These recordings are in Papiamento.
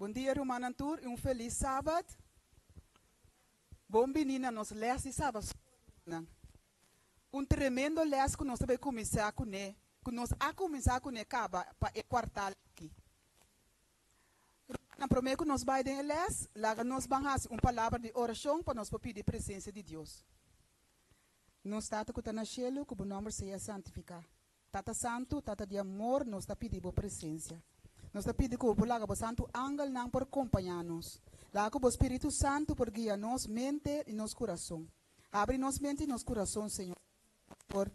Bon dia rumannan tur y un feliz Sabat. Bon bini na nos les di Sabat rumannan. Un tremendo les cu nos ta bay cuminsa cune, cu nos a cuminsa cune caba pa e cuartal aki. Rumannan, prome cu nos bay den e les, laga nos ban haci un palabra di oracion pa nos por pidi presencia di Dios. Nos Tata cu ta na cielo, cu bo nomber sea santifica. Tata Santu, Tata di amor, nos ta pidi bo presencia. Nos ta pidi cu bo por laga bo santu angelnan por compaña nos. Laga cu bo Spiritu Santu por guia nos mente y nos curason. Habri nos mente y nos curason, Señor, pa nos por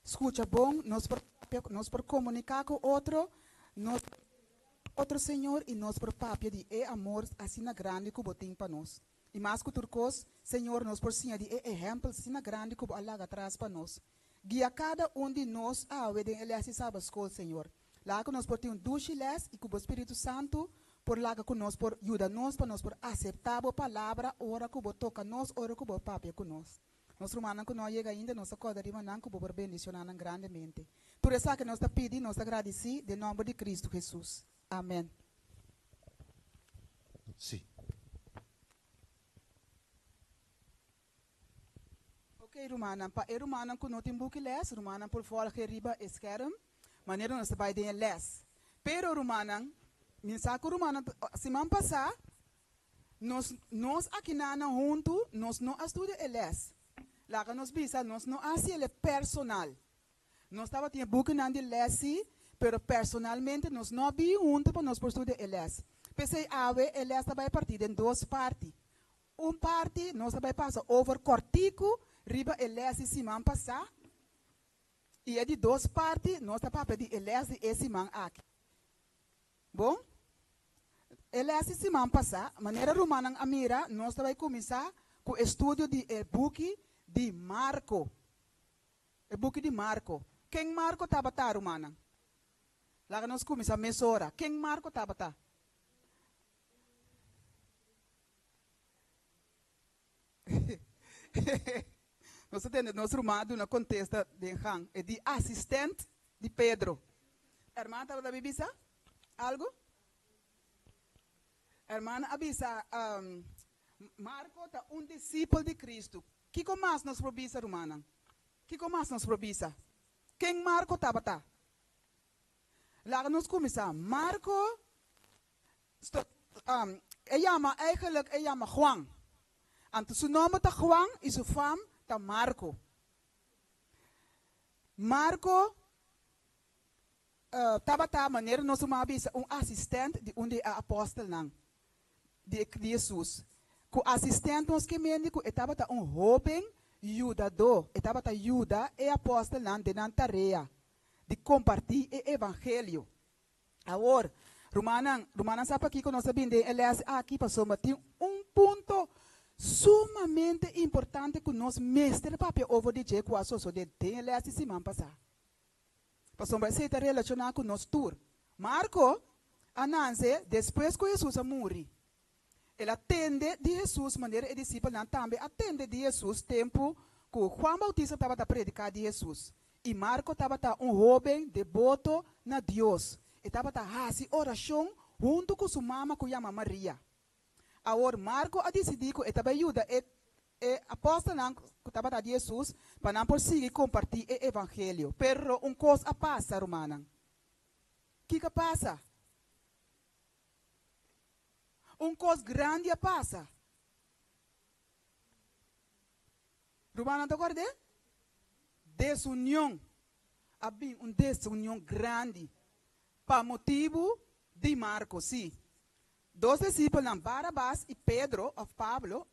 scucha bon, nos por papia, nos por comunica cu otro, nos por celebra cu otro, Señor, y nos por papia di e amor asina grandi cu bo tin pa nos. Y mas cu tur cos, Señor, nos por siña di e ehempel asina grandi cu bo a laga atras pa nos. Guia kada un di nos awe den e lès di Sabbatschool, Señor. Laga ku nos por tin un dushi lès i ku bo Spiritu Santu por laga ku nos por yuda nos pa nos por aseptá bo Palabra ora ku bo toka nos, ora ku bo papia ku nos. Nos rumannan ku no a yega ainda, nos ta kòrda riba nan ku bo por bendishoná nan grandemente. Tur esaki nos ta pidi, nos ta gradisí den nòmber di Kristu Hesus. Amèn. Sí. Ok rumannan, pa e rumannan ku no tin buki lès, rumannan por volge riba e skerm manera nos ta bai den e lès. Pero rumannan, mi sa ku rumannan siman pasá nos nos akinanan huntu nos no a studia e lès. Laga nos bisa nos no a hasi el e personal. Nos tabatin e bukinan di lès sí, pero personalmente nos no a bini huntu pa nos por studia e lès. P'esei awe e lès ta bai partí den dos parti. Un parti nos ta bai pasa over kòrtiku riba e lès di siman pasá i e di dos parti nos ta papia di e lès di e siman aki. Bon, e lès di siman pasá, manera rumannan a mira, nos ta bai kuminsá ku e studio di e buki di Marko. E buki di Marko. Ken Marko tabata, rumannan? Laga nos kuminsá mesora. Ken Marko tabata? Nos a tende nos ruman a duna kontesta den gang. E di asistent di Pedro. Hermana tabata bi bisa algu? Hermana a bisa, Marko ta un disipel di Kristu. Kiko mas nos por bisa, rumannan? Kiko mas nos por bisa? Ken Marko tabata? Laga nos kuminsá. Marko E yama eigenlijk e yama Juan. Anto su nomber ta Juan y su fam ta Marco. Marco tabata, manera nos ruman a bisa, un asistent di un di e apostelnan di Jesus. Cu asistent nos ke mende cu e tabata un hoben yudadó. E tabata yuda e apostelnan den nan tarea di comparti e evangelio. Awor, rumannan, rumannan sa pakiko nos a bin den e lès aki? Pasobra tin un punto sumamente importante ku nos mester papia over di dje ku a sosodé den e lès di siman pasá. Pasobra esei ta relashoná ku nos tur. Marko a nanse despues ku Hesus a muri. El a tende di Hesus manera e disipelnan tambe a tende di Hesus tempu ku Juan Bautista tabata prediká di Hesus. I Marko tabata un hóben deboto na Dios. E tabata hasi orashon huntu ku su mama ku yama Maria. Awor Marko a disidí ku e ta bai yuda e e apòstelnan ku tabata di Hesus pa nan por sigui kompartí e evangelio. Pero un kos a pasa, rumannan. Kiko a pasa? Un kos grandi a pasa. Rumannan ta kòrd'é? Desunion. A bin un desunion grandi pa motibu di Marko. Sí, dos disipelnan, Barabas i Pedro, òf Pablo,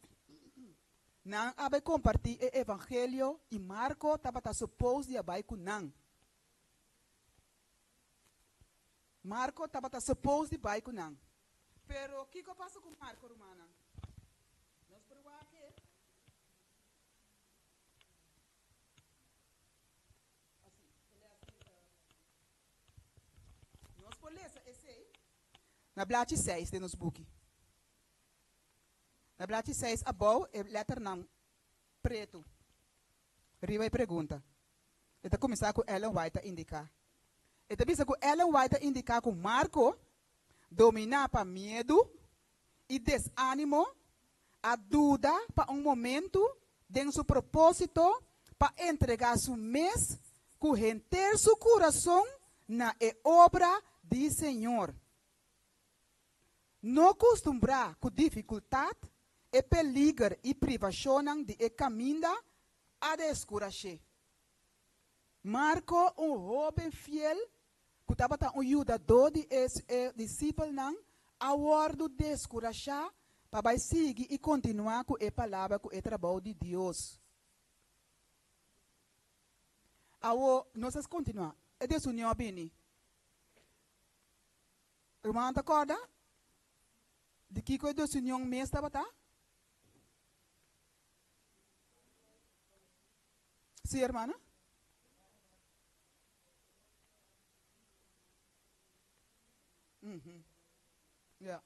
nan a bai kompartí e evangelio i Marko tabata supos di a bai ku nan. Marko tabata supos di bai ku nan. Pero kiko a pasa ku Marko, rumannan? Nos por wak e. Nos por lesa esei na blachi seis den nos buki. Na blachi seis abou e lèternan pretu riba e pregunta. E ta kuminsá ku Ellen White ta indiká. E ta bisa ku Ellen White ta indiká ku Marko. Dominá pa miedu i desánimo, a duda pa un momentu den su propósito pa entregá su mes ku henter su kurason na e obra di Señor. No kustumbrá ku difikultat, e peliger i privashonnan di e kaminda a deskurash'é. Marko, un hóben fiel ku tabata un yudadó di e disipelnan, a wòrdu deskurashá pa bai sigui i kontinuá ku e palabra ku e trabou di Dios. Awor, nos a kontinuá. E desunion a bini. Rumannan ta kòrda di kiko e desunion mes tabata? Sí, hermana? Mhm. Ja.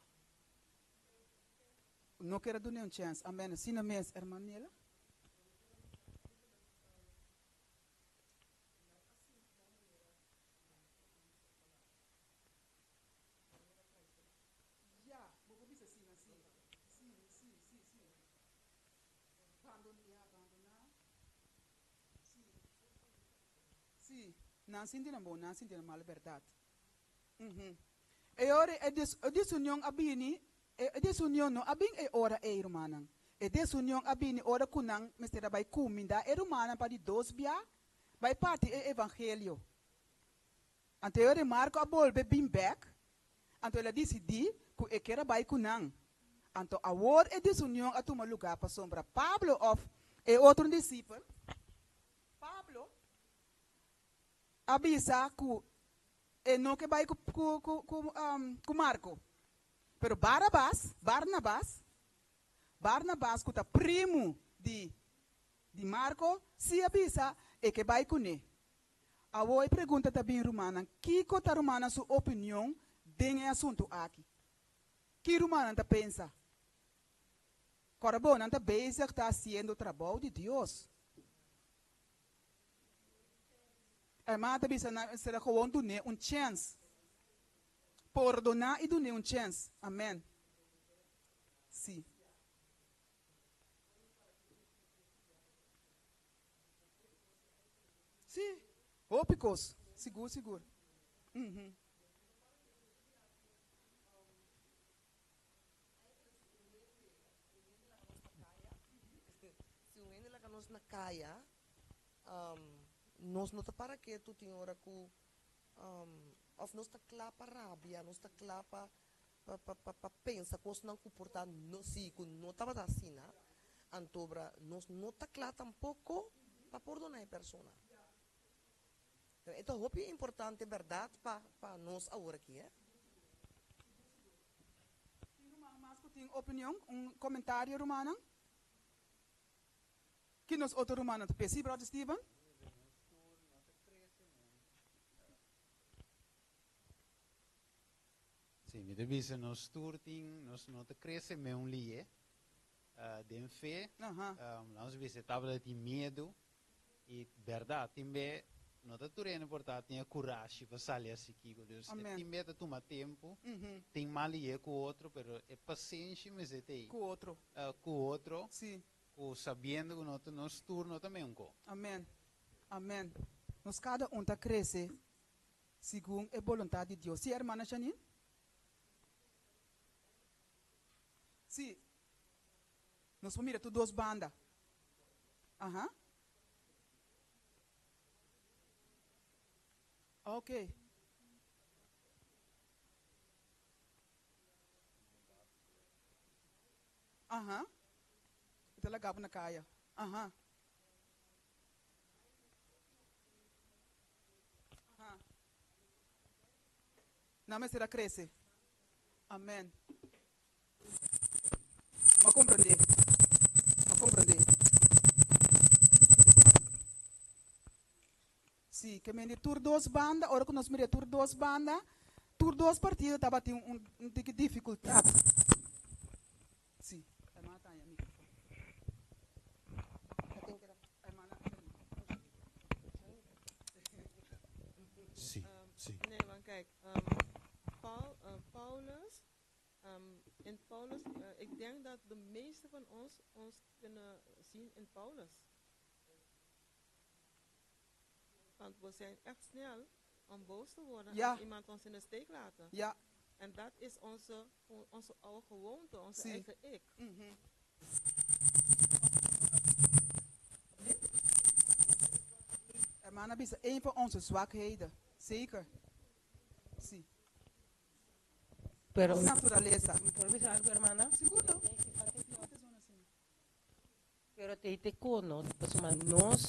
No quiere dune un chance. Amen. Asina mes, hermana Nela. Ja, bo por bisa asina, sí. Sí, sí, sí, sí. Bandon, ja, bandoná. Sí. Sí, nan sinti nan bon, nan sinti nan mal, bèrdat. Uhum. E ora e des, e desunion a bini, e, e desunion no a bin e ora ei, rumannan. E desunion a bini ora ku nan mester a bai kumindá e rumannan pa di dos bia bai parti e evangelio. Anto e ora Marko a bolbe bin bèk, anto el a disidí ku e ker a bai ku nan. Anto awor e desunion a tuma lugá pasobra Pablo òf e otro disipel, Pablo, a bisa ku e no ke bai ku Marko. Pero Barabas, Barnabas, Barnabas ku ta primu di Marko, sí a bisa e ke bai kuné. Awor e pregunta ta bin, Rumannan, kiko ta rumannan su opinion den e asuntu aki? Ki rumannan ta pensa? Kòrda bo, nan ta bezig ta hasiendo trabou di Dios. Hermana ta bisa nan mester a gewoon dun'é un chèns. Pordoná i dun'é un chèns. Amèn. Sí. Sí, hopi kos, sigur sigur. Uhum. Si un hende laga nos na kaya, nos no ta para ketu tin ora ku òf nos ta kla pa rabia, nos ta kla pa pa pensa kosnan ku por ta no si ku no tabata asina, antobra nos no ta kla tampoko pa pordona e persona. E ta hopi importante bèrdat pa pa nos awor aki eh. Tin ruman mas ku tin opinion, un komentario rumannan? Ki nos otro rumannan ta p'e? Si, bròder Steven? Sí, mi ta bisa nos tur tin, nos no ta crece meun lie den fe. Nos bisa e tabata tin miedu y berdad tin be no ta tur hende por ta tin e curashi pa sali haci kico. Dus e tin be ta tuma tempo, tin mal lie cu otro pero e pasenshi mester ta ey. Cu otro. Cu otro. Cu sabiendo cu no ta nos tur no ta meun co. Amen. Amen. Nos cada un ta crece Segun e boluntat di Dios. Sí, hermana Janine? Sí. Nos por mira tur dos banda. Aha. Ok. Aha. E ta laga bo na kaya. Aha. Nan mester a krese. Amen. Bo a komprendé. Bo a komprendé. Sí, ke men di tur dos banda, ora ku nos mira tur dos banda, tur dos partido tabatin un un tiki difikultat. Sí. Hermana Tania, microfoon. Hermana Sí, sí. Nee, want kijk, Paul, Paulus. In Paulus, ik denk dat de meeste van ons ons kunnen zien in Paulus. Want we zijn echt snel om boos te worden als iemand ons in de steek laat. En dat is onze oude gewoonte, onze eigen ik. Hermana bisa, een van onze zwakheden. Zeker. Si. Pero, Naturalesa. Mi por bisa algo, hermana? Sigur. Pero te te kono, pasobra nos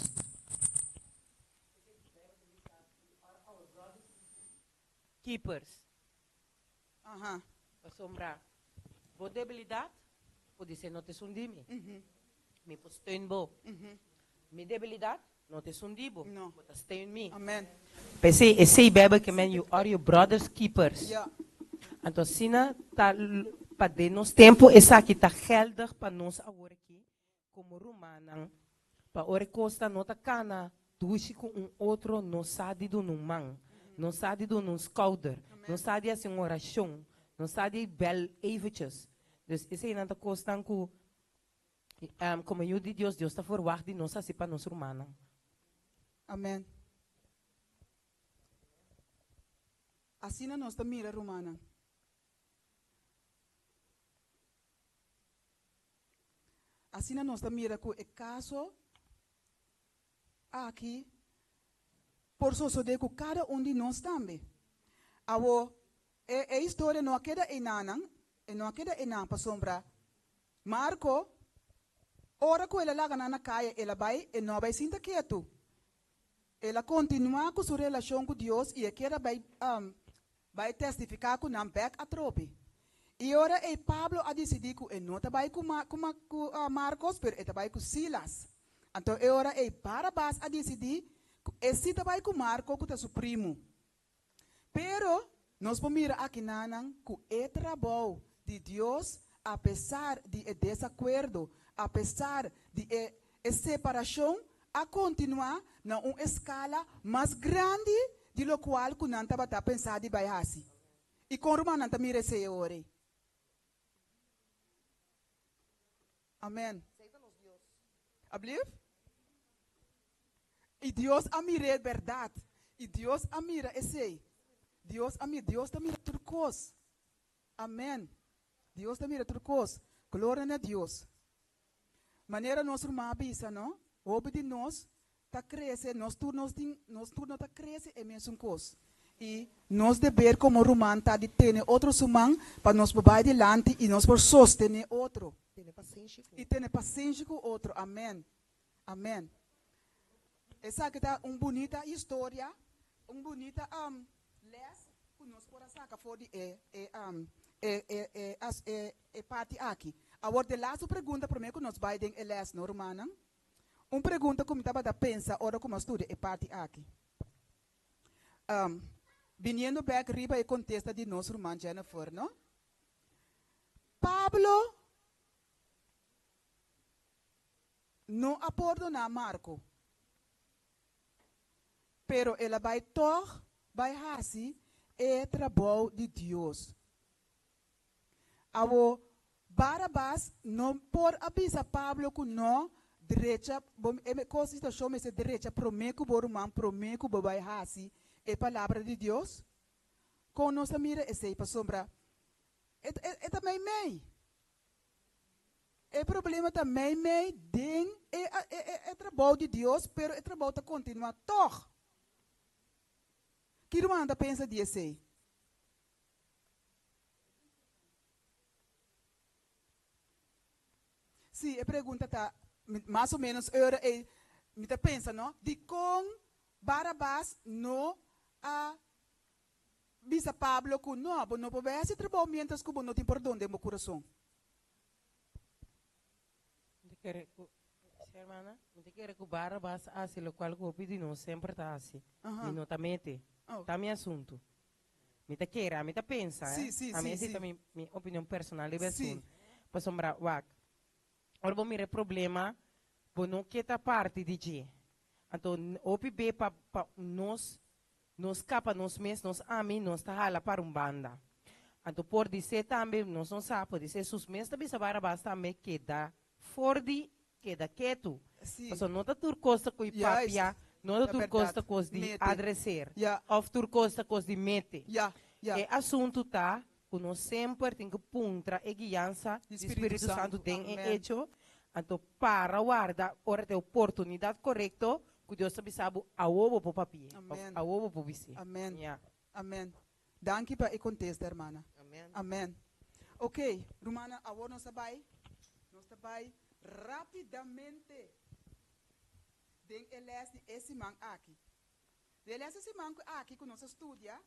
keepers. Pasobra bo debilidad podise no ta esun di mi. Mi por steun bo. Mi debilidad no ta esun di bo. No. Bo ta steun mi. Amen. P'esei esei Bijbel ke men you are your brother's keepers. Anto asina ta pa den nos tempo esaki ta geldig pa nos awor aki komo rumannan, pa ora e kos ta no ta kana dushi ku un otro no sa di duna un man, no sa di duna un skouder, no sa di hasi un orashon, no sa di bel eventjes. Dus eseinan ta kosnan ku komo yu di Dios, Dios ta verwagt di nos hasi pa nos rumannan. Amen. Asina nos ta mira rumannan. Asina nos ta mira ku e kaso aki por sosodé ku kada un di nos tambe. Awo, e e historia no a keda einanan, e no a keda einan pasobra Marko, ora ku el a laga nan na kaya, el a bai, e no a bai sinta ketu. El a kontinuá ku su relashon ku Dios i e kier a bai bai testifiká ku nan bèk atrobe. I ora ei Pablo a disidí ku e no ta bai ku ku Markos, pero e ta bai ku Silas. Anto e ora ei Barabas a disidí ku e sí ta bai ku Marko ku ta su primu. Pero nos por mira akinanan ku e trabou di Dios, apesar di e desakuerdo, apesar di e e separashon, a kontinuá na un eskala mas grandi di lokual ku nan tabata pensá di bai hasi. I kon rumannan ta mira esei awor ei? Amen. Ablief? I Dios a mir'é bèrdat. I Dios a mira esei. Dios a mira, Dios ta mira tur kos. Amen. Dios ta mira tur kos. Gloria na Dios. Manera nos ruman a bisa, no? Hopi di nos ta krese, nos tur nos tin, nos tur no ta krese e mesun kos. I nos deber komo ruman ta di tene otro su man pa nos por bai dilanti i nos por sostené otro. Tene pasenshi ku I tene pasenshi ku otro. Amen. Amen. Esaki ta un bunita historia, un bunita les ku nos por a saka for di e e e e e e e parti aki. Awor de laatste pregunta promé ku nos bai den e les no rumannan. Un pregunta ku mi tabata pensa ora ku mi a studia e parti aki. Biniendo bèk riba e kontesta di nos ruman Jennifer no. Pablo no a pordoná Marko, pero el a bai tòg bai hasi e trabou di Dios. Awo, Barabas no por a bisa Pablo ku no drecha bo e kos situashon mester drecha promé ku bo ruman promé ku bo bai hasi e palabra di Dios? Kon nos ta mira esei? Pasobra e e ta meimei. E problema ta meimei den e e e trabou di Dios, pero e trabou ta kontinuá tòg. Ki rumannan ta pensa di esei? Sí, e pregunta ta mas o menos ora ei mi ta pensa no, dikon Barabas no a bisa Pablo ku no, bo no por bai hasi trabou miéntras ku bo no tin pordon den bo kurason? Mi ta kere ku, sí hermana, mi ta kere ku Barabas a hasi lokual ku hopi di nos semper ta hasi. Mi no ta mete. Ta mi asuntu. Mi ta kere, ami ta pensa, eh. Ami esei ta mi mi opinion personal riba e asuntu. Pasobra, wak, ora bo mira e problema, bo no ke ta parti di dje. Anto, hopi be pa pa nos, nos kapa nos mes, nos ami, nos ta hala para un banda. Anto por di tambe, nos no sa, por di Jesus mes ta bisa Barabas tambe keda for di keda ketu. Paso no ta tur kos ta koi papia, no ta tur kos ta kos di adreseer. Of tur kos ta kos di mete. E asuntu ta ku nos semper tin ku puntra e guiansa di Spiritu Santu den e echo, anto para warda ora ta e oportunidat korekto ku Dios ta bisa bo awo bo por papia of awo bo por bis'é. Amen. Amen. Danki pa e kontesta, hermana. Amen. Amen. Ok, rumannan, awor nos ta bai, nos ta bai rapidamente den e les di e siman aki. Den e les di siman aki ku nos a studia,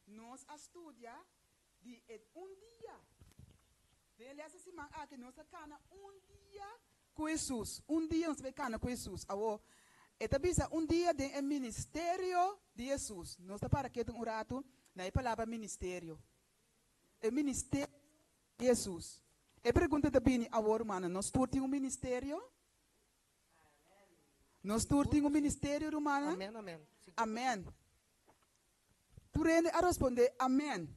nos a studia di e un dia. Den e les di siman aki nos a kana un dia ku Hesus. Un dia nos ta bai kana ku Hesus. Awor, e ta bisa un dia den e ministerio di Hesus. Nos ta para ketu un ratu na e palabra ministerio. E ministerio di Hesus. E pregunta ta bini awor, rumannan, nos tur tin un ministerio? Nos tur tin un ministerio, rumannan? Amen, amen. Amen. Tur hende a respondé amen.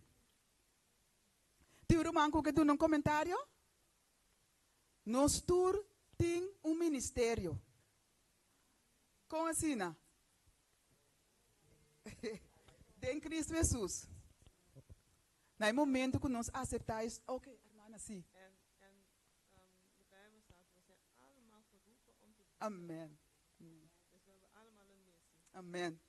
Tin un ruman ku ke duna un komentario? Nos tur tin un ministerio. Kon asina? Den Cristo Hesus. Na e momento ku nos aseptá es, ok, hermana, si. En, en um, de Bijbel staat, we zijn allemaal geroepen om te dienen. Amen. Dus we hebben allemaal een missie. Amen.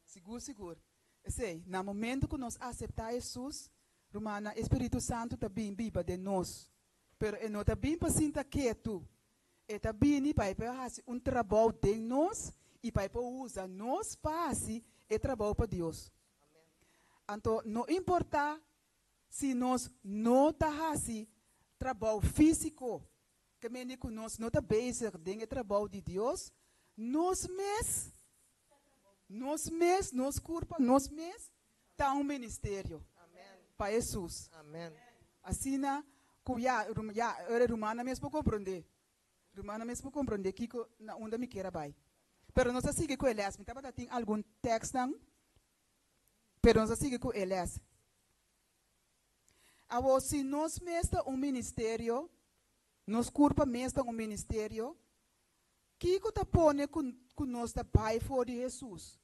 Sigur, sigur. Esei, na momento ku nos aseptá Hesus, rumannan, e Spiritu Santu ta bin biba den nos. Pero e no ta bin pa sinta ketu. E ta bini pa e por hasi un trabou den nos i pa e por usa nos pa hasi e trabou pa Dios. Anto, no importá si nos no ta hasi trabou físiko, ke mende ku nos no ta bezig den e trabou di Dios, nos mes, nos mes, nos kurpa, nos mes ta un ministerio pa Hesus. Asina ku ya, ya, ora e rumannan mes por komprondé. Rumannan mes por komprondé kiko na unda mi kier a bai. Pero nos a sigui ku e lès. Mi tabata tin algun tèkstnan, pero nos a sigui ku e lès. Awor, si nos mes ta un ministerio, nos kurpa mes ta un ministerio, kiko ta pone ku ku nos ta bai for di Hesus?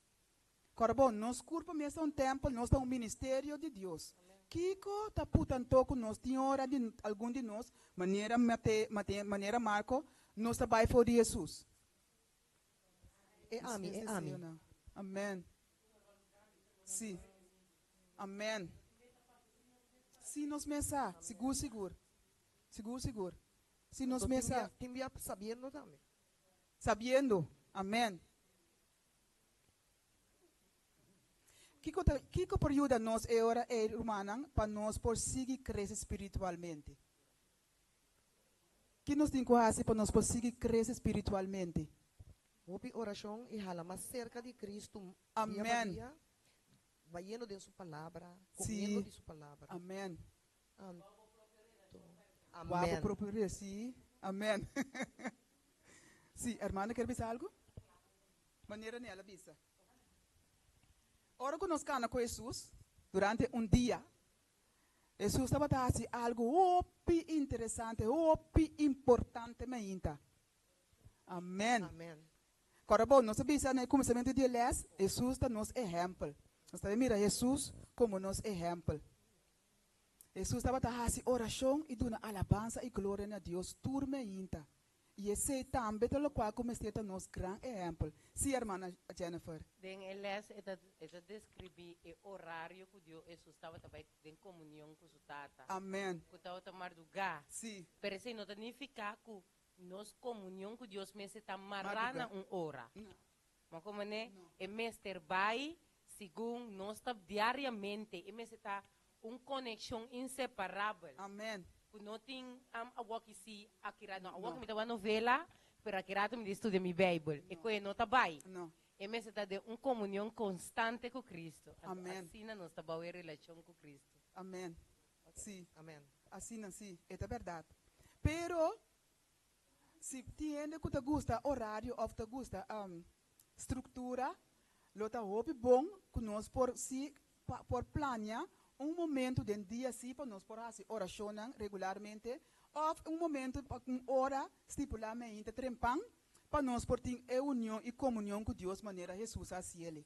Kòrda bon, nos kurpa mes ta un tèmpel, nos ta un ministerio di Dios. Kiko ta puta anto ku nos tin ora di algun di nos, manera Mate, Mate, manera Marko, nos ta bai for di Hesus? E ami, e ami. Amen. Si. Amen. Si nos mes sa, sigur sigur. Sigur sigur. Si nos mes sa. Tin bia sabiendo tambe. Sabiendo. Amen. Kiko ta, kiko por yuda nos e ora ei, rumannan, pa nos por sigui krese spiritualmente? Ki nos tin ku hasi pa nos por sigui krese spiritualmente? Hopi orashon i hala mas serka di Kristu dia pa dia, bayendo den su palabra, komiendo di su palabra. Amen. Anto, Wou bo amen. propio re, si. Amen. Si, hermana kier bisa algu? Manera Nel a bisa. Ora ku nos kana ku Hesus durante un dia, Hesus tabata hasi algu hopi interesante, hopi importante mainta. Amen. Amen. Kòrda bon, nos a bisa na e kuminsamentu di e lès, Hesus ta nos ehèmpel. Nos ta mira Hesus komo nos ehèmpel. Hesus tabata hasi orashon i duna alabansa i gloria na Dios tur meinta. I esei tambe ta lokual ku mester ta nos gran ehèmpel. Sí, hermana Jennifer. Den e lès e ta e ta deskribí e orario ku Dio Hesus tabata bai den komunion ku su Tata. Amèn. Ku tabata mardugá. Sí. Pero esei no ta nifiká ku nos komunion ku Dios mester ta mará na un ora. No. Ma komo ne? No. E mester bai segun nos ta diariamente. E mester ta un konekshon inseparabel. Amèn. Ku no tin am awoki si, aki rato no. Awoki No. mi ta wak novela, pero aki rato mi ta studia mi Beibel. E koe no ta bai. No. E mester ta den un komunion konstante ku Kristu. Anto Amèn. asina nos ta bou e relashon ku Kristu. Amèn. Si. Amèn. Asina si, e ta bèrdat. Pero si tin hende ku ta gusta orario òf ta gusta struktura, lo ta hopi bon ku nos por si por plania. Un momento den dia sí pa nos por hasi orashonnan regularmente òf un momento pa un ora stipulá meinta trempan pa nos por tin e union i komunion ku Dios manera Hesus a hasiel.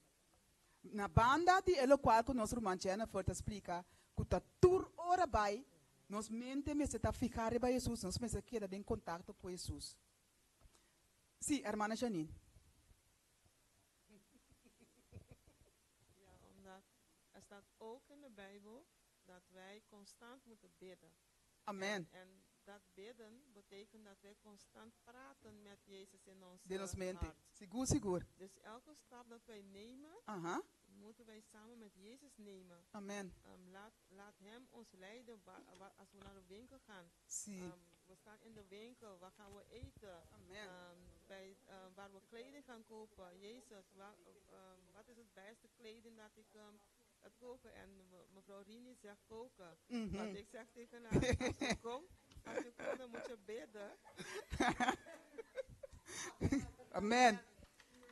Na banda di e lokual ku nos ruman Jennifer ta splika ku ta tur ora bai nos mente mester ta fihá riba Hesus, nos mester keda den kontakto ku Hesus. Sí, hermana Janine. Ja, omdat er staat ook in de Bijbel dat wij constant moeten bidden. Amen. En, en dat bidden betekent dat wij constant praten met Jezus in ons Den nos mente. hart. Sigur, sigur. Dus elke stap dat wij nemen, Aha. moeten wij samen met Jezus nemen. Amen. Laat, laat Hem ons leiden als we naar de winkel gaan. Sí. We staan in de winkel, waar gaan we eten? Amen. Bij, waar we kleding gaan kopen. Jezus, wat is het beste kleding dat ik dat kopen? En mevrouw Rini zegt koken. Want ik zeg tegen haar, als je komt, dan moet je bidden. Amen.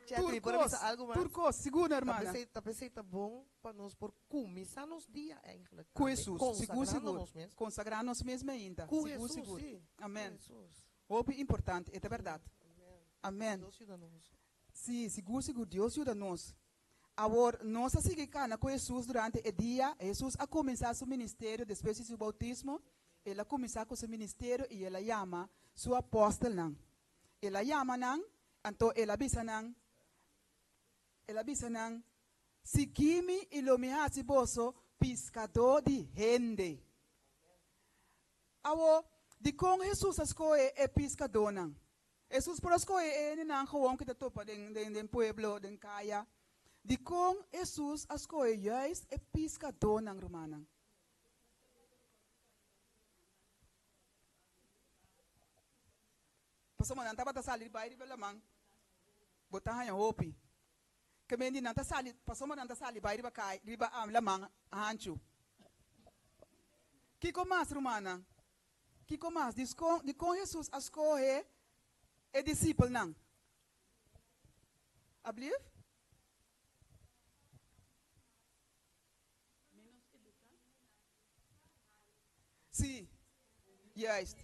Chetri, por Tur kos, bisa algo mas? tur kos, sigur, hermana. Ta pesei ta bon pa nos por kuminsá nos dia eigenlijk Ku tambe. Hesus, sigur, Konsagrando sigur. nos mes. Konsagrá nos mes ainda. Ku Sigur, Hesus, sigur. sí. Amen. Ku Hesus. Hopi importante, e ta bèrdat. Amen. Amen. Dios yuda nos. Sí, sigur, sigur, Dios yuda nos. Awor, nos a sigui kana ku Hesus durante e dia. Hesus a kuminsá su ministerio despues di su boutismo. El a kuminsá ku su ministerio i el a yama su apòstelnan. El a yama nan, anto el a bisa nan, el a bisa nan, Sigui mi i lo mi hasi boso piskadó di hende. Awor, dikon Hesus a skohe e piskadónan? Hesus por a skohe e hendenan gewoon ku ta topa den den pueblo, den kaya. Dikon Hesus a skohe juist e piskadónan, rumannan? Pasobra nan tabata sali bai riba laman, bo ta haña hopi. Ke men di nan ta sali, pasobra nan ta sali bai riba kai, riba laman hanchu. Kiko mas, rumannan? Kiko mas? Diskon, dikon Hesus a skohe e disipelnan? Ablief? Sí, juist.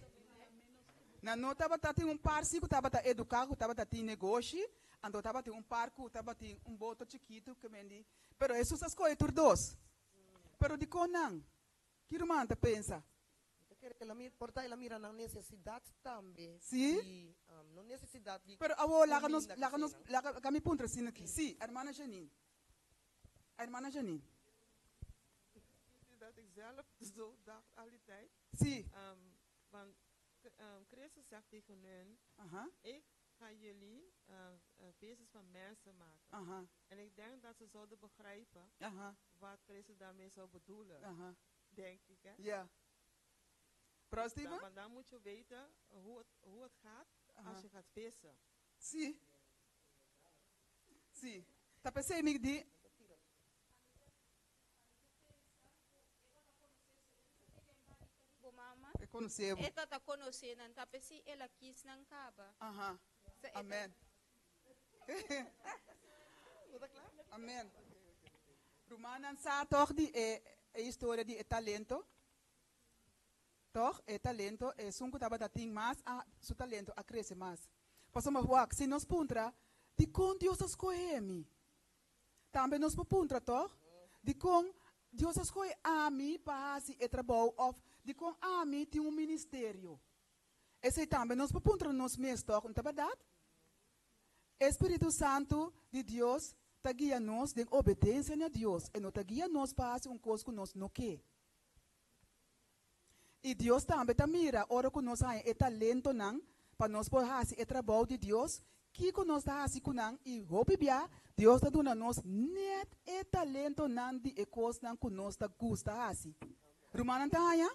Nan no tabata tin un par sí ku tabata eduká, ku tabata tin negoshi, anto tabatin un par ku tabatin un boto chikitu ku mendi. Pero Hesus a skohe tur dos. Pero dikon nan? Ki ruman ta pensa? Mi ta kere el a mira, por ta el a mira nan nesesidat tambe. Sí? Di, no nesesidat di Pero awor laga nos, kuminda laga nos, koseinan. laga mi puntra asina aki. Sí, hermana Janine. Hermana Janine. Weet u dat ik zelf zo dacht al die tijd? Sí. Want Christus zegt tegen hun, ik ga jullie vissers van mensen maken. En ik denk dat ze zouden begrijpen wat Christus daarmee zou bedoelen. Denk ik, hè? Ja. Bro Steven? Want dan moet je weten hoe het gaat als je gaat vissen. Sí. Sí. Ta p'esei mi di. Bo mama. E konosé bo. E ta ta konosé nan, ta p'esei el a kis nan kaba. Aha. Sa e ta. Amen. Amen. Rumannan sa tòg di e e historia di e talento? Tòg e talento, esun ku tabata tin mas a su talento a krese mas. Pasobra wak, si nos puntra, Dikon Dios a skohe mi? Tambe nos por puntra tòg, Dikon Dios a skohe ami pa hasi e trabou òf dikon ami tin un ministerio? Esei tambe nos por puntra nos mes tòg, no ta bèrdat? E spiritu santu di Dios ta guia nos den obedensia na Dios, e no ta guia nos pa hasi un kos ku nos no ke. I Dios tambe ta mira ora ku nos haña e talentonan pa nos por hasi e trabou di Dios, kiko nos ta hasi ku nan i hopi bia Dios ta duna nos nèt e talentonan di e kosnan ku nos ta gusta hasi. Rumannan ta haña?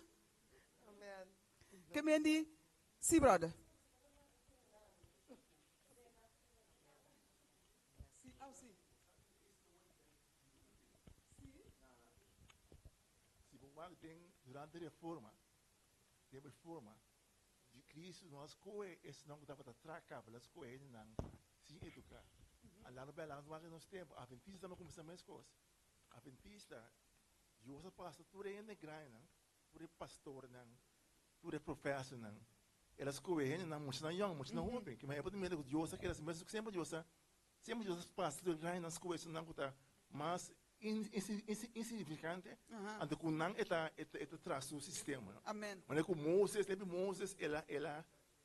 Ke men di, Sí, bròder. Sí, au sí. Si bo wak den durante reforma, den reforma di Cristo no a skohe esnan ku tabata traha kaba, el a skohe hendenan sin eduká. Alando bai alando wak den nos tempu, Adventista tambe a kuminsá meskos. Adventista. Dios a pasa tur e hende grandinan, tur e pastornan, tur e profesornan. El a skohe hendenan, muchanan yòn, muchanan hoben. Ke manera bo ta mira ku Dios a keda asina, mes semper Dios a, semper Dios a pasa tur e grandinan skohe esunnan ku ta mas insignifikante, anto ku nan e ta, e ta traha su sistema. Amen. Manera ku Moses, tempu di Moses, el a, el a,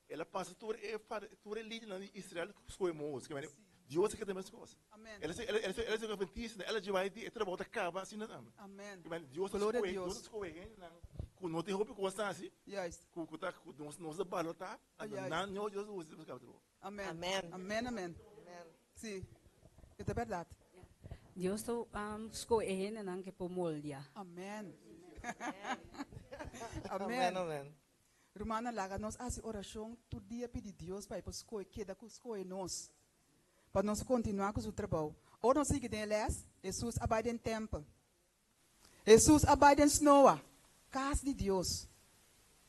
el a pasa tur e tur e lidernan di Israel skohe Moses. Ke manera Dios a keda mes kos. Amen. El a el a el a saka adventista, el a lleva e trabou ta kaba asina tambe. Amen. Ke manera Dios a Gloria a skohe, Dios. Dios a skohe hendenan ku no tin hopi kos ta hasi, Juist. ku ku ta ku nos nos ta balotá, anto Juist. nan Dios a usa pa kaba trabou. Amen. Amen. Amen, amen. Amen. Si, e ta bèrdat. Dios ta um, skohe e hendenan ke por moldia. Amen. Amen, Amen. amen. Rumannan, laga nos hasi orashon tur dia pidi Dios pa e por skohe, keda ku skohe nos, pa nos kontinuá ku su trabou. Ora nos sigui den e lès, Hesus a bai den tèmpel. Hesus a bai den snoa, kas di Dios.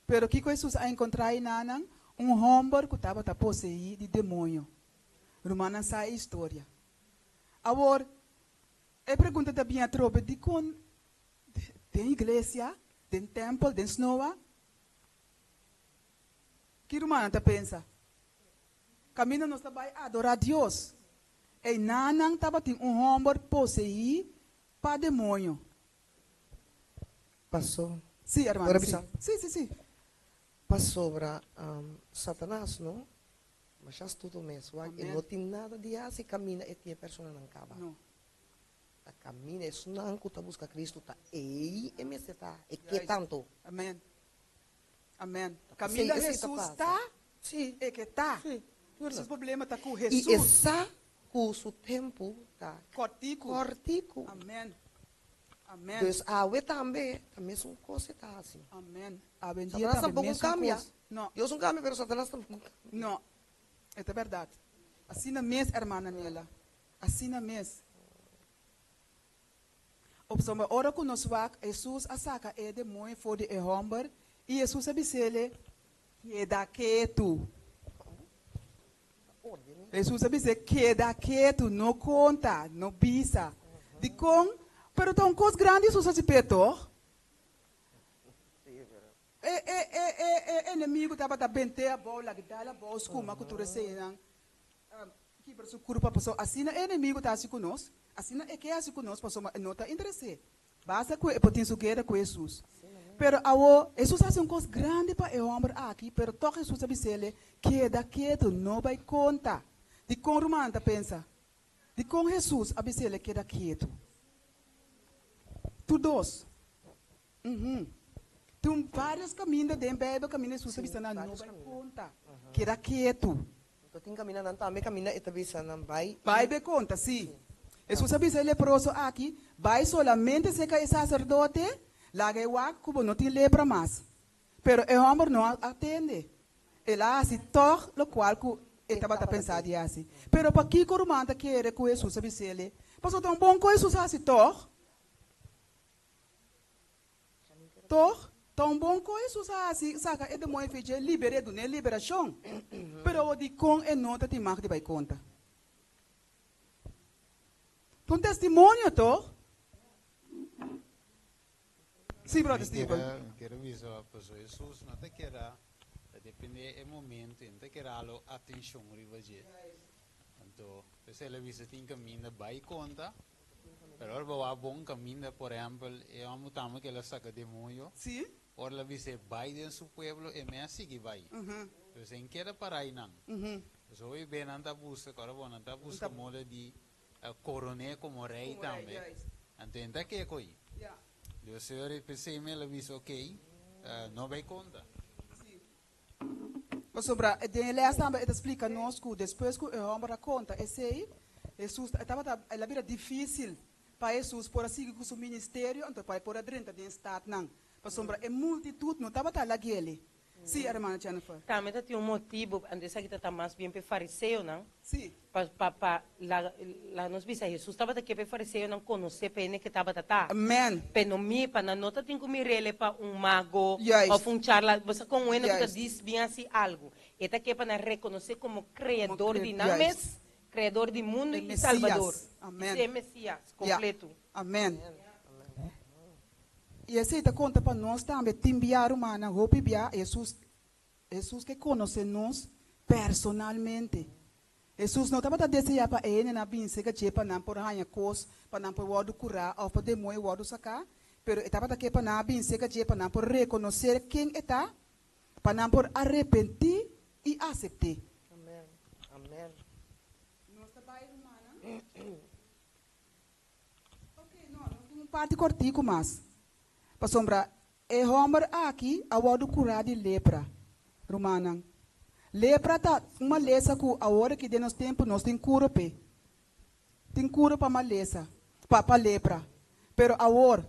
Pero kiko Hesus a enkontrá einanan? Un hòmber ku tabata poseí di demoño. Rumannan sa e historia. Awor, e pregunta ta bin atrobe, dikon den iglesia, den tèmpel, den snoa? Ki rumannan ta pensa? Kaminda nos ta bai adorá Dios, einanan tabatin un hòmber poseí pa demoño. Paso. Sí, hermana, Por sí. bisa? Sí, sí, sí. Pasobra Satanas no masha astuto mes wak e Amen. no tin nada di hasi kaminda e tin e personanan kaba. No. Ta kaminda esnan ku ta buska Kristu ta ei e mester ta, e ke Juist. tanto. Amen. Amen. Ta Kaminda p'esei esei ta Hesus pasa. ta, Sí. e ke ta. Sí, tuurlijk. Su problema ta ku I e Hesus. sa ku su tempu ta Kòrtiku. kòrtiku. Amen. Amen. Dus awe tambe ta mesun kos e ta hasi. Amen. Awendia Satanas tambe tampoco mesun cambia. kos. No. Dios no cambia, pero Satanas tampoco cambia. No. E ta bèrdat. Asina mes, hermana Nela. Asina mes. Opsombra ora ku nos wak, Hesus a saka e demoño for di e hòmber i Hesus a bis'ele, Keda ketu. Hesus a bis'é, Keda ketu, no konta, no bisa. Dikon? Pero ta un kos grandi Hesus hasi p'e, tòg? E, e, e, e, e enemigu tabata bent'é abou, lag'é dal abou, skuma ku tur eseinan. Kibra su kurpa pasobra asina e enemigu ta hasi ku nos, asina e ke hasi ku nos pasobra e no ta interes'é. Basta ku e por tin su guera ku Hesus. Pero awo, Hesus a hasi un kos grandi pa e hòmber aki, pero tòg Hesus a bis'el, Keda ketu, no bai konta. Dikon rumannan ta pensa? Dikon Hesus a bis'el keda ketu? Tur dos. Uhum. Tin varios kaminda den Bijbel kaminda Hesus ta bisa nan no bai konta, keda ketu. Anto tin kaminda nan tambe kaminda e ta bisa nan bai i. Bai be konta, si. Hesus a bisa e leproso aki, Bai solamente serka e saserdote, laga e wak ku bo no tin lepra mas. Pero e hòmber no a tende. El a hasi tòg lokual ku e tabata pensa di hasi. Pero pakiko ruman ta kere ku Hesus a bis'el? Pasobra ta un bon kos Hesus a hasi tòg. Tog, ta un bon kos Hesus a hasi saka e demoño fi dje, liber'é, dun'é liberashon. Pero awor dikon e no ta tin mag di bai konta? Ta un testimonio, tog? Sí, bròder Steven. Mi kere bisa pasobra Hesus no ta keda, ta depende e momento, e no ta keda alo atenshon riba dje. Anto, p'esei el a bisa tin kaminda bai konta. Pero ora bo wak bon kaminda, por ehèmpel, e hòmber tambe ku el a saka demoño, Sí. ora el a bis'é bai den su pueblo, e mes a sigui bai. Pues e keda pará einan. Pues hopi be nan ta buska, ku ora bo nan ta buska moda di koron'é komo rei tambe. Anto e ta keko ei. Dios Señor e p'esei mes el a bisa, okey, no bai konta. Pasobra den e lès tambe e ta splika nos ku despues ku e hòmber a konta esei, Hesus e tabata el a bira difísil pa Hesus por a sigui ku su ministerio anto pa e por a drenta den statnan, pasobra e multitut no tabata lag'el. Sí, hermana Jennifer. Tambe ta tin un motibu, anto esaki ta ta mas bien pa e fariseonan. Sí. Pa pa pa laga laga nos bisa Hesus tabata ke pa e fariseonan konosé pa hende ke tabata ta. Amen. Pe no mi pa nan no ta tin ku mir'ele pa un mago Juist. òf un charla bo sa kon un hende ku ta Juist. dis bin hasi algu. E ta ke pa nan rekonosé komo Komo kreador kre di nan juist. mes, kreador di mundu E i Mesias. Salbador. Amen. I si e Mesias Ja. kompletu. Amen. I esei ta konta pa nos tambe. Tin bia, rumannan, hopi bia, Hesus, Hesus ke konosé nos personalmente. Hesus no tabata deseá pa e hendenan bin serka dje pa nan por haña kos, pa nan por wòrdu kurá òf pa demoño wòrdu saká, pero e tabata ke pa nan a bin serka dje pa nan por rekonosé ken e ta, pa nan por arepentí i asept'é. Amen. Amen. Nos ta bai, rumannan. Ok, no, nos tin un parti kòrtiku mas. Pasobra e hòmber aki a wòrdu kurá di lepra, rumannan. Lepra ta un malesa ku awor aki den nos tempu nos tin kuro p'e. Tin kuro pa malesa, pa pa lepra. Pero awor,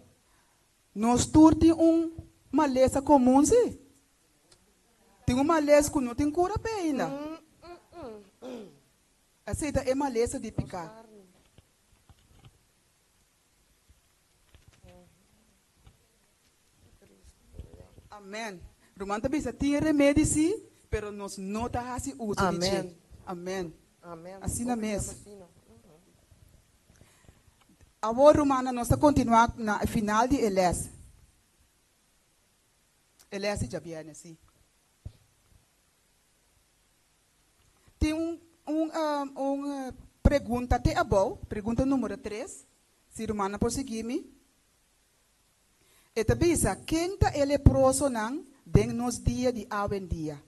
nos tur tin un malesa komun si. Tin un malesa ku no tin kura p'e ainda. Esei ta e malesa di piká. Amen. Ruman ta bisa tin e remedi si, pero nos no ta hasi uso di dje. Amen. Asina mes. Awor rumannan nos ta kontinuá na e final di e lès. E lès di djabièrnè, si. Tin un un un pregunta te abou, pregunta numero tres, si rumannan por sigui mi. E ta bisa, Ken ta e leprosonan den nos dia di awendia?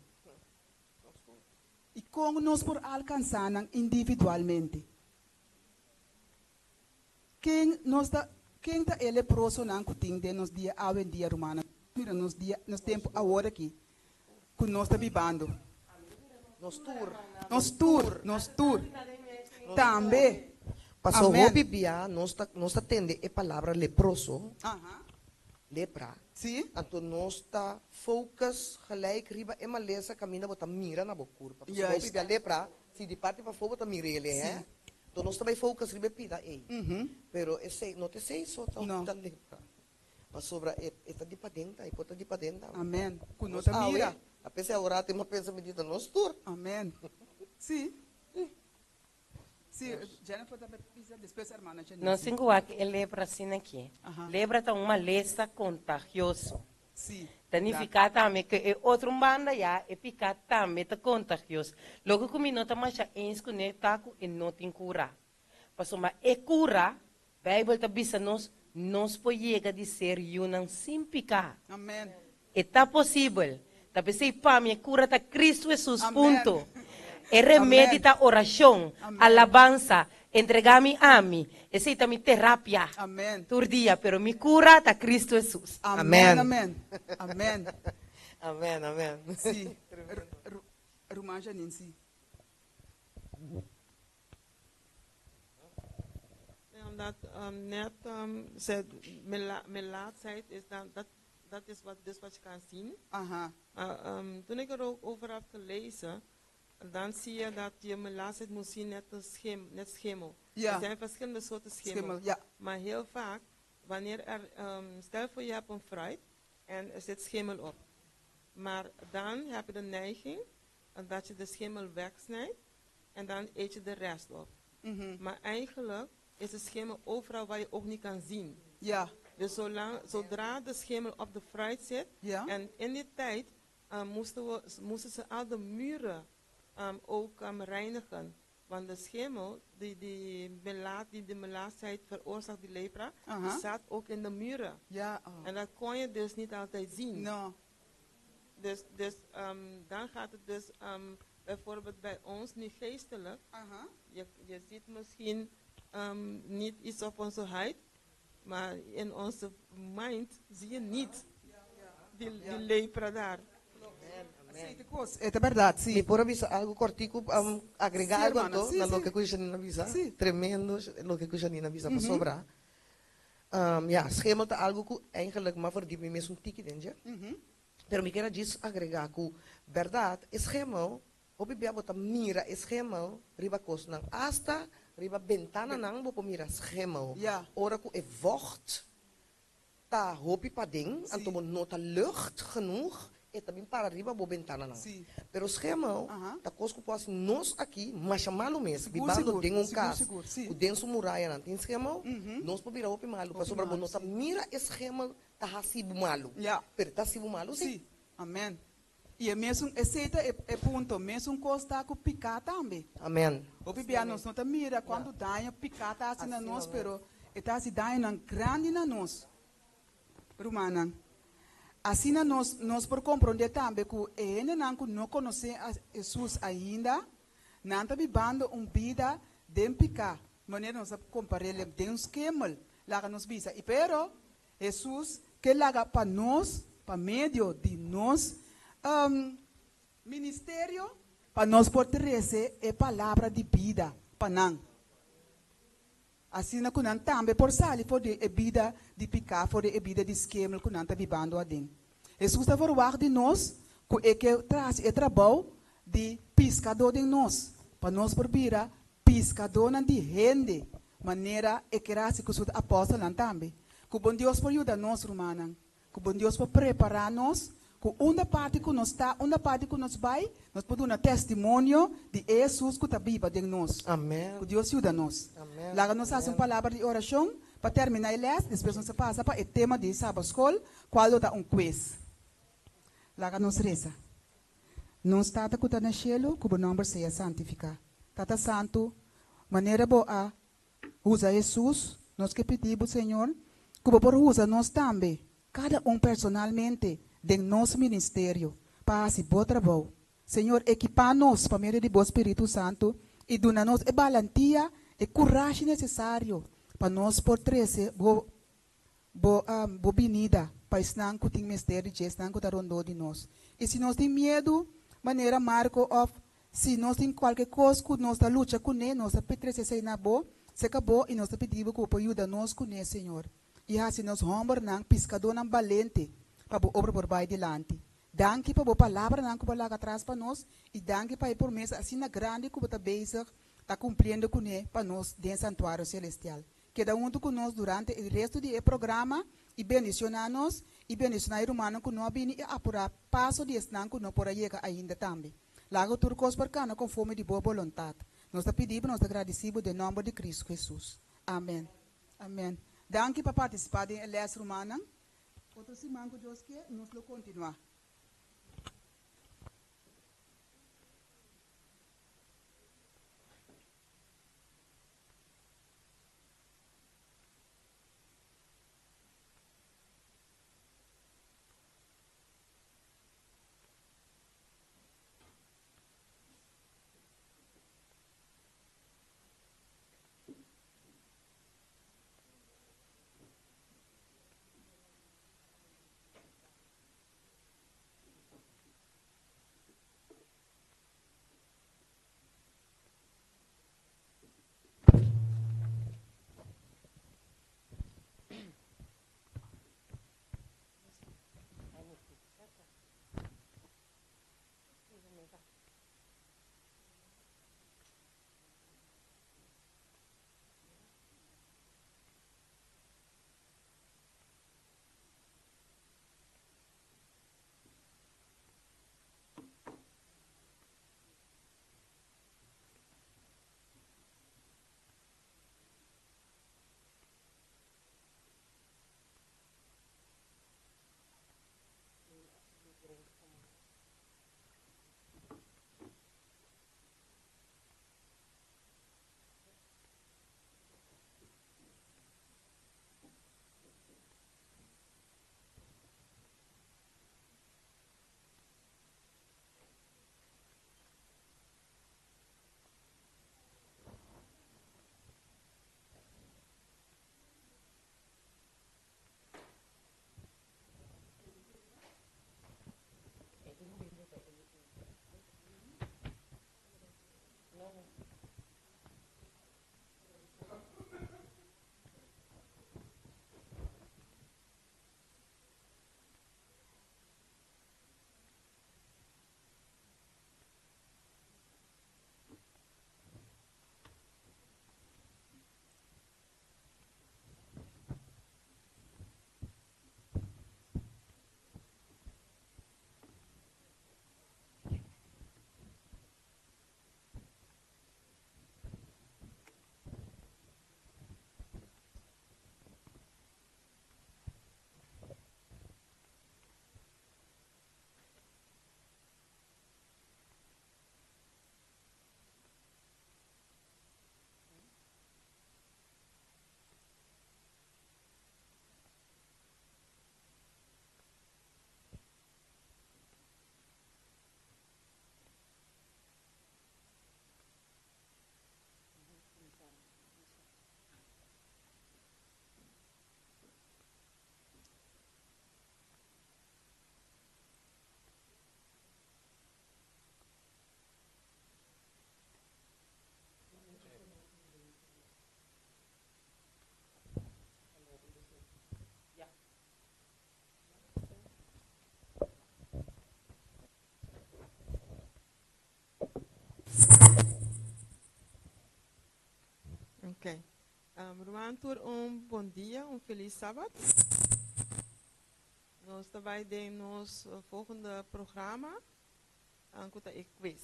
I kon nos por alkansá nan individualmente? Ken nos ta, ken ta e leprosonan ku tin den nos dia awendia, rumannan? Mira nos dia, nos tempu awor aki ku nos ta bibando. Nos tur. Nos tur, nos tur. Tambe. Paso Amen. hopi bia nos ta nos ta tende e palabra leproso, lepra, Sí. anto nos ta focus gelijk riba e malesa kaminda bo ta mira na bo kurpa. Pasobra hopi Juist. bia lepra, si di parti pafó bo ta mir'el, Sí. hè. Enton nos ta bai focus riba e pida ei. Pero esei, no ta esei so ta No. ta lepra. Pasobra e e ta di paden ta, e por ta di paden tambe. Amen. Ku no Nos ta awe, mira. a pesar awor tin mas pensa mi di ta nos tur. Amen. Sí. Sí, Jennifer ta bisa despues hermana Janice. Nos tin ku wak e lepra asina aki. Aha. Lepra ta un malesa kontagioso. Sí. Ta nifiká tambe ku e otro un banda ya e piká tambe ta kontagioso. Loke ku mi no ta masha eens kuné ta ku e no tin kura. Pasobra e kura, Beibel ta bisa nos, nos por yega di ser yunan sin piká. Amen. E ta posibel. Ta p'esei pa mi e kura ta Kristu Hesus, Amen. punto. E remedi Amen. ta orashon, Amen. alabansa, entregá mi ami. Esei ta mi terapia Amen. tur dia, pero mi kura ta Kristu Hesus. Amen, Amen. amen. Amen. Amen, amen. Sí. Ruman Janine, sí. Nee, omdat net ze melaatsheid is, dan, dat, dat is wat, dus wat je kan zien. Aha. Maar toen ik er ook over had gelezen, dan zie je dat je melaatsheid moet zien net een schim, net schimmel. Ja. Er zijn verschillende soorten schimmel. Schimmel, ja. Maar heel vaak, wanneer er, stel voor je hebt een fruit en er zit schimmel op. Maar dan heb je de neiging dat je de schimmel wegsnijdt en dan eet je de rest op. Maar eigenlijk is de schimmel overal waar je ook niet kan zien. Ja. Dus zodra de schimmel op de fruit zit, Ja. en in die tijd moesten ze al de muren ook reinigen. Want de schimmel die de melaatsheid veroorzaakt, die lepra, die zat ook in de muren. Ja, oh. En dat kon je dus niet altijd zien. No. Dus dan gaat het dus bijvoorbeeld bij ons nu geestelijk. Je ziet misschien niet iets op onze huid, maar in onze mind zie je niet die lepra daar. Sí, te cos, es de verdad, sí. Mi por avisa algo cortico, agregar Sí, algo hermana, anto, sí, na sí. lo que Janina avisa. Sí. Tremendo lo que Janina avisa pa sobra. Ja, schimmel ta algo ku eigenlijk maar verdiep mi mes un tiki den je. Pero mi quiero diz agregar ku verdad, schimmel, hopi bia bota mira schimmel, riba kos nang hasta, riba ventana nang bo mira schimmel. Ja. Ora ku e vocht ta hopi pa ding, Sí. anto bo nota lucht genoeg. E ta bin para riba bo bentananan. Pero schemel ta kos ku por hasi nos aki masha malu mes, bibando den un kas ku den su murayanan tin schemel, nos por bira hopi malu pasobra bo no ta mira e schemel ta hasi bo malu, pero e ta hasi bo malu si. Si, amen. I e mesun, esei ta e punto, mesun kos ta ku piká tambe. Amen. Hopi bia nos no ta mira kuantu daño piká ta hasi na nos, pero e ta hasi dañonan grandi na nos. Rumannan, asina nos nos por komprondé tambe ku e hendenan ku no konosé Hesus ainda, nan ta bibando un bida den piká, manera nos a kompar'é den un skemel, laga nos bisa. I pero, Hesus ke laga pa nos, pa medio di nos ministerio, pa nos por trese e palabra di bida pa nan. Asina ku nan tambe por sali for di e bida di piká, for di e bida di skemel ku nan ta bibando aden. Hesus ta verwagt di nos ku e ke trasi e trabou di piskadó den nos, pa nos por bira piskadónan di hende, manera e ker hasi ku su apòstelnan tambe. Ku bon Dios por yuda nos, rumannan. Ku bon Dios por prepará nos ku unda parti ku nos ta, unda parti ku nos bai, nos por duna testimonio di e Hesus ku ta biba den nos. Amen. Ku Dios yuda nos. Amen. Laga nos hasi un palabra di orashon pa terminá e lès, despues nos ta pasa pa e tema di Sabaskol, kual lo ta un quiz. Laga nos resa. Nos Tata ku ta na shelu, ku bo nòmber sea santifiká. Tata Santu, manera bo a Usa Hesus, nos ke pidi bo, Señor, ku bo por usa nos tambe, kada un personalmente, den nos ministerio, pa hasi bo trabou. Señor, ekipá nos pa medio di bo Spiritu Santu i duna nos e balantia, e kurashi nesesario pa nos por trese bo bo bo binida pa esnan ku tin mester di dje, esnan ku ta rondó di nos. I si nos tin miedu, manera Marko òf si nos tin kualke kos ku nos ta lucha kuné, nos ta trese esei na bo, serka bo, i nos ta pidi bo ku bo por yuda nos kuné, Señor, i hasi nos hòmbernan, piskadónan balente, pa bo obra por bai dilanti. Danki pa bo palabranan ku bo a laga atras pa nos, i danki pa e promesa asina grandi ku bo ta bezig ta kumpliendo kuné pa nos den Santuario Selestial. Keda huntu ku nos durante e restu di e programa i bendishoná nos i bendishoná e rumannan ku no a bini i apurá paso di esnan ku no por a yega ainda tambe. Laga tur kos por kana konforme di bo boluntat. Nos ta pidi bo, nos ta gradisí bo den nòmber di Kristu Hesus. Amen. Amen. Danki pa partisipá den e lès, rumannan. Otro siman ku Dios ke, nos lo kontinuá. Ruman tur un bon dia, un felis sabat. Nos ta bai den nos volgende programa, ku ta e quiz.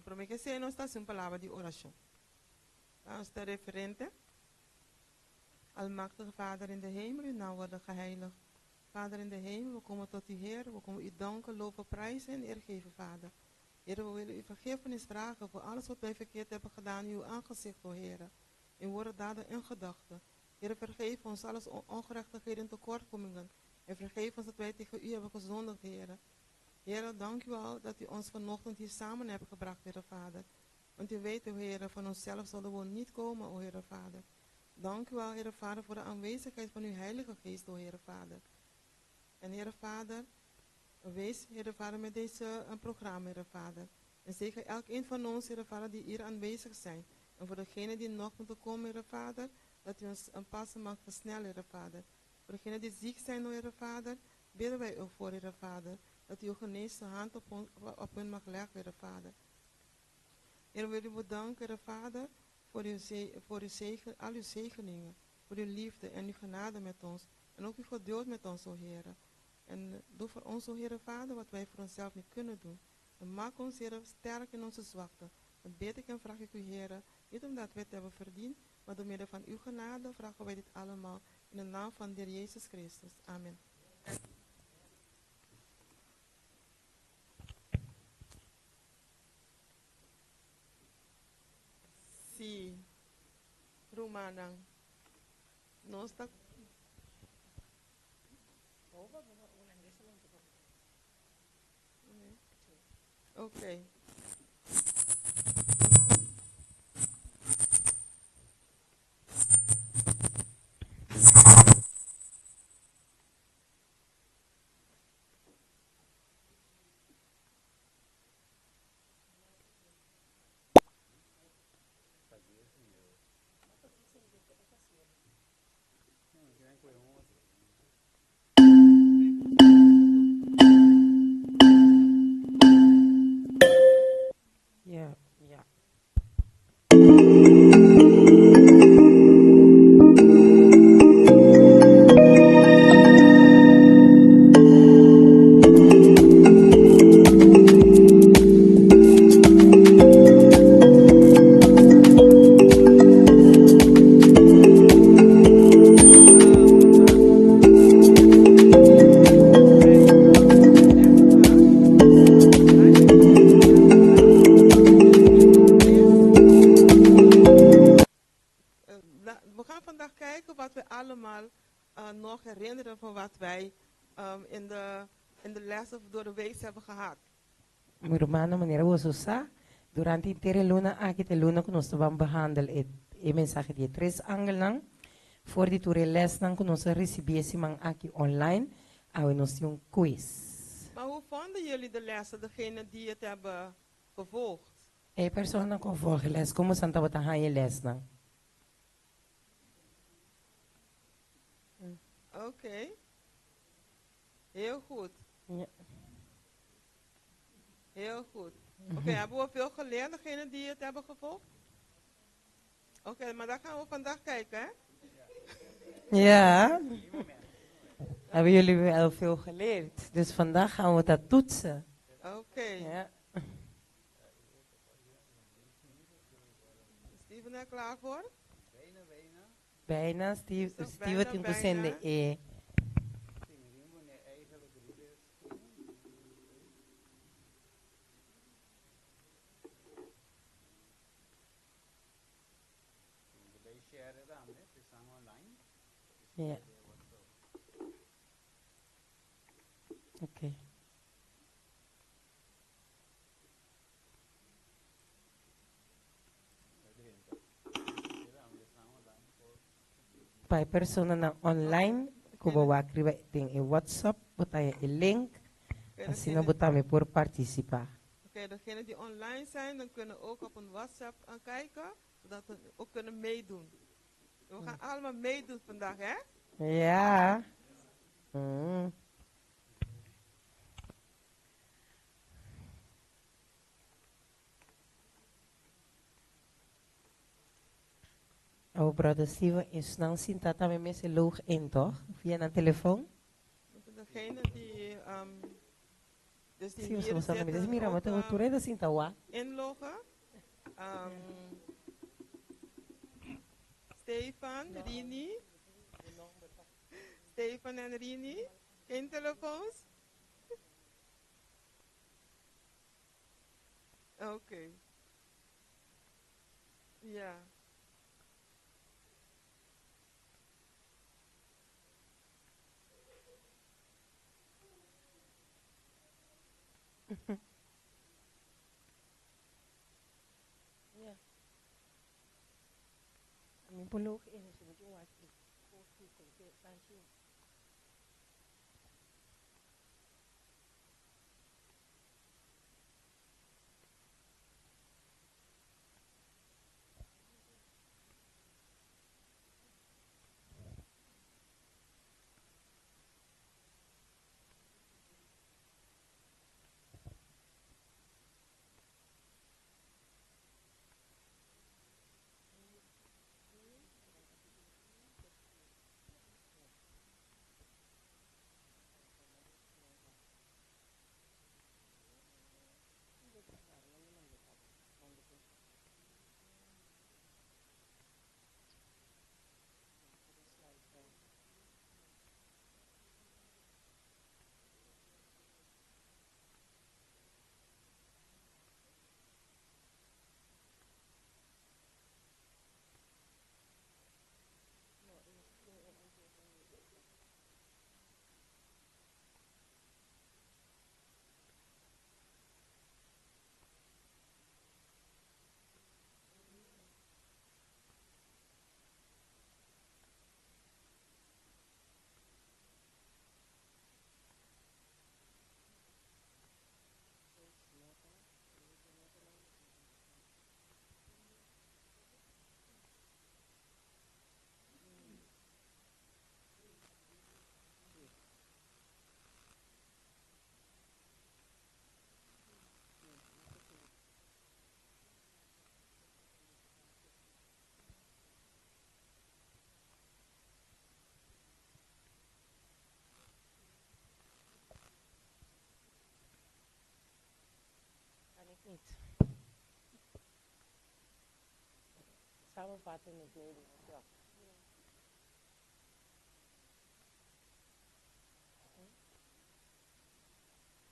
Prome ke esei nos ta hasi un palabra di orashon. Nos ta referente. Almachtige Vader in de hemel, uw naam worden geheiligd. Vader in de hemel, we komen tot u Heer, we komen u danken, loven, prijzen en eer geven, Vader. Heer, we willen u vergiffenis vragen voor alles wat wij verkeerd hebben gedaan in uw aangezicht, o Heer. In woorden, daden en gedachten. Heer, vergeef ons alles ongerechtigheden en tekortkomingen. En vergeef ons dat wij tegen u hebben gezondigd, Heer. Heer, dank u wel dat u ons vanochtend hier samen hebt gebracht, Heer Vader. Want u weet, o Heer, van onszelf zullen we niet komen, o Heer Vader. Dank u wel, Heer Vader, voor de aanwezigheid van uw Heilige Geest, o Heer Vader. En Heer Vader, wees, Heer Vader, met deze programma, Heer Vader. En zegen elk een van ons, Heer Vader, die hier aanwezig zijn. En voor degenen die nog moeten komen, Heer Vader, dat u ons een passen mag versnellen, Heer Vader. Voor degenen die ziek zijn, o Heer Vader, bidden wij u voor, Heer Vader, dat u uw geneesde hand op hun mag leggen, Heer Vader. Heer, we willen u bedanken, Heer Vader, voor uw zegen, al uw zegeningen, voor uw liefde en uw genade met ons. En ook uw geduld met ons, o Heer. En doe voor ons, o Heer Vader, wat wij voor onszelf niet kunnen doen. En maak ons, Heer, sterk in onze zwakte. Dat bid ik en vraag ik u, Heer, niet omdat wij het hebben verdiend, maar door middel van uw genade vragen wij dit allemaal in de naam van de Heer Jezus Christus. Amen. Sí, rumannan, nos ta. Oké. Ja, ja. We gaan vandaag kijken wat we allemaal nog herinneren van wat wij in de les of door de week hebben gehad. Mi rumannan, manera boso sa, durante henter e luna aki ta e luna ku nos ta ban behandel e mensahe di e tres angelnan. For di tur e lesnan ku nos a risibí e siman aki online, awe nos tin un quiz. Maar hoe vonden jullie de lessen, degene die het hebben gevolgd? E personanan ku a volg e les, komo san tabata haña e lesnan? Oké. Heel goed. Ja. Heel goed. Oké, hebben we veel geleerd, degene die het hebben gevolgd? Oké, maar daar gaan we vandaag kijken, hè? Ja. Hebben jullie wel veel geleerd. Dus vandaag gaan we dat toetsen. Oké. Ja. Is Steven er klaar voor? Bijna, bijna. Bijna, Steve, Is dat Steven bijna, tin ku sende bijna? e. Sí, mi tin pone eigenlijk riba e screen. Mi ta bay share tambe, pa esnan online. Ja. Oké. Pa e personanan online ku bo wak riba den e WhatsApp, bo ta haña e link, asina bo tambe por partisipá. Oké, degenen die online zijn, dan kunnen ook op een WhatsApp aan kijken, zodat we ook kunnen meedoen. We gaan allemaal meedoen vandaag, hè? Ja. Oh, brother Steven, esnan sinta tambe mester log in, toch? Via nan telefon? Degene die, dus die Sí, hier boso zitten mira, mira, ook, maar tur hende sinta wak. inloggen. Stefan, Rini. Stefan en Rini. Geen telefoons? Oké. Ja. Ja. Mi por log in, so moet je wak e koffie, koffie, sanchi. Kan ik niet. Samenvatten in het Nederlands, ja.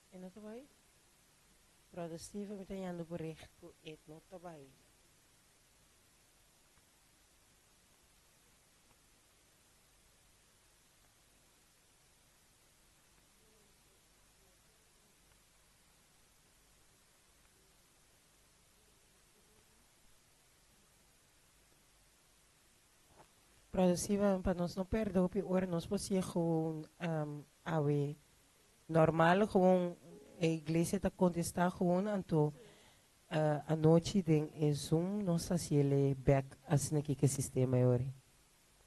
E no ta bai? Brother Steven, mi ta yanda bericht ku e no ta bai. Brother Steven, pa nos no perde hopi ora, nos por sigue gewoon awe normal, gewoon e iglesia ta contesta gewoon, anto anochi den e Zoom nos ta haciele back asina ki ke sistema e ori.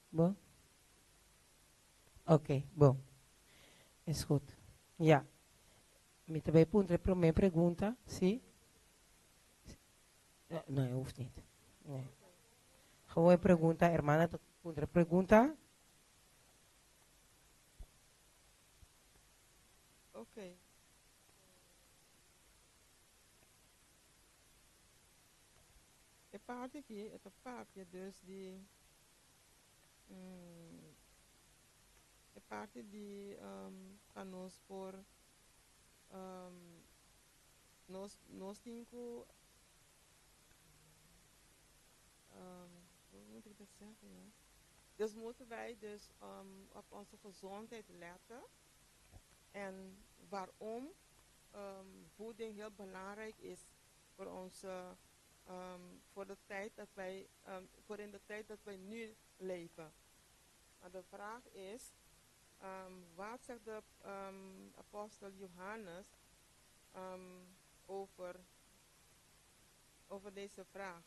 Bo? Ok, bo. Is goed. Ja. Mi ta bay puntra e prome pregunta, si? No, e hoeft niet. Nee. Gewoon e pregunta, hermana ta puntra e pregunta. Oké. E parti aki e ta papia dus di e parti di pa nos por nos nos tin ku hoe moet ik dat zeggen ja dus moeten wij dus op onze gezondheid letten en waarom voeding heel belangrijk is voor onze voor de tijd dat wij voor in de tijd dat wij nu leven. Maar de vraag is, wat zegt de apostel Johannes over deze vraag?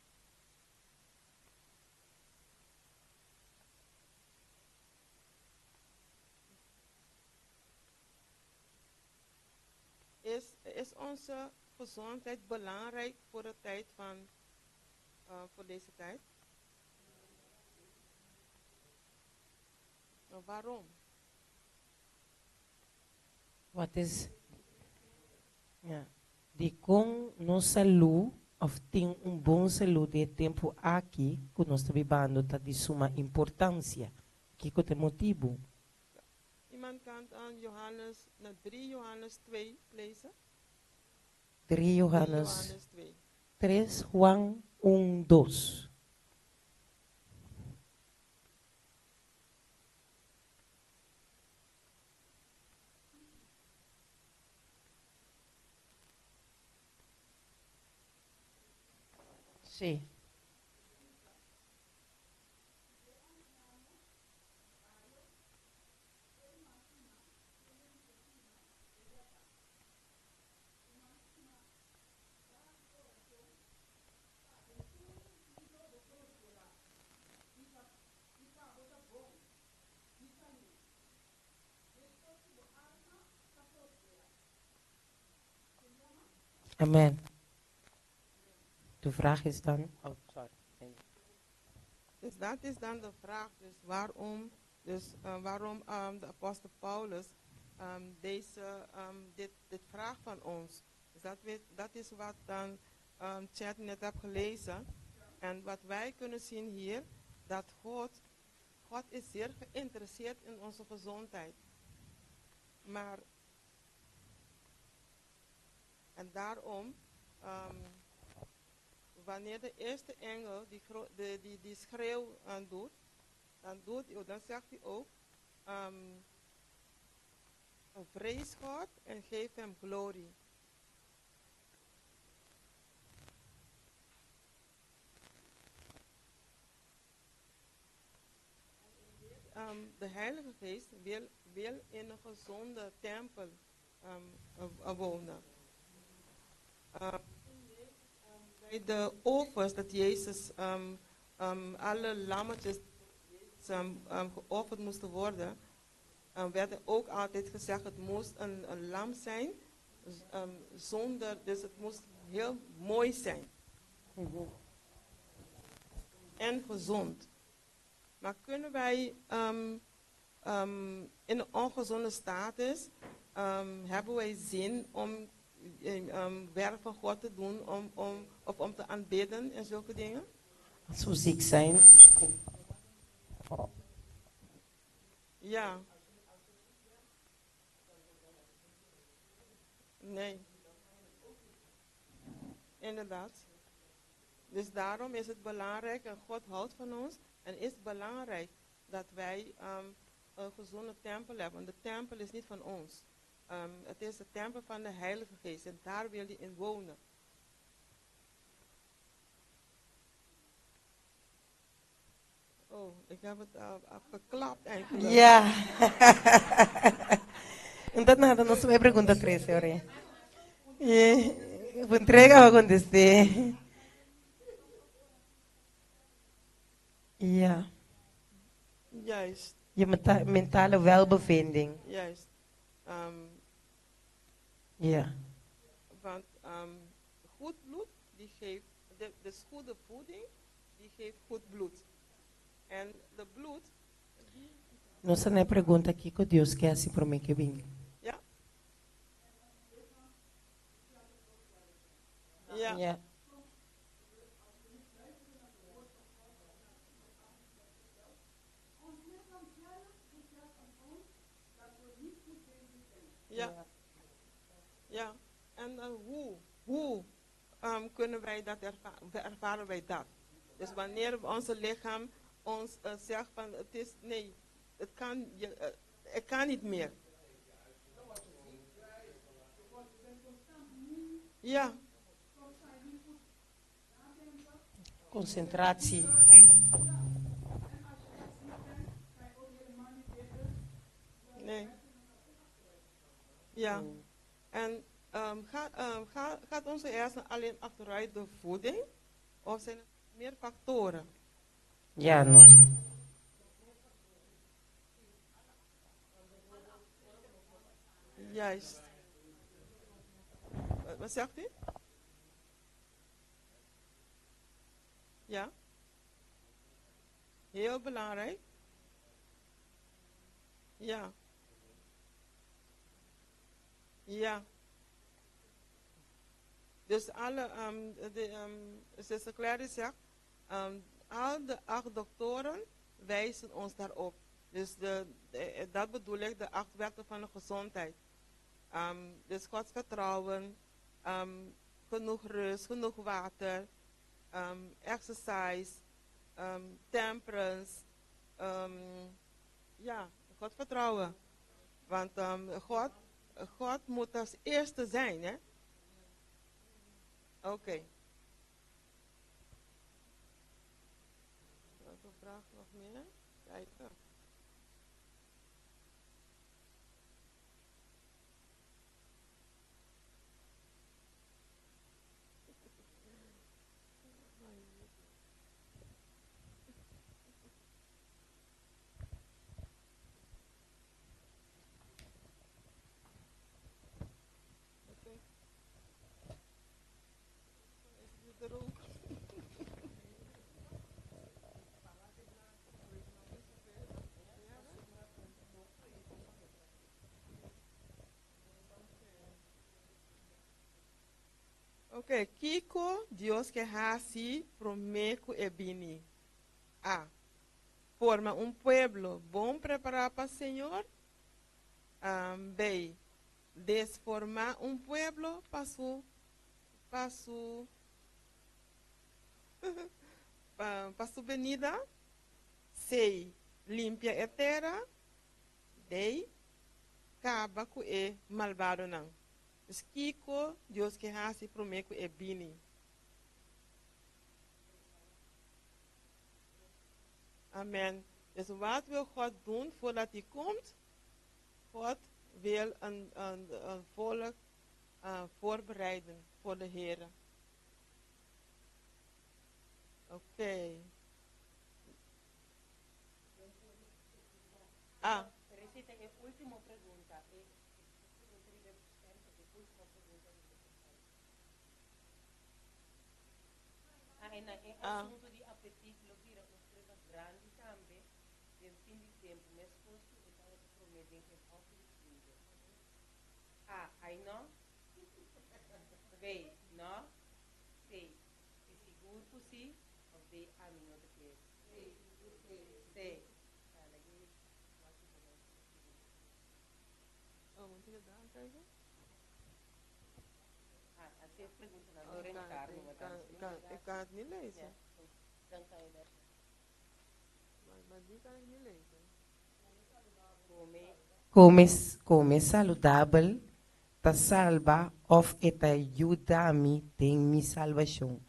Is onze gezondheid belangrijk voor de tijd van, voor deze tijd? Maar waarom? Wat is ja, dikon nos salú òf tin un bon salú den e tempu aki ku nos ta bibando ta di suma importansia? Kiko ta e motibu? Iemand kan aan Johannes, na 3 Johannes 2 lezen? 3 Johannes 3 Juan un dos. Sí. Amen. De vraag is dan. Oh, sorry. Dus dat is dan de vraag. Dus waarom, dus, waarom de apostel Paulus deze, dit vraagt van ons. Dus dat is wat dan Chat net heb gelezen. En wat wij kunnen zien hier, dat God is zeer geïnteresseerd in onze gezondheid. Maar, en daarom, wanneer de eerste engel die, de, die, die schreeuw doet, dan, doet hij, dan zegt hij ook, vrees God en geef hem glorie. De Heilige Geest wil in een gezonde tempel wonen. Bij de offers dat Jezus alle lammetjes geofferd moesten worden, werd er ook altijd gezegd het moest een lam zijn, zonder, dus het moest heel mooi zijn. En gezond. Maar kunnen wij in een ongezonde status, hebben wij zin om werk van God te doen, of om te aanbidden en zulke dingen? Als we ziek zijn. Ja. Nee. Inderdaad. Dus daarom is het belangrijk, en God houdt van ons, en is het belangrijk dat wij een gezonde tempel hebben. Want de tempel is niet van ons. Het is de tempel van de Heilige Geest en daar wil hij in wonen. Oh, ik heb het afgeklapt eigenlijk. Ja. En dat nada, no se me pregunta tres, hoor. Entrega o contesté. Ja. Juist. Je mentale welbevinding. Juist. Ja. Want goed bloed, die geeft, dus goede voeding, die geeft goed bloed. En de bloed... No se me pregunta kiko Dios ke hasi promé ke bin. Ja. Ja. Ja. Ja. Ja. En dan hoe kunnen wij dat ervaren wij dat? Dus wanneer ons lichaam ons zegt van het is, nee, het kan, je, het kan niet meer. Ja. Concentratie. Nee. Ja. En gaat onze hersenen alleen achteruit door voeding? Of zijn er meer factoren? Ja, no. Juist. Wat zegt u? Ja? Heel belangrijk. Ja. Ja. Dus alle, um, de, um, zuster Clary zegt, um, al de acht doktoren wijzen ons daarop. Dus de, de, dat bedoel ik, de acht wetten van de gezondheid. Um, dus Gods vertrouwen, um, genoeg rust, genoeg water, um, exercise, temperance, ja, God vertrouwen. Want God, God moet als eerste zijn, hè? Oké. Okay. Welke vraag nog meer? Kijken. Oké, Kiko, Dios ke hasi promé ku e bini. A. Forma un pueblo bon prepará pa Señor. Um, B. Desformá un pueblo pa su pa su pa, pa su benida. C. Limpia e tera. D. Kaba ku e malbadonan. Dus kiko Dios ke hasi promé ku e bini? Amen. Dus wat wil God doen voordat hij komt? God wil een, een, een volk uh, voorbereiden voor de Heer. Oké. Okay. Ah. Teresita, e último pregunta. E pregunta riba e último pregunta riba Ah, en e ah. asunto di apetit lo bira un prueba grandi tambe den fin di tempu, meskos ku e tabata promé den e hòfi di Eden. A. Ai no. B. No. C. Si sigur ku si òf D. Ami no ta kere. C. Ah, lagi wak ku bo nan Oh, moet ik het daar kijken? Ah, así e preguntanan Oh, door ik kan, elkaar ik noemen kan, dan. ik kan, ik kan het niet lezen. Ja, dan kan je dat. Maar, maar die kan ik niet lezen. Come, come, come saludabel ta salba òf e ta yuda mi den mi salbashon?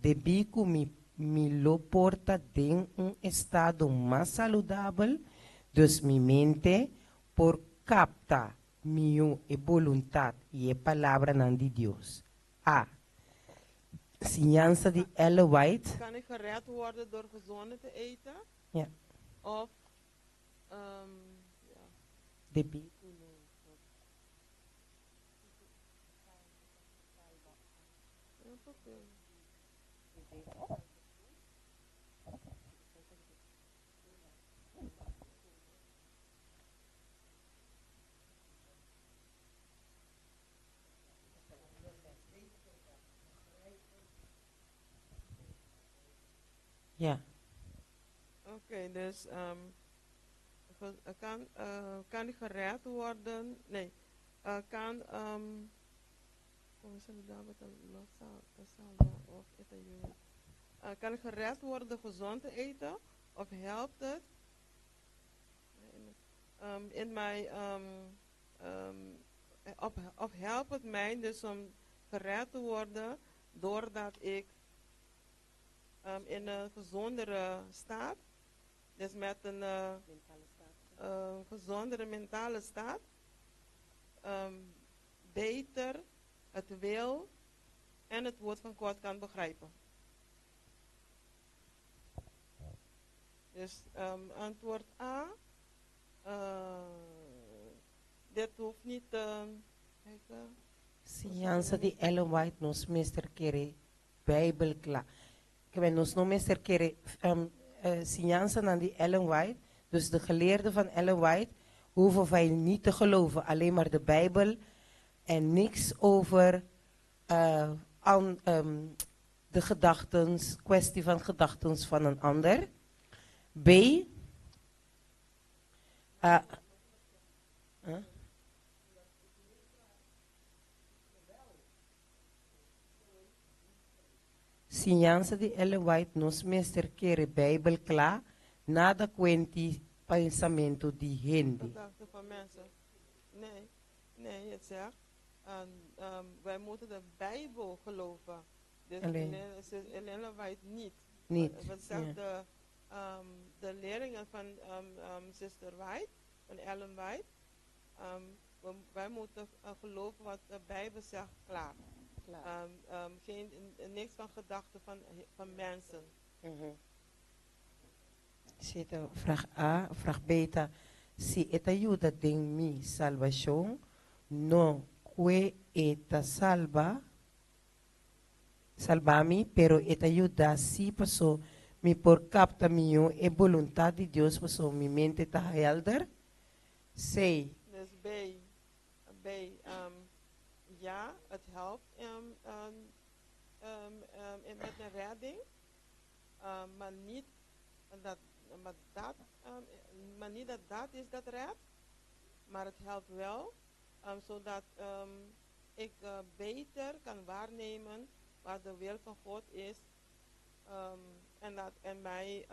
Debí ku mi mi lo por ta den un estado mas saludabel, dus mi mente por kapta mihó e boluntat i e palabranan di Dios. A. Siñansa di Ellen White. Kan ik gered worden door gezonder te eten? Ja. Of, um, ja. Debí ku lo por. Ja. Oké, dus um, kan, uh, kan ik gered worden? Nee. Uh, kan, um, uh, kan ik gered worden gezond te eten? Of helpt het um, in mij, um, um, of, of helpt het mij dus om gered te worden doordat ik um, in een gezondere staat, dus met een uh, uh, gezondere mentale staat, um, beter het wil en het woord van God kan begrijpen. Dus um, antwoord A. Uh, dit hoeft niet. Uh, kijken. Siñansa di Ellen White nos mester kere Bijbel kla. Ke nos no mester kere um, uh, siñansanan di Ellen White, dus de geleerde van Ellen White, Hoeven wij niet te geloven, alleen maar de Bijbel en niks over de gedachten, kwestie van gedachten van een ander. B. Huh? Siñansa di Ellen White nos mester kere Bijbel kla, nada kuenti pensamentu di hende. Gedachten van mensen. Nee, nee, het zegt, wij moeten de Bijbel geloven. Dus Alleen. Ellen White niet. Niet, Wat zegt ja. de leringen van Sister White, van Ellen White? Wij moeten geloven wat de Bijbel zegt, klaar. Klaar. Niks van gedachten van mensen. Zit er vraag A, vraag B, ta, si eta ayuda den mi salvación, no que eta salva, salvami, pero eta ayuda si pasó mi por capta mío e voluntad de Dios pasó mi mente ta helder. C. Dus B, B, ja, het helpt met de redding, maar niet dat, maar dat, maar niet dat dat is dat redt, maar het helpt wel, zodat ik beter kan waarnemen wat de wil van God is, en mijn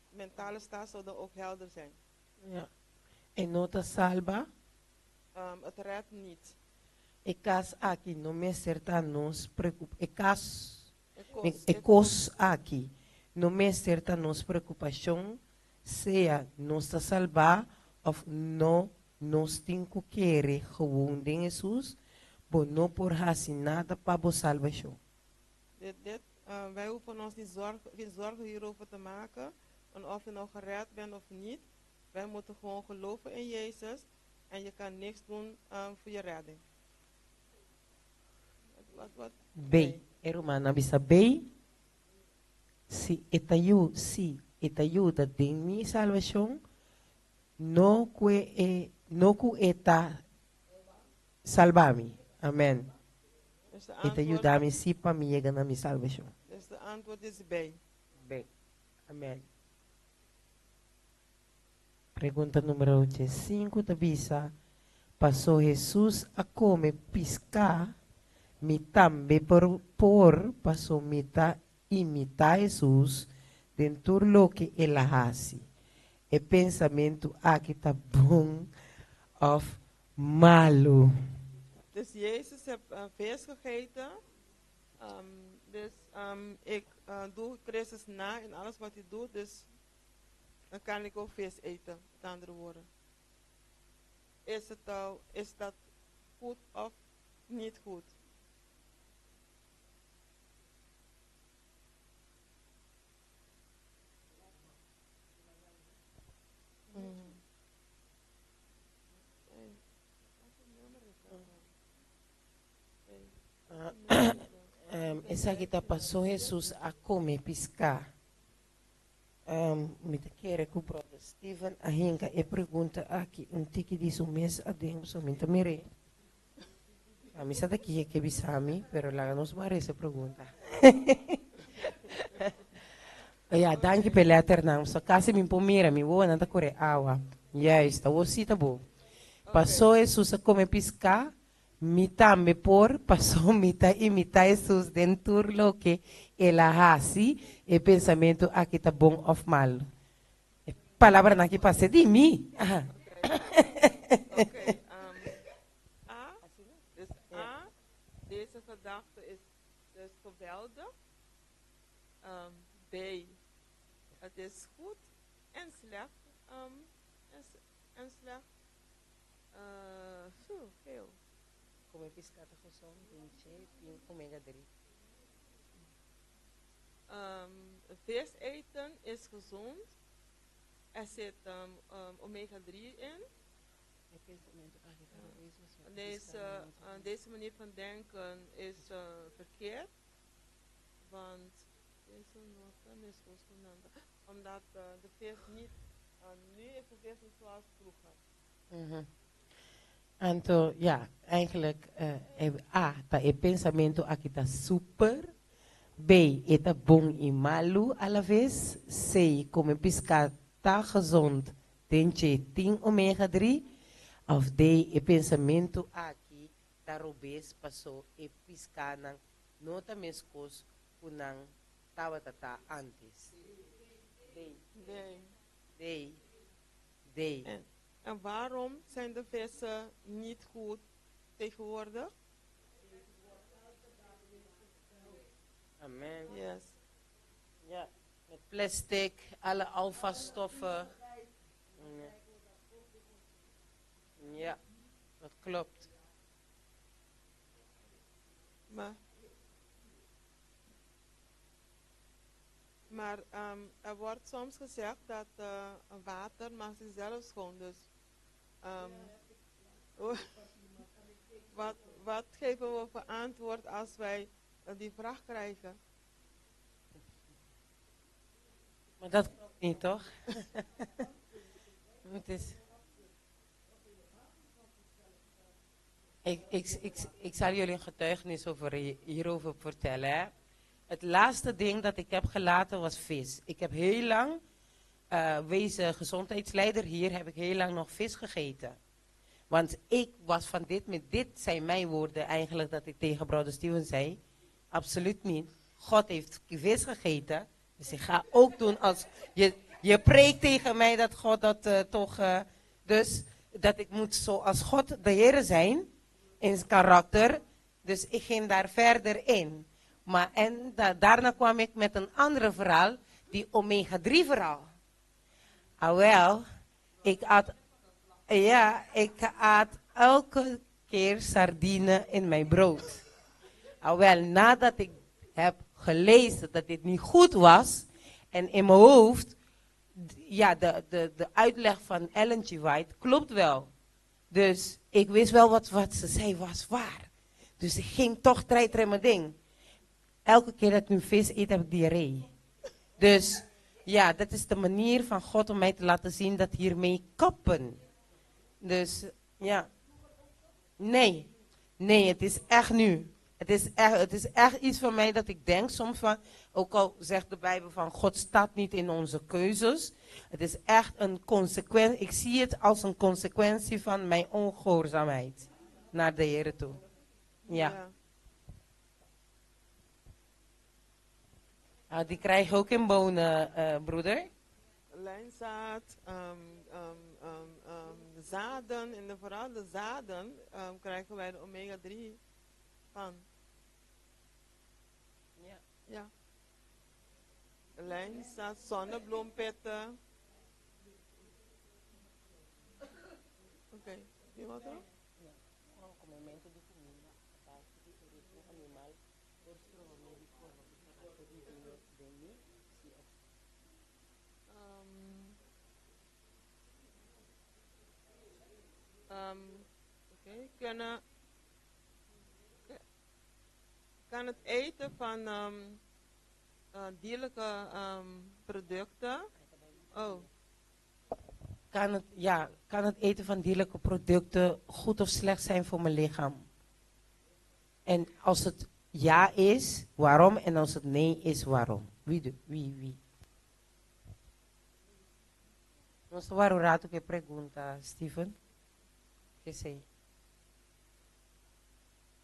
mentale staat zal dan ook helder zijn. Ja. En nota salva? Het redt niet. E kas aki no mester ta nos preocup-, e kas, E kos, e, e e kos aki no mester ta nos preocupación, sea nos ta salva of no, nos tin ku kere gewoon den Jesus, bo no por hasi nada pa bo salvación. Wij hoeven ons niet zorgen, geen zorgen hierover te maken, en of je nou gered bent of niet. Wij moeten gewoon geloven in Jezus en je kan niks doen voor je redding. Wat, wat, wat? B. E ruman a bisa B. Si e ta yu, si e ta yuda den mi salvacion, no ku e, no ku e ta salbami. Amen. Dus de E ta antwoord yuda mi si pa mi yega na mi salvacion. Dus de antwoord is B. B. Amen. Pregunta numero 5 ta bisa, pasó Jesus a come pisca, mi tambe por pasó mi ta imita Jesus den tur loke el a hasi. E pensamentu aki ta bon of malu? Dus Jezus heeft vis gegeten. Dus ik doe Christus na in alles wat hij doet. Dus dan kan ik ook vis eten, met andere woorden. Is dat goed of niet goed? Esaki ta pasó Jesus a come pisca. Mi ta kere ku brother Steven a hinka e pregunta aki un tiki di su mes aden, so mi ta mire. A mi sa ta kiye ke bisami, pero laga nos mare ese pregunta. Ja, danki pe letternan. So casi mi por mira, mi wowo nan ta kore awa. Juist, ta wo si ta bo. Pasó Jesus a come pisca, mi tambe por, pasó mi ta imita Jesus den tur loke el a hasi, e pensamentu aki ta bon of malu. E palabranan aki pasa di mi. Aha. Oké, A, dus A, deze gedachte is dus geweldig. B, het is goed en slecht. En slecht. Zo, heel. Come pisca ta gezond, tin C, tin omega 3. Vis eten is gezond. Er zit omega 3 in. E pensamento aki ta robes, maar zo Deze pisca no ta manier van denken is verkeerd. Want deze nota is omdat de vis niet, nu is de vis niet zoals vroeger. Anto, ja, eigenlijk, A, ta e pensamento aki ta super. B, e ta bon i malu a la vez. C, come piská ta gezond den dje tin omega 3. Of D, e pensamento aki ta robes paso e piskánan no ta meskos ku nan tabata ta antes. D. D. D. D. En waarom zijn de vissen niet goed tegenwoordig? Amen. Yes. Ja, met plastic, alle alfastoffen. Ja. Ja, dat klopt. Maar er wordt soms gezegd dat water maakt zichzelf schoon. Dus wat geven we voor antwoord als wij die vraag krijgen? Maar dat klopt niet, toch? Het is... Ik zal jullie een getuigenis hierover vertellen. Hè? Het laatste ding dat ik heb gelaten was vis. Ik heb heel lang, wezen gezondheidsleider hier, heb ik heel lang nog vis gegeten. Want ik was van dit, met dit zijn mijn woorden eigenlijk dat ik tegen broeder Steven zei. Absoluut niet. God heeft vis gegeten. Dus ik ga ook doen als... Je preekt tegen mij dat God dat toch... Dus dat ik moet zoals God de Heer zijn in zijn karakter. Dus ik ging daar verder in. Daarna kwam ik met een andere verhaal, die omega-3 verhaal. Ah wel, ik at, ja, ik at elke keer sardine in mijn brood. Ah wel, nadat ik heb gelezen dat dit niet goed was, en in mijn hoofd, ja, de uitleg van Ellen G. White klopt wel. Dus ik wist wel wat ze zei was waar. Dus ik ging toch treiteren mijn ding. Elke keer dat ik nu vis eet, heb ik diarree. Dus ja, dat is de manier van God om mij te laten zien dat hiermee kappen. Dus ja. Nee. Nee, het is echt nu. Het is echt iets van mij dat ik denk soms van, ook al zegt de Bijbel van God staat niet in onze keuzes. Het is echt een consequentie. Ik zie het als een consequentie van mijn ongehoorzaamheid naar de Heer toe. Ja. Ah, die krijg je ook in bonen, broeder. Lijnzaad, zaden, en vooral de zaden krijgen wij de omega-3 van. Ja. Lijnzaad, zonnebloempitten. Oké, wie wat er? Oké, kan het eten van dierlijke producten? Oh. Kan het eten van dierlijke producten goed of slecht zijn voor mijn lichaam? En als het ja is, waarom? En als het nee is, waarom? Wie? Wie, wie? Nos waarom rato que pregunta, Steven? Que sei.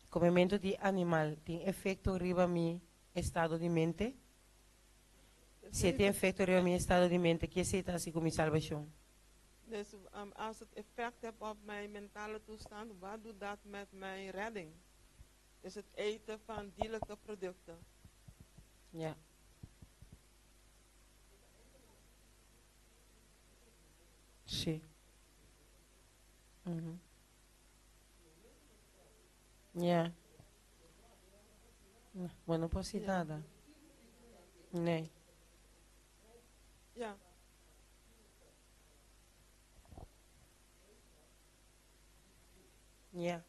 Comimento di animal tem efecto riba mi estado de mente? Se tem efecto riba mi estado de mente, que se está assim com mi salvação? Dus als het effect heeft op mijn mentale toestand, wat doet dat met mijn redding? Dus het eten van dierlijke producten. Ja. Sí. Ja. Bueno, pues sí, nada. Nee. Ja. Ja.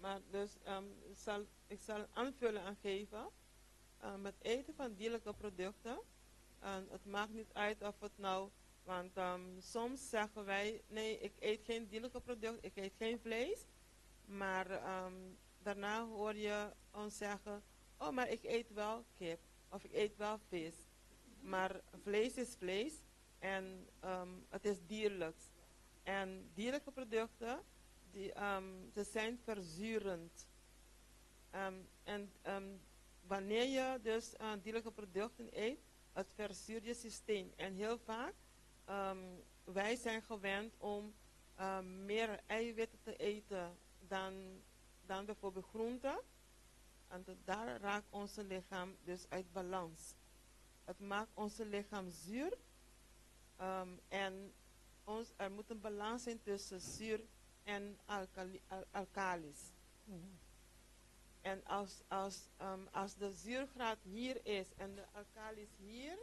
Maar dus ik zal aanvullen aan geven. Met eten van dierlijke producten. En het maakt niet uit of het nou Want soms zeggen wij, nee, ik eet geen dierlijke product, ik eet geen vlees. Maar daarna hoor je ons zeggen, oh, maar ik eet wel kip of ik eet wel vis. Maar vlees is vlees en het is dierlijks. En dierlijke producten, ze zijn verzurend. En wanneer je dus dierlijke producten eet, het verzuurt je systeem. En heel vaak, wij zijn gewend om meer eiwitten te eten dan bijvoorbeeld groenten. En daar raakt onze lichaam dus uit balans. Het maakt onze lichaam zuur. En er moet een balans zijn tussen zuur en alkalis. En als de zuurgraad hier is en de alkalis hier,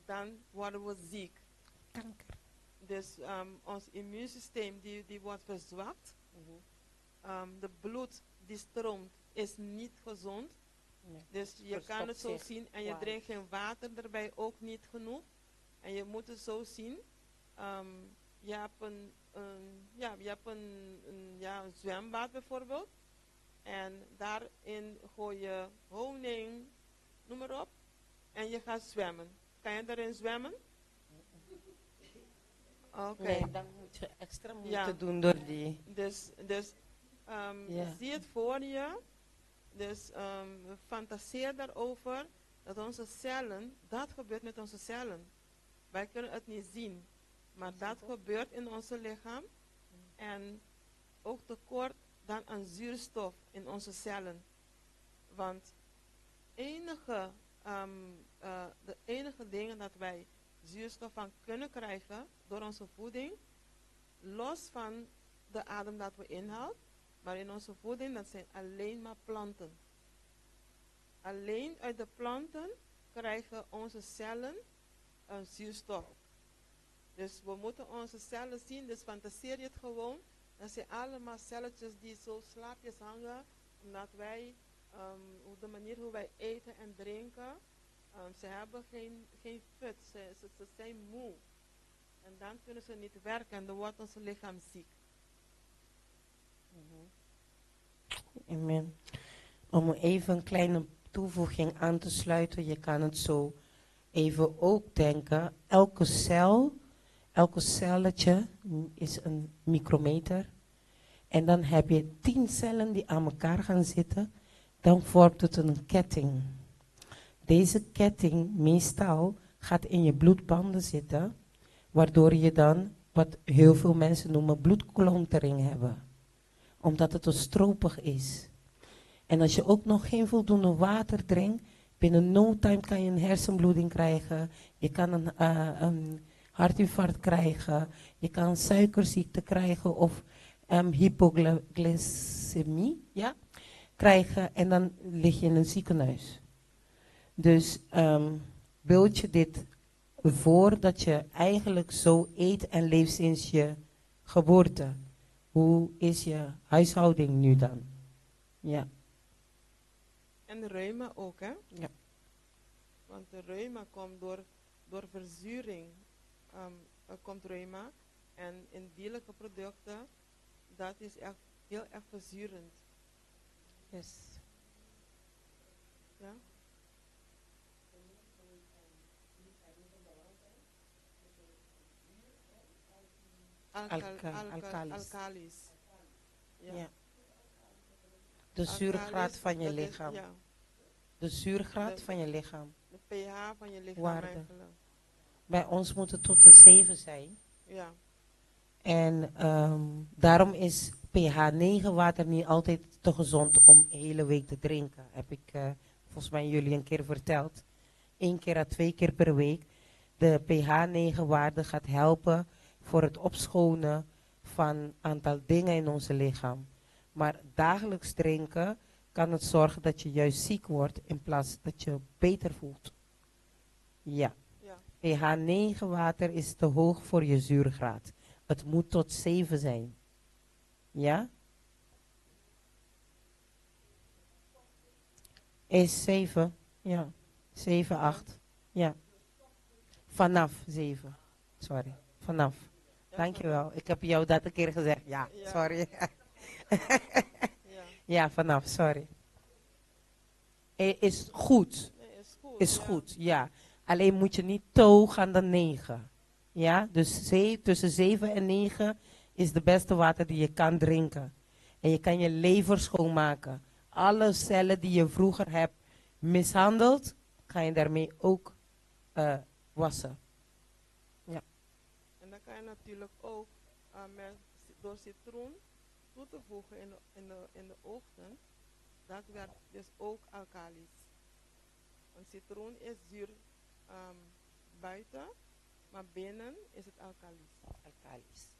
dan worden we ziek. Kanker. Dus ons immuunsysteem die wordt verzwakt. De bloed die stroomt is niet gezond. Dus je kan Verstopt het zo zich. zien en je drinkt geen water erbij, ook niet genoeg. En je moet het zo zien. Je hebt een zwembad bijvoorbeeld. En daarin gooi je honing, noem maar op. En je gaat zwemmen. Kan je daarin zwemmen? Oké. Nee, dan moet je extra moeite doen door die... Dus zie het voor je. Dus fantaseer daarover dat onze cellen, dat gebeurt met onze cellen. Wij kunnen het niet zien, maar dat gebeurt in ons lichaam. En ook tekort dan aan zuurstof in onze cellen. Want de enige dingen dat wij zuurstof van kunnen krijgen door onze voeding, los van de adem dat we inhalen, maar in onze voeding, dat zijn alleen maar planten. Alleen uit de planten krijgen onze cellen een zuurstof. Dus we moeten onze cellen zien, dus fantaseer je het gewoon. Dat zijn allemaal celletjes die zo slaapjes hangen, omdat wij, hoe de manier hoe wij eten en drinken, ze hebben geen fut, ze zijn moe. En dan kunnen ze niet werken en dan wordt ons lichaam ziek. Amen. Om even een kleine toevoeging aan te sluiten, je kan het zo even ook denken. Elke cel, elke celletje is een micrometer. En dan heb je 10 cellen die aan elkaar gaan zitten. Dan vormt het een ketting. Deze ketting meestal gaat in je bloedbanden zitten, waardoor je dan wat heel veel mensen noemen bloedklontering hebben. Omdat het zo stropig is. En als je ook nog geen voldoende water drinkt, binnen no time kan je een hersenbloeding krijgen. Je kan een hartinfarct krijgen. Je kan suikerziekte krijgen of hypoglycemie, ja, krijgen. En dan lig je in een ziekenhuis. Dus beeld je dit voor dat je eigenlijk zo eet en leeft sinds je geboorte. Hoe is je huishouding nu dan? Ja. En de reuma ook, hè? Ja. Want de reuma komt door verzuring. Er komt reuma. En in dierlijke producten, dat is echt heel erg verzurend. Ja? Alkalis. Alkalis. Ja. Ja. De zuurgraad Alkalis, van je dat is, lichaam. ja. De zuurgraad van je lichaam. De pH van je lichaam Waarde. eigenlijk. Bij ons moet het tot de 7 zijn. En daarom is pH 9 water niet altijd te gezond om de hele week te drinken. Heb ik volgens mij jullie een keer verteld. 1 keer à 2 keer per week. De pH 9 waarde gaat helpen voor het opschonen van een aantal dingen in ons lichaam. Maar dagelijks drinken kan het zorgen dat je juist ziek wordt in plaats dat je beter voelt. Ja. pH 9 water is te hoog voor je zuurgraad. Het moet tot 7 zijn. Ja? Is 7. Ja. 7, 8. Ja. Vanaf 7. Sorry, vanaf. Dankjewel. Ik heb jou dat een keer gezegd. Ja, sorry. Ja, vanaf, sorry. Is goed. Nee, is goed. Is ja. goed, ja. Alleen moet je niet te hoog gaan dan 9. Ja, dus tussen 7 en 9 is de beste water die je kan drinken. En je kan je lever schoonmaken. Alle cellen die je vroeger hebt mishandeld, ga je daarmee ook wassen. Ja. En dan kan je natuurlijk ook door citroen toe te voegen in de ochtend, dat werkt dus ook alkalisch. Want citroen is zuur buiten, maar binnen is het alkalisch. Alkalisch.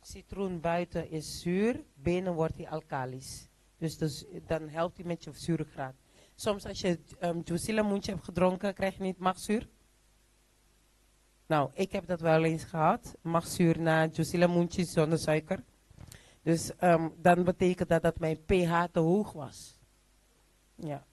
Citroen buiten is zuur, binnen wordt hij alkalisch. Dus dan helpt hij met je zuurgraad. Soms als je juicy lemoentje hebt gedronken, krijg je niet maagzuur. Nou, ik heb dat wel eens gehad. Maagzuur na juicy lemoentje zonder suiker. Dus dan betekent dat dat mijn pH te hoog was. Ja.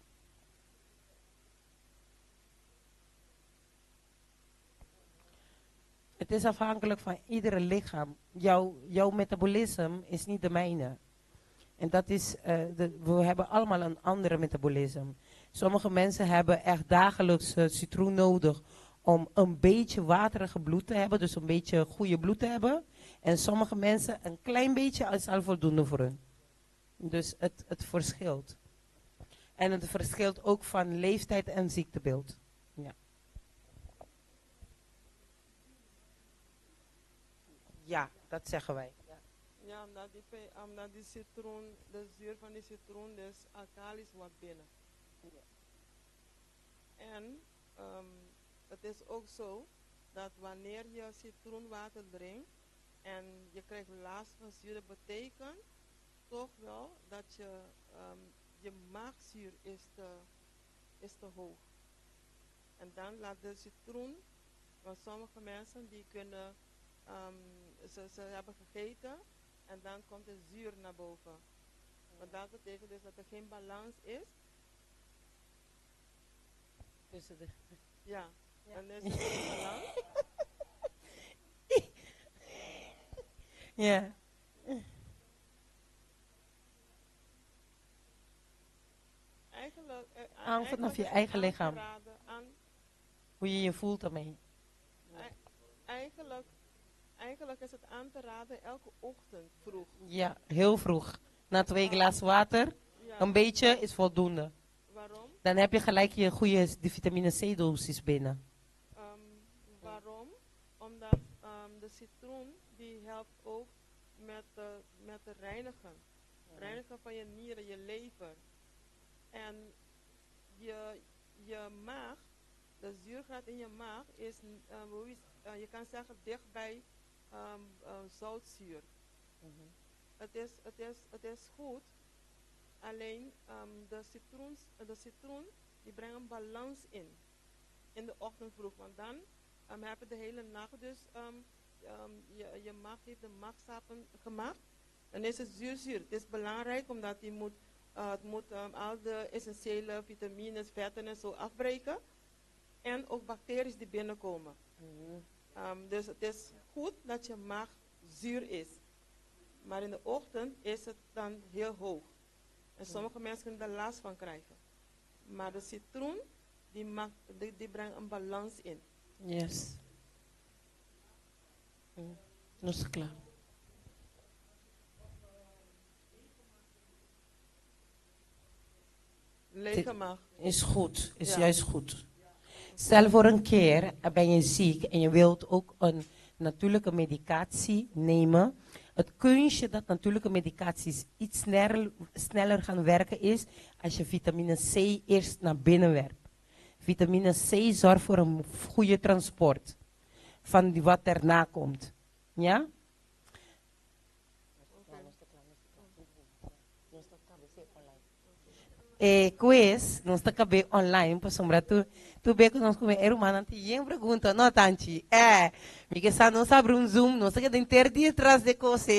Het is afhankelijk van iedere lichaam. Jouw metabolisme is niet de mijne. En dat is, we hebben allemaal een andere metabolisme. Sommige mensen hebben echt dagelijks citroen nodig om een beetje waterige bloed te hebben, dus een beetje goede bloed te hebben. En sommige mensen een klein beetje is al voldoende voor hun. Dus het verschilt. En het verschilt ook van leeftijd en ziektebeeld. Ja. Ja, dat zeggen wij. Ja, ja, omdat die citroen, de zuur van die citroen dus alkalisch wordt binnen. Ja. En het is ook zo dat wanneer je citroenwater drinkt en je krijgt last van zuur, dat betekent toch wel dat je maagzuur is te hoog. En dan laat de citroen, want sommige mensen die kunnen, ze hebben gegeten en dan komt het zuur naar boven. Want dat betekent dus dat er geen balans is. Tussen de Ja, Ja. dan is er geen balans. Ja. Eigenlijk Aan vanaf eigenlijk je is het eigen lichaam. aangeraden aan Hoe je je voelt daarmee. Eigenlijk is het aan te raden elke ochtend vroeg. Ja, heel vroeg. Na 2 glazen water, een beetje is voldoende. Waarom? Dan heb je gelijk je goede die vitamine C dosis binnen. Waarom? Omdat de citroen die helpt ook met het reinigen. Reinigen van je nieren, je lever. En je maag, de zuurgraad in je maag is, je kan zeggen, dicht bij zoutzuur. Het is goed, alleen de citroen die brengt een balans in de ochtend vroeg. Want dan heb je de hele nacht dus je maag heeft de maagsappen gemaakt. Dan is het zuurzuur. Het is belangrijk omdat die het moet al de essentiële vitamines, vetten en zo afbreken. En ook bacteriën die binnenkomen. Dus het is goed dat je maag zuur is. Maar in de ochtend is het dan heel hoog. En sommige mensen kunnen daar last van krijgen. Maar de citroen, die brengt een balans in. Yes. Dat is klaar. Lege maag. Is goed, is Ja. juist goed. Stel voor een keer, ben je ziek en je wilt ook een natuurlijke medicatie nemen. Het kunstje dat natuurlijke medicaties iets sneller gaan werken is als je vitamine C eerst naar binnen werpt. Vitamine C zorgt voor een goede transport van die wat erna komt. Ja? Quiz, nós tá cabe online, para sombra tu, tu vê que nós come era uma não tem pergunta, não tanti. Me que sa não sabe um zoom, não sei que tem ter dia atrás de coisa.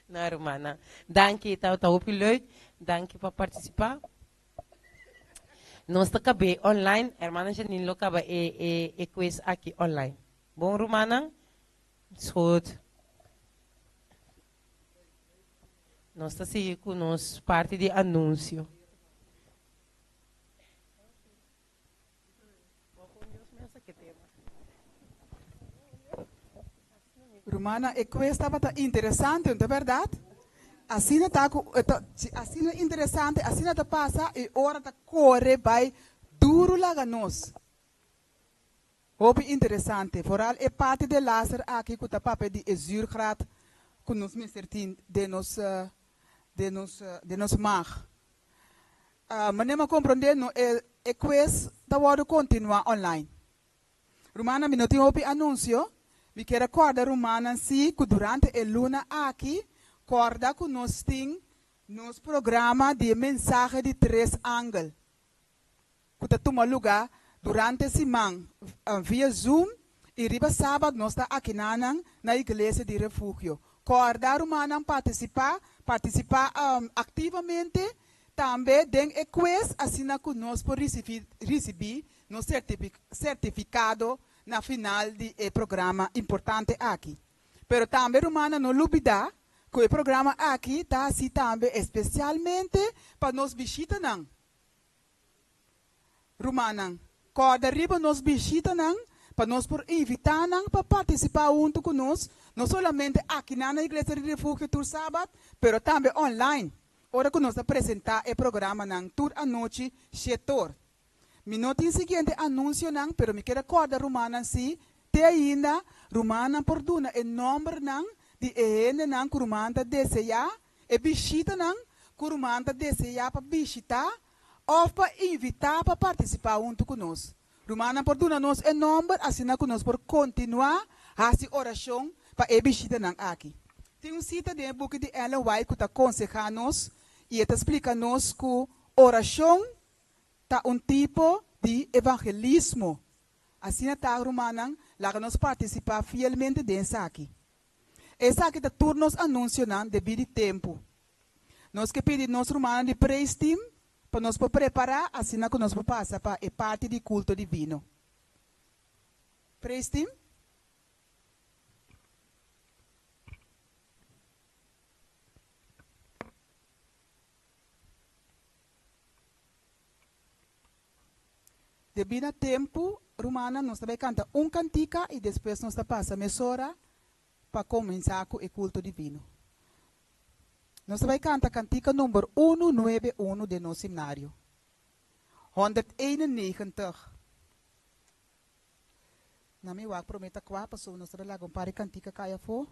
Não, hermana. Danke, tá, tá op leuk. Danke para participar. Nos ta kab'é online, hermana Janine lo kaba e e e quiz aki online. Bon rumannan? Is goed. Nos ta sigui ku nos parti di anunsio. Rumannan, e quiz tabata interesante, no ta bèrdat? Asina ta ku e ta asina interesante, asina ta pasa i ora ta kore bai duru laga nos. Hopi interesante, vooral e parti de laster aki ku ta papia di e zuurgraad ku nos mester tin den nos den nos den nos maag. Manera mi a komprondé no e e quiz ta wòrdu kontinuá online. Rumannan mi no tin hopi anunsio, mi kier a kòrda rumannan si ku durante e luna aki kòrda ku nos tin nos programa di e mensahe di tres angel. Ku ta tuma lugá durante siman via Zoom i riba sabat nos ta akinanan na Iglesia di Refugio. Kòrda rumannan partisipá, partisipá aktivamente tambe den e quiz asina ku nos por risibí nos sertifikado na final di e programa importante aki. Pero tambe rumannan no lubidá ku e programa aki ta hasí tambe espesialmente pa nos bishitanan. Rumannan, kòrda riba nos bishitanan pa nos por invitá nan pa partisipá huntu ku nos, no solamente akinan na Iglesia di Refugio tur sabat, pero tambe online, ora ku nos ta presentá e programanan tur anochi shetor. Mi no tin siguiente anunsionan, pero mi kier a kòrda rumannan si te ainda rumannan por duna e nòmbernan di e hendenan ku ruman ta deseá E bishitanan ku ruman ta deseá pa bishitá òf pa invitá pa partisipá huntu ku nos. Rumannan por duna nos e nòmber asina ku nos por kontinuá hasi orashon pa e bishitanan aki. Tin un sita den e buki di Ellen White ku ta konsehá nos i e ta splika nos ku orashon ta un tipo di evangelismo. Asina ta, rumannan, laga nos partisipá fielmente den esaki. Esaki ta tur nos anunsionan debí di tempu. Nos ke pidi nos rumannan di Praise Team pa nos por prepará asina ku nos por pasa pa e parti di kulto divino. Praise Team. Debí na tempu, rumannan, nos ta bai kanta un kantika i despues nos ta pasa mesora pa kuminsá ku e kulto divino. Nos ta bai kanta kantika number unu nuebe unu den nos himnario, 191. Na mi wak promé ta kua pasobra nos ta bai laga un par di kantika kai afó.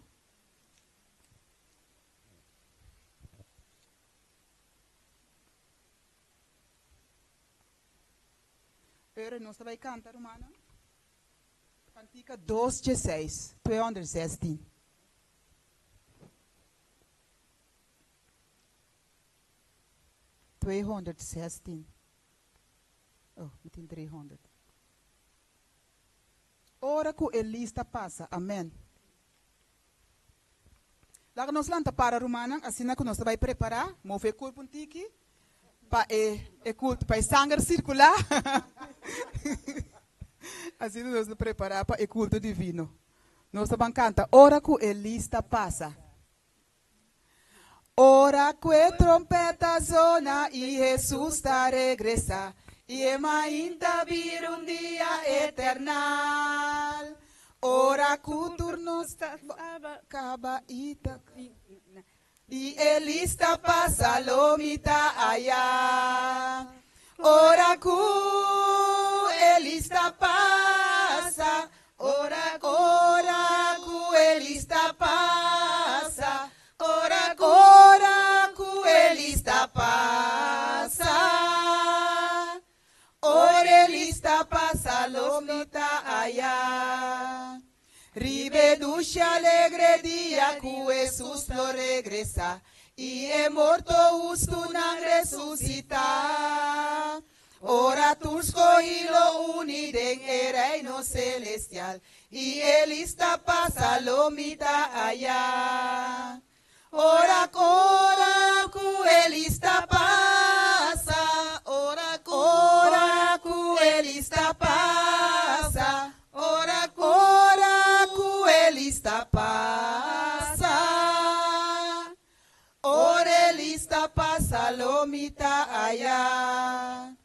Pero nos ta bai kanta, rumannan, kantika dos dieseis, 216. 216. Oh, mi tin 300. Ora ku e lista pasa. Amen. Laga nos lanta para, rumannan, asina ku nos ta bai prepará, move e kurpu un tiki pa e e kulto, pa e sanger sirkulá. Asina nos ta prepará pa e kulto divino. Nos ta ban kanta Ora ku e lista pasa. Ora ku e trompeta zona i Hesus ta regresá, i e mainta bira un dia eternal. Ora ku tur nos ta kaba i ta i e lista pasa lo mi ta aya. Ora ku e lista pasa, Ora ora ku e lista pasa Ora ora ku e lista pasa Ora e lista pasa lo mi ta aya Riba e dushi alegre dia ku Hesus lo regresa I e morto hustunan resusita Ora tur skohi lo uni den e Reino Celestial i e lista pasa lo mi ta aya. Ora ora ku e lista pasa, ora ora. ku e lista pasa, ora ku, ora ku e lista pasa, ora e lista pasa lo mi ta aya.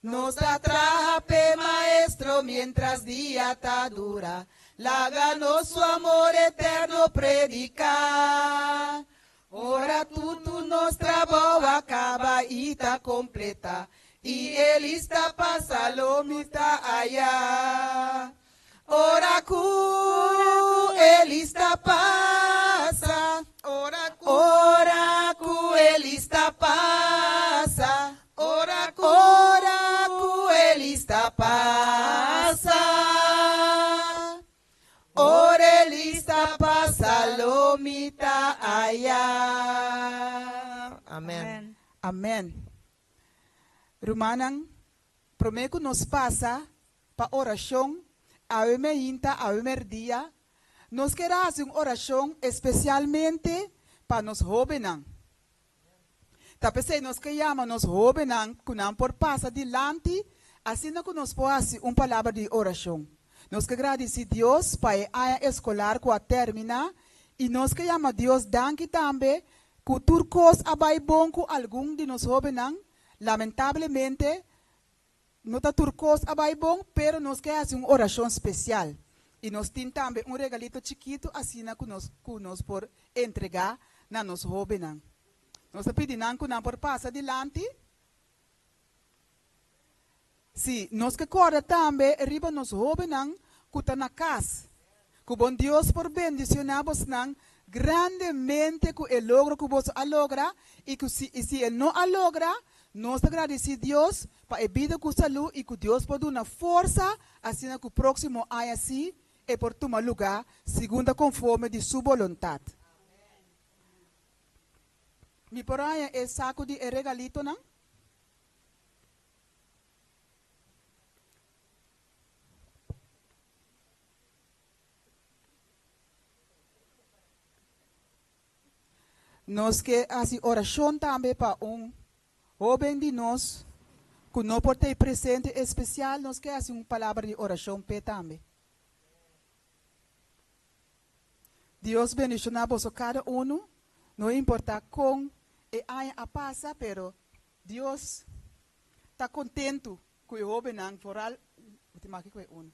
Nos ta traha p'e Maestro mientras dia ta dura, laga nos su amor eterno prediká. Ora tutu nos trabou a kaba i ta kompletá, i e lista pasa lo mi ta aya. Ora ku e lista pasa, ora ku, ora ku e lista pasa, ora ku, ora ku e lista pasa, ora e lista pasa lo mi ta aya. Amen. Amen. Rumannan, promé ku nos pasa pa orashon awe meinta, awe merdia, nos kier a hasi un orashon espesialmente pa nos hóbennan. Ta p'esei nos ke yama nos hóbennan ku nan por pasa dilanti asina ku nos por hasi un palabra di orashon. Nos ke gradisí Dios pa e aña eskolar ku a terminá i nos ke yama Dios danki tambe ku tur kos a bai bon ku algun di nos hóbennan. Lamentablemente No ta tur kos a bai bon, pero nos ke hasi un orashon spesial. I nos tin tambe un regalito chikitu asina ku nos ku nos por entregá na nos hóbennan. Nos ta pidi nan ku nan por pasa dilanti. Sí, nos ke kòrda tambe riba nos hóbennan ku ta na kas. Ku bon Dios por bendisioná bosnan grandemente ku e logro ku boso a logra i ku si i si e no a logra, nos ta gradisí Dios pa e bida ku salú i ku Dios por duna forsa asina ku próksimo aña sí e por tuma lugá segun ta konforme di Su boluntat. Mi por haña e saku di e regalitonan? Nos ke hasi orashon tambe pa un hóben di nos ku no por ta ei presente espesial, nos ke hasi un palabra di orashon p'e tambe. Dios bendishoná boso kada unu, no importá kon e aña a pasa, pero Dios ta kontentu ku e hóbennan, foral, bo tin maki ku e unu.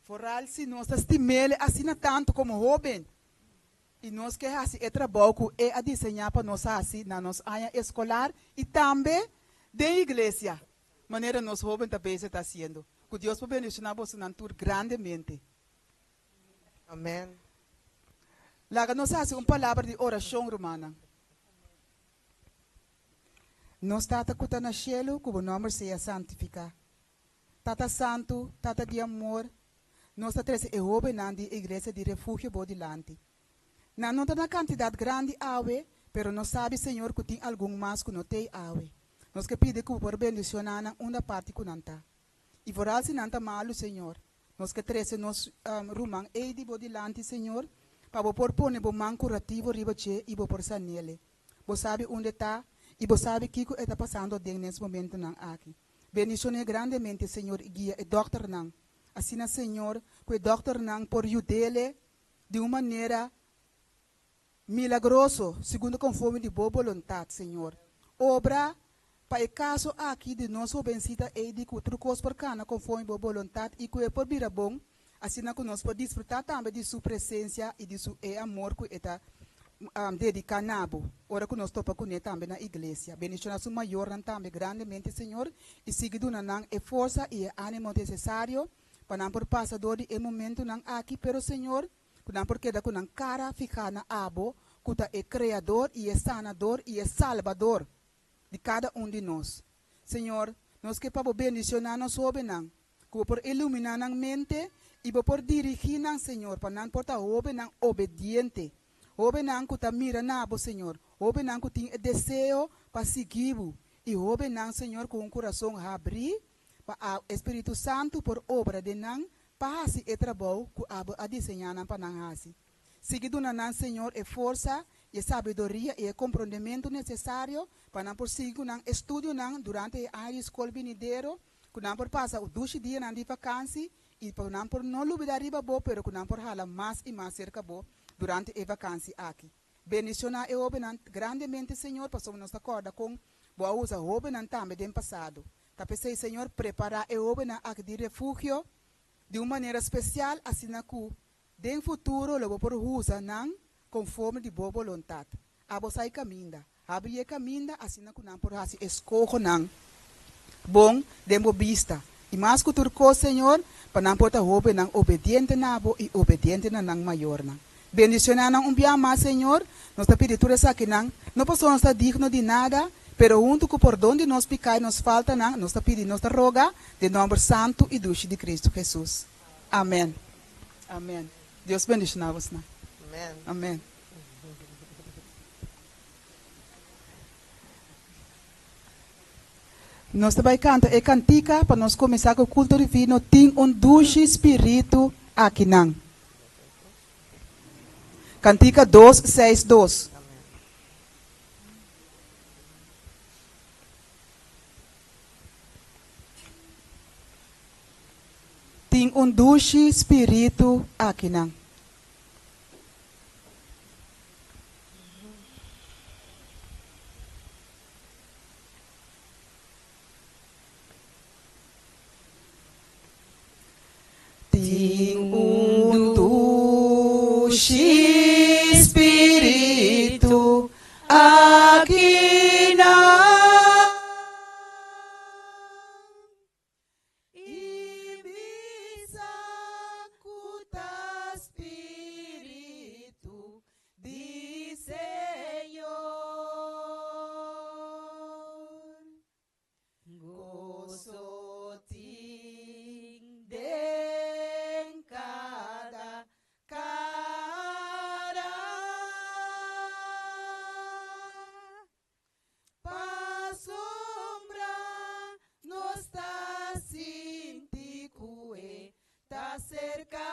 Foral si nos ta stim'El asina tantu komo hóben i nos ke hasi e trabou ku E a diseñá pa nos hasi na nos aña eskolar i tambe den iglesia, manera nos hóben ta bezig ta hasiendo. Ku Dios por bendishoná bosonan tur grandemente. Amen. Laga nos hasi un palabra di orashon, rumannan. Nos Tata ku ta na shelu, ku bo nòmber sea santifiká. Tata Santu, Tata di amor, nos ta trese e hóbennan di e Iglesia di Refugio bo dilanti. Nan no ta na kantidat grandi awe, pero nos sabi, Señor, ku tin algun mas ku no t'ei awe. Nos ke pidi ku bo por bendishoná nan unda parti ku nan ta. I foral si nan ta malu, Señor, nos ke trese nos ruman ei di bo dilanti, Señor, pa bo por pone bo man kurativo riba dje i bo por san'ele. Bo sabi unda e ta, i bo sabi kiko e ta pasando aden nes momentunan aki. Bendicione grandemente Señor y guia e dokternan. Asina Señor cu e dokternan por yudele di un manera milagroso segundo conforme di Bo boluntad Señor. Obra pa e caso aki di nos hobencita Eidy cu tur cos por cana conforme Bo boluntad y cu e por bira bon Asina ku nos por disfrutá tambe di su presensia i di su e amor ku e ta dediká na bo ora ku nos topa kuné tambe na iglesia. Bendishoná su mayornan tambe grandemente, Señor, i sigui duna nan e forsa i e ánimo nesesario pa nan por pasa dor di e momentunan aki, pero, Señor, ku nan por keda ku nan kara fihá na abo, ku ta e Kreador i e Sanador i e Salbador di kada un di nos. Señor, nos ke pa bo bendishoná nos hóbennan. Ku bo por iluminá nan mente i bo por dirigí nan, Señor, pa nan por ta hóbennan obediente, hóbennan ku ta mira na bo, Señor, hóbennan ku tin e deseo pa sigui bo, i hóbennan, Señor, ku un kurason habrí pa a e Spiritu Santu por obra den nan pa hasi e trabou ku abo a diseñá nan pa nan hasi. Sigui duna nan, Señor, e forsa. I e sabiduria i e komprondementu nesesario pa nan por sigui ku nan estudionan durante e aña di skol binidero, ku nan por pasa dushi dianan di vakansi i pa nan por no lubidá riba bo pero ku nan por hala mas i mas serka bo durante e vakansi aki. Bendishoná e hóbennan grandemente, Señor, pasobra nos ta kòrda kon Bo a usa hóbennan tambe den pasado. Ta p'esei, Señor, prepará e hóbennan aki di refugio di un manera spesial asina ku Den futuro lo bo por usa nan konforme di bo boluntat. Abo sa e kaminda. Habri e kaminda asina ku nan por hasi eskohonan bon den bo bista. I mas ku tur kos, Señor, pa nan por ta hóbennan obediente na bo i obediente na nan mayornan. Bendishoná nan un bia mas, Señor. Nos ta pidi tur esakinan, no pasobra nos ta digno di nada, pero huntu ku pordon di nos piká i nos faltanan, nos ta pidi, nos ta roga, den nòmber santu i dushi di Kristu Hesus. Amen. Amen. Dios bendiciona bosnan. Amen. Amen. Nos ta bai canta e cantica pa nos cuminsa cu culto divino Tin un dushi spiritu akinan. Cantica 262. Tin un dushi spiritu akinan. Tin un dushi spiritu akinan. I bisa ku ta Spiritu di Señor. Goso tin den kada kara. Pasobra nos ta sinti ku e ta serka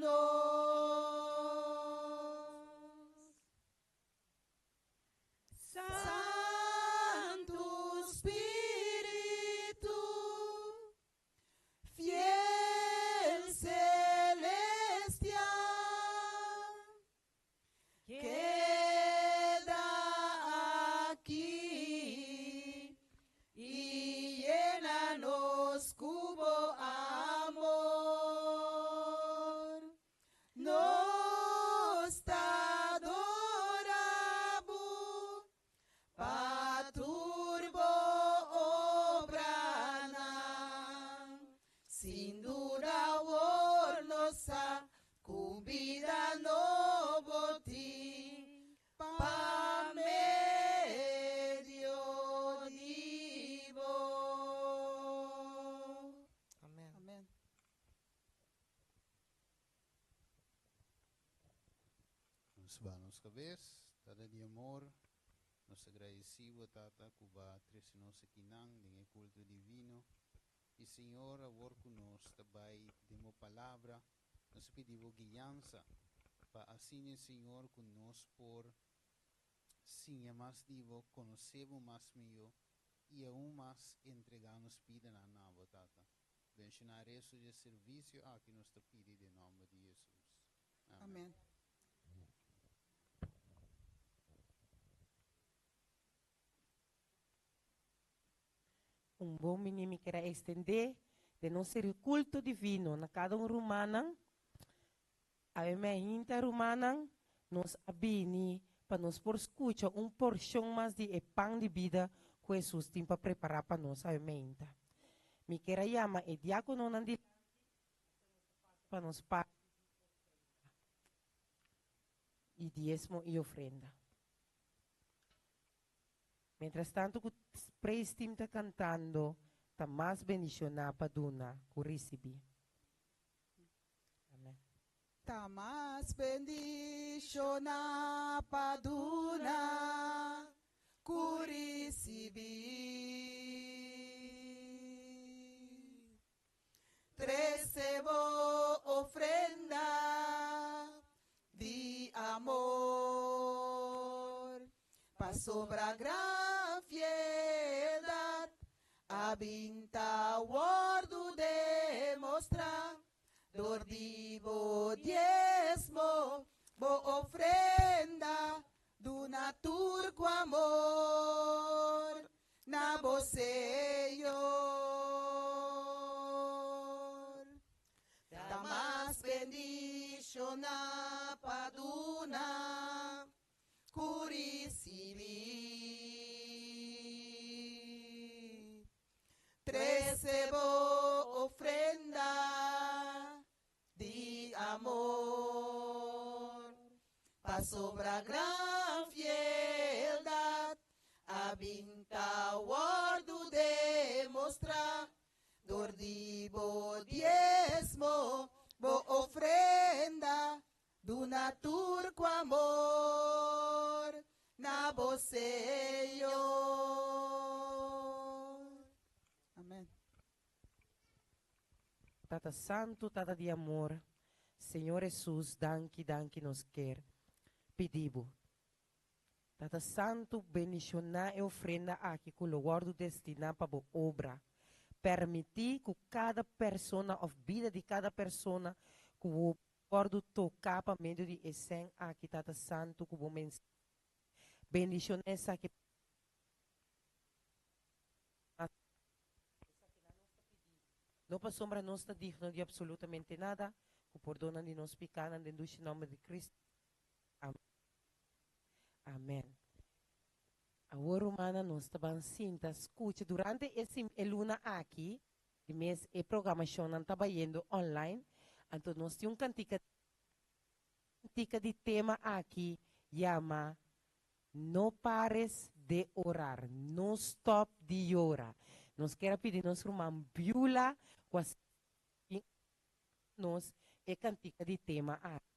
nos. Santu Spiritu. Fiel celestial. Keda aki i yena nos ku bo amor. Nos ta adora bo pa tur bo obranan. Sin duda awor nos sa Ku bida nobo tin pa medio di bo. Amen. Amen. Nos ba nos kabes, Tata di amor, nos ta gradisí bo, Tata, ku bo a trese nos akinan den e kulto divino. I Señor, awor ku nos ta bai den bo Palabra, nos ta pidi bo guiansa pa asina, Señor, ku nos por siña mas di bo, konosé bo mas mihó i aun mas entregá nos bidanan na bo, Tata. Benshoná resto dje servisio aki nos ta pidi den nòmber di Hesus. Amen. Un bon bini mi kier a extende den nos serio culto divino na cada un rumannan. Awe mi a hinta rumannan, nos a bini pa nos por scucha un porcion mas di e pan di bida cu Jesus tin pa prepara pa nos awe mi a hinta. Mi kier a yama e diacononan dilanti pa nos parti di ofrenda y diesmo y ofrenda. Mientras tanto ku praise team ta kantando ta mas bendishoná pa duna ku risibí. Amen. Ta mas bendishoná pa duna ku risibí. Trese bo ofrenda di amor. Pasobra gran fieldad a bin ta wordu demostra dor di bo diesmo, bo ofrenda, duna tur ku amor na bo Señor. Ta mas bendiciona pa duna ku ricibi. Trece bo ofrenda di amor, pasobra gran fieldad a bin ta wordu demostra dor di bo diesmo, bo ofrenda, duna tur ku amor na bo Señor. Amen. Tata Santu, Tata di amor, Señor Hesus, danki, danki nos kier pidi Bo. Tata Santu, bendiciona e ofrenda aki cu lo wordo destina pa Bo obra. Permiti cu cada persona of bida di cada persona cu wordo toca pa medio di e sen aki, Tata Santu, cu Bo mensahe. Bendiciona esaki. No pasobra nos ta digno di absolutamente nada, ku pordonan di nos pikanan den dushi nòmber di Cristo. Amen. Awor rumannan nos ta ban sinta skucha durante e e luna aki di mes e programashonnan ta bayendo online, anto nos tin un kantika kantika di tema aki yama No pares de orar, no stop di yora. Nos kier a pidi nos ruman Beulah cu a sigui nos e cantica di tema aki.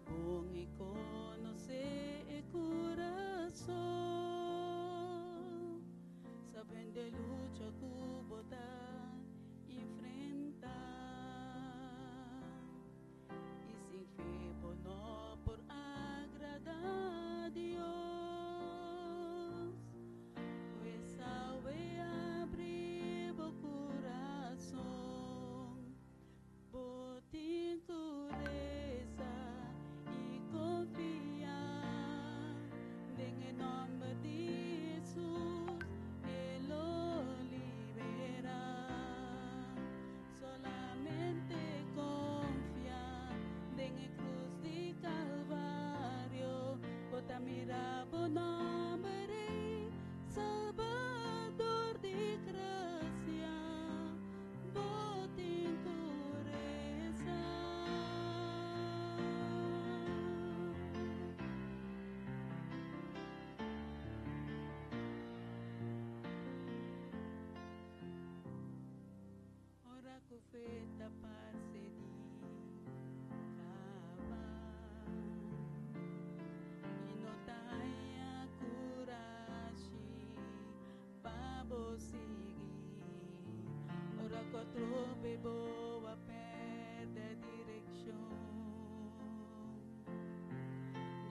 bon i konosé e kurason. Saben de lucha ku bo ta enfrentá. I sin fe bo no por agradá Dios. Pues awe abri bo kurason. Bo tin ku resa i konfia den e nòmber di Hesus, e lo liberá. Solamente konfia den e krus di Kalvario, bo ta mira bo nòmber ei, Salbador di grasia. Bo tin ku resa. Ora ku fe ta parse di kaba i no ta haña kurashi Pa bo sigui ora ku atrobe bo a pèrdè direkshon.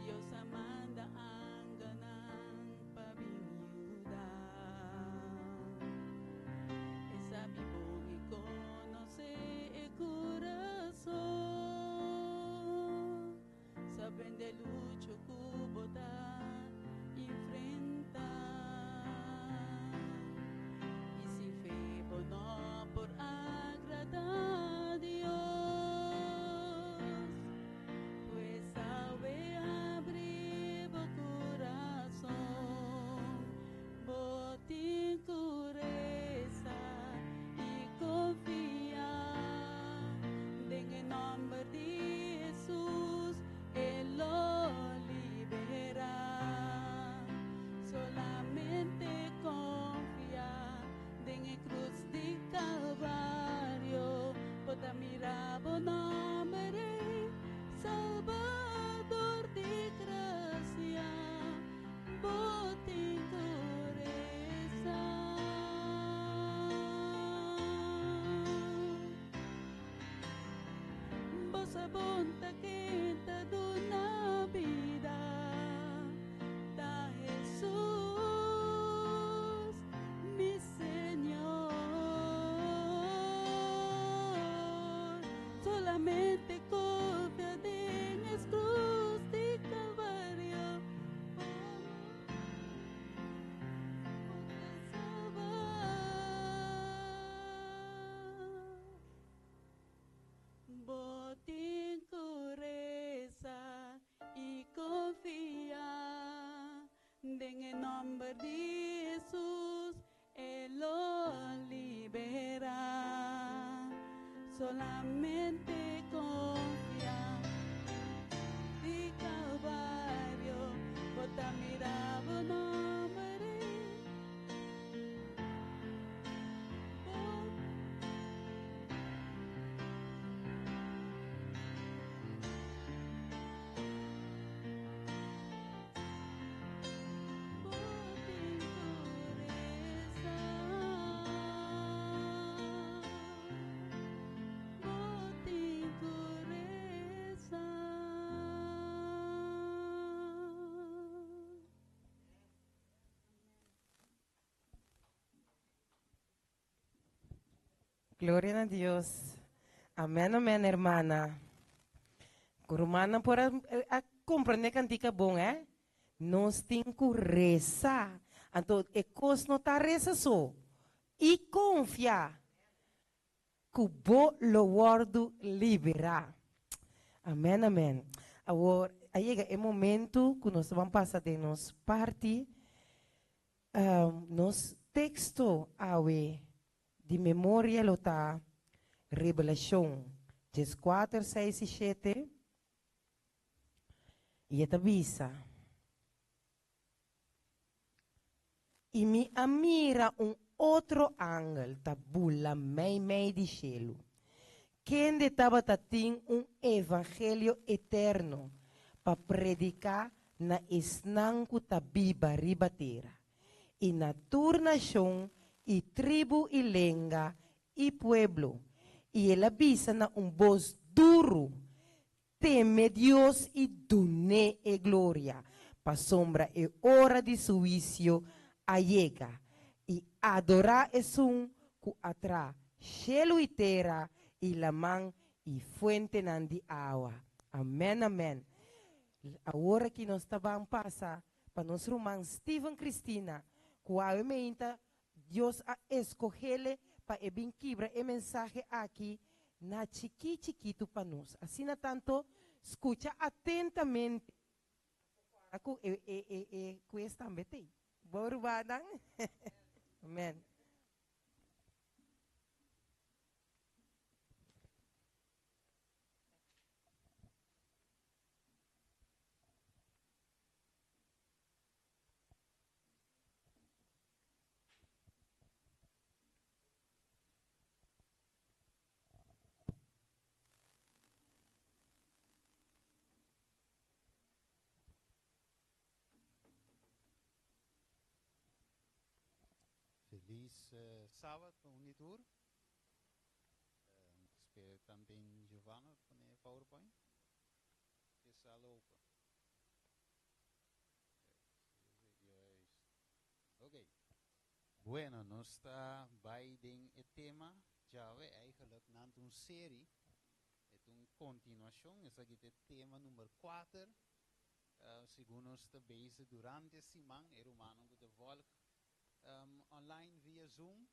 Dios a manda angelnan pa bin yuda. E sabi bon i konosé e kurason. Saben de lucha ku bo ta enfrentá. I sin fe bo no por agradá Dios. Pues awe abri bo kurason, bo tin ku resa i konfia den e nòmber di Hesus, e lo liberá. Solamente konfia den e krus di Kalvario, bo ta mira bo nòmber ei, Salbador di grasia, bo tin ku resa. Bo sabon ta ken ta duna bida, ta Hesus, mi Señor. Solamente confia den es cruz di Calvario, bo ta salba. Bo tin ku resa i konfia den e nòmber di Hesus, e lo liberá. Solamente konfia di Kalvario, bo ta mira bo nòmber ei. Bo. Bo tin ku resa. Bo tin ku resa. Gloria na Dios. Amen, amen, hermana. Ku rumannan por a, a comprende cantica bon, eh? Nos tin ku resa. Anto e kos no ta resa so. I konfia ku bo lo wòrdu liberá. Amen, amen. Awor a yega e momento ku nos ta ban pasa den nos parti. Nos teksto awe di memoria lo ta Revelashon 14, 6 i 7, i e ta bisa, I mi a mira un otro angel ta bula meimei di shelu, kende tabata tin un evangelio eterno. pa prediká na esnan ku ta biba riba tera, i na tur nashon i tribu i lenga i pueblo. I el a bisa na un bos duru, Teme Dios i dun'é e gloria, pasobra e ora di su huisio a yega, i adorá esun ku a traha shelu i tera i laman i fuentenan di awa. Amèn, amèn. Awor aki nos ta ban pasa pa nos ruman Steven Cristina, ku awe meinta Dios a escohele pa e bin kibra e mensahe aki na chikí chikitu pa nos. Asina tanto, scucha atentamente cu e e e e quiz tambe t'ei. Bo rumannan? Amen. Feliz Sabat pa un di tur. Spera tanten Giovanna pone PowerPoint. E sala open. Juist. Oké. Bueno, nos ta bai den e tema djawe, eigenlijk nant un serie, e ta un continuacion, esaki ta e tema number 4, segun nos ta bezig durante siman, e rumannan cu ta volg online via Zoom,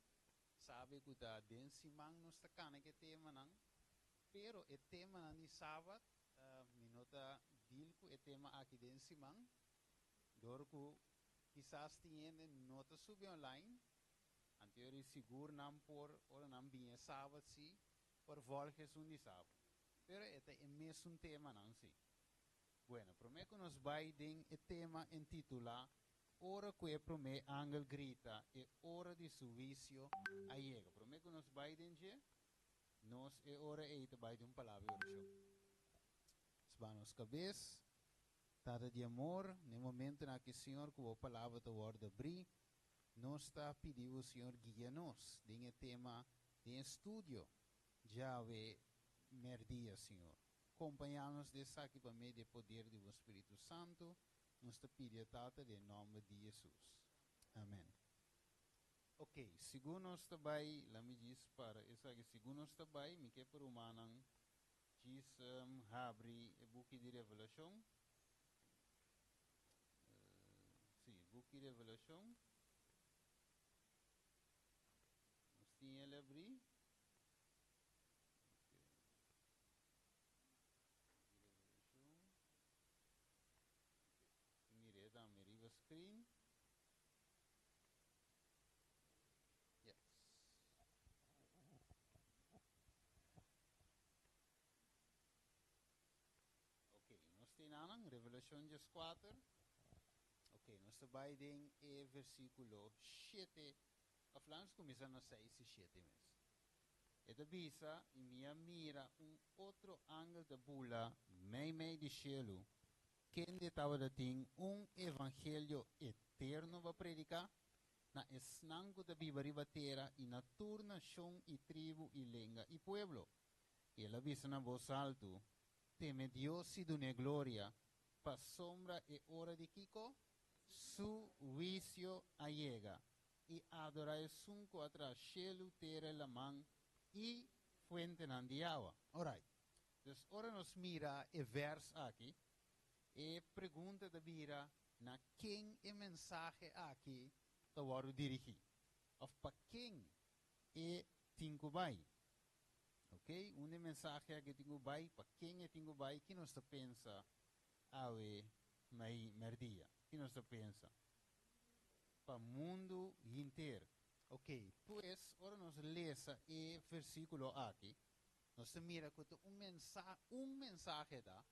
sabi cu ta den siman nos ta cana cu e temanan, pero e temanan di Sabat, Mi no ta deal ku e tema aki den siman, dor ku kisas tin hende no ta subi online, anteori sigur nan por ora nan bin e sabat si por volg esun di sabat. Pero e ta e mesun temanan si. Bueno, prome ku nos bai den e tema entitula Ora ku e prome angel grita e ora di su huisio a yega. Prome ku nos bai den dje, Nos e ora ei ta bai den un palabra di orashon. Sba nos kabes, Tata di amor, na e momentonan aki, Señor, ku Bo Palabra ta wòrdu abrí, nos ta pidi Bo, Señor, guia nos den e tema, den e studio djawe mèrdia, Señor. Kompañá nos den esaki pa medio di e poder di Bo Spiritu Santu, nos ta pidi e Tata den nòmber di Jesus. Amen. Ok, segun nos ta bai, la mi djis para esaki, segun nos ta bai, mi ke pa rumannan djis habri e buki di Revelashon. Sí, buki Revelashon. Nos tin el abrí. Ok. Buki Revelashon. Ok. Mir'é tambe riba screen. Yes. Ok, nos tin anan, Revelashon 14. Ok, nos ta bai den e versíkulo 7, of laat nos kuminsá na 6 i 7 mes. E ta bisa, I mi a mira un otro angel ta bula meimei di shelu, kende tabata tin un evangelio eterno pa prediká na esnan ku ta biba riba tera i na tur nashon i tribu i lenga i pueblo. I el a bisa na bos altu, Teme Dios i dun'é gloria, pasobra e ora di kiko? Su huisio a yega. I adorá esun ku a traha shelu, tera, laman i fuentenan di awa. Orait. Dus ora nos mira e vers aki, e pregunta ta bira na ken e mensahe aki ta wòrdu dirigí òf pa ken e tin ku bai. Ok, unda e mensahe aki tin ku bai, pa ken e tin ku bai, ki nos ta pensa awe mei mèrdia? Ki nos ta pensa? Pa mundu hinter. Ok, pues ora nos lesa e versíkulo aki, Nos ta mira ku ta un mensa un mensahe ta,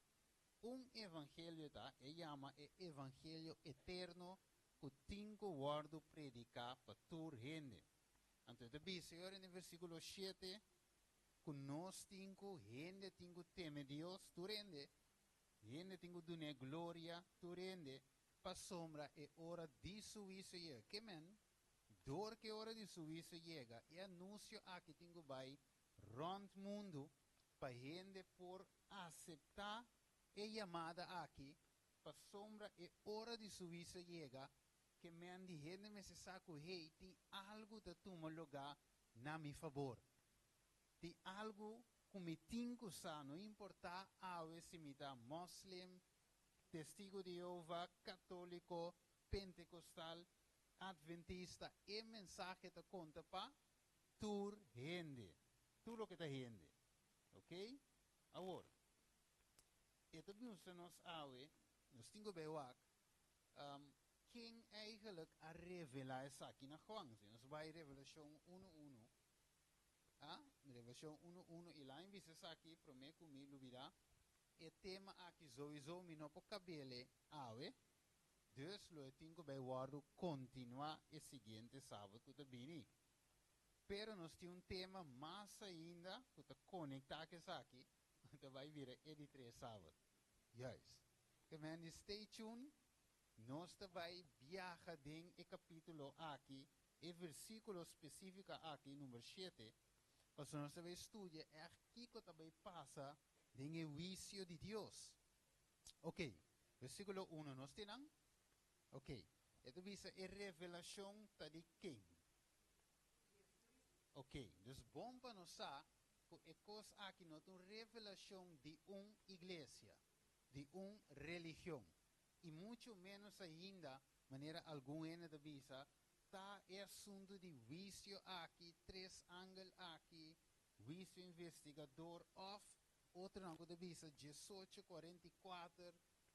un evangelio ta, e yama e evangelio eterno ku tin ku wòrdu prediká pa tur hende. Anto e ta bisa e ora den versíkulo shete ku nos tin ku hende tin ku teme Dios, tur hende. Hende tin ku dun'é gloria, tur hende, pasobra e ora di su huisio yega. Ke men, dor ku e ora di su huisio yega, e anunsio aki tin ku bai rònt mundu pa hende por aseptá e yamada aki, pasobra e ora di su huisio yega, ke men di hende mester sa ku, hey, tin algu ta tuma lugá na mi fabor. Tin algu ku mi tin ku sa, no importá awe si mi ta moslim, Testigu di Jehova, katóliko, pentekostal, adventista, e mensahe ta konta pa tur hende, tur loke ta hende. Oké? Awor, e ta mustra nos awe, nos tin ku bai wak, ken eigenlijk a revelá esaki na Juan. Si nos bai Revelashon unu unu, a, Revelashon unu unu, i laña bisa esaki promé ku mi lubidá, e tema aki souiso mi no por kab'é awe, dus lo e tin ku bai wòrdu kontinuá e siguiente sábado ku ta bini. Pero nos tin un tema mas ainda ku ta konektá ku esaki, ta bai bira e di tres sábado. Juist. Ke men stay tuned, nos ta bai biaha den e kapítulo aki, e versíkulo spesífiko aki, number 7, pasobra nos ta bai studia echt kiko ta bai pasa den e huisio di Dios. Ok, versíkulo 1, nos tin? Ok, e ta bisa e revelashon ta di ken? Ok, dus bon pa nos sa ku e kos aki no ta un revelashon di un iglesia, di un religion. I muchu ménos ainda, manera algun hende ta bisa, ta e asuntu di huisio aki, tres angel aki, huisio investigador, òf otronan ku ta bisa 1844,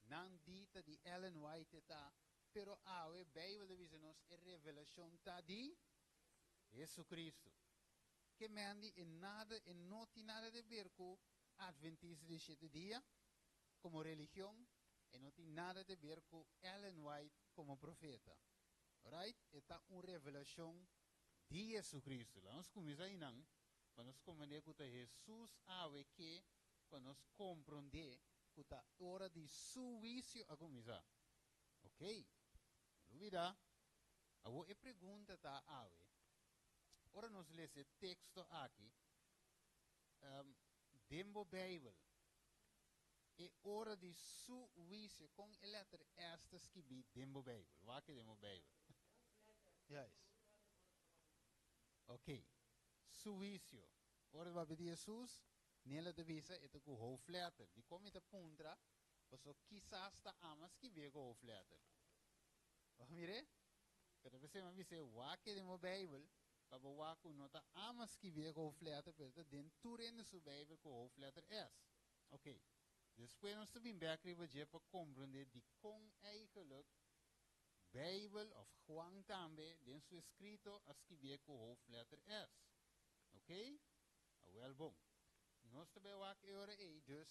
nan di ta di Ellen White ta, pero awe Beibel ta bisa nos e revelashon ta di Jesucristo. Ke men di e nada e no tin nada di ber ku Adventista di shete dia komo religion, e no tin nada di ber ku Ellen White komo profeta. Right? E ta un revelashon di Jesucristo. Laga nos kuminsá einan, pa nos komprondé ku ta Jesus awe ke pa nos komprondé ku ta ora di su huisio a kuminsá. Ok, lubidá. Awor e pregunta ta awe, ora nos lesa e teksto aki, den bo Beibel, e ora di su huisio, kon e lèter S ta skibí den bo Beibel? Wak den bo Beibel. Juist. Ok. Su huisio. Ora bo papia di Jesus, Nela ta bisa e ta ku hoofdletter. Dikon mi ta puntra? Pasobra kisas ta ama skibí ku hoofdletter. Bo mir'é? Pero p'esei mi a bis'é, wak den bo Beibel, pa bo wak ku no ta ama skibí ku hoofdletter, pero ta den tur hende su Beibel ku hoofdletter S. Ok. Despues nos ta bin bèk riba dje pa komprondé dikon eigenlijk Beibel, òf Juan tambe, den su eskrito a skibié ku hoofdletter S. Ok? Awèl bon. Nos ta bai wak e ora ei, dus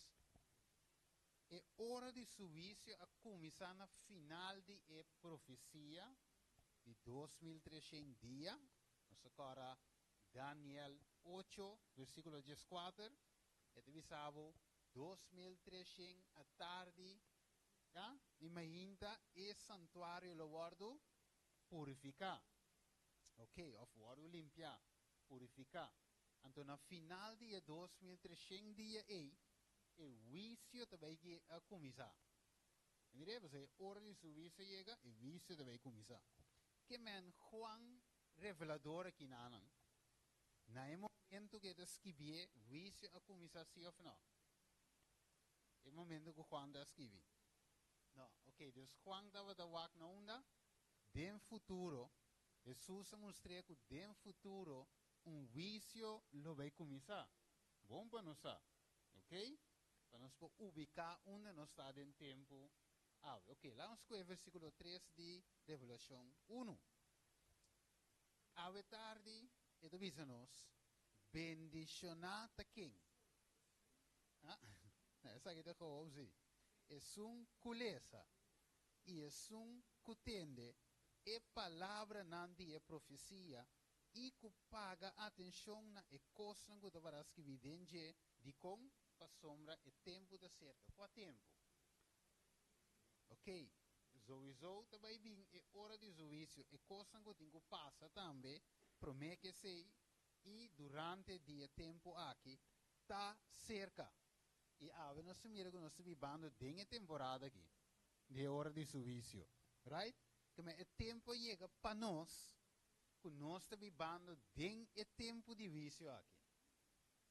e ora di su huisio a kuminsá na final di e profesia di 2300 dia. Nos ta kòrda Daniel 8, versíkulo 14, e ta bisa bo 2300 atardi, ya, i mainta e santuario lo wòrdu purifiká. Ok, òf wòrdu limpiá, purifiká. Anto na final di e 2300 dia ei, e huisio ta bai a kuminsá. Mira, e ora di su huisio yega, e huisio ta bai kuminsá. Ke men Juan revelador aki nan, na e momento ku e ta skibi, huisio a kuminsá sí òf no? E momento ku Juan ta skibi. No, ok, dus Juan tabata wak na unda? Den futuro, Jesus a mustra ku den futuro un huisio lo bai kuminsá. Bon pa nos sa, ok? Pa nos por ubiká unda nos ta den tempu. Ah, ok, laga nos skohe versíkulo 3 di Revelashon 1. Awe tardi, e ta bisa nos, bendishoná ta ken? Ah, esaki ta gewoon sí. Esun ku lesa i esun ku tende e palabranan di e profesia i ku paga atenshon na e kosnan ku ta pará skibí den dje, dikon? Pasobra e tempu ta serka. Kua tempu? Ok, sowieso ta bai bin e ora di su huisio, e kosnan ku tin ku pasa tambe promé ku esei i durante di e tempu aki ta serka. I awe nos ta mira ku nos ta bibando den e temporada aki di e ora di su huisio. Right? Keme e tempu a yega pa nos ku nos ta bibando den e tempu di huisio aki.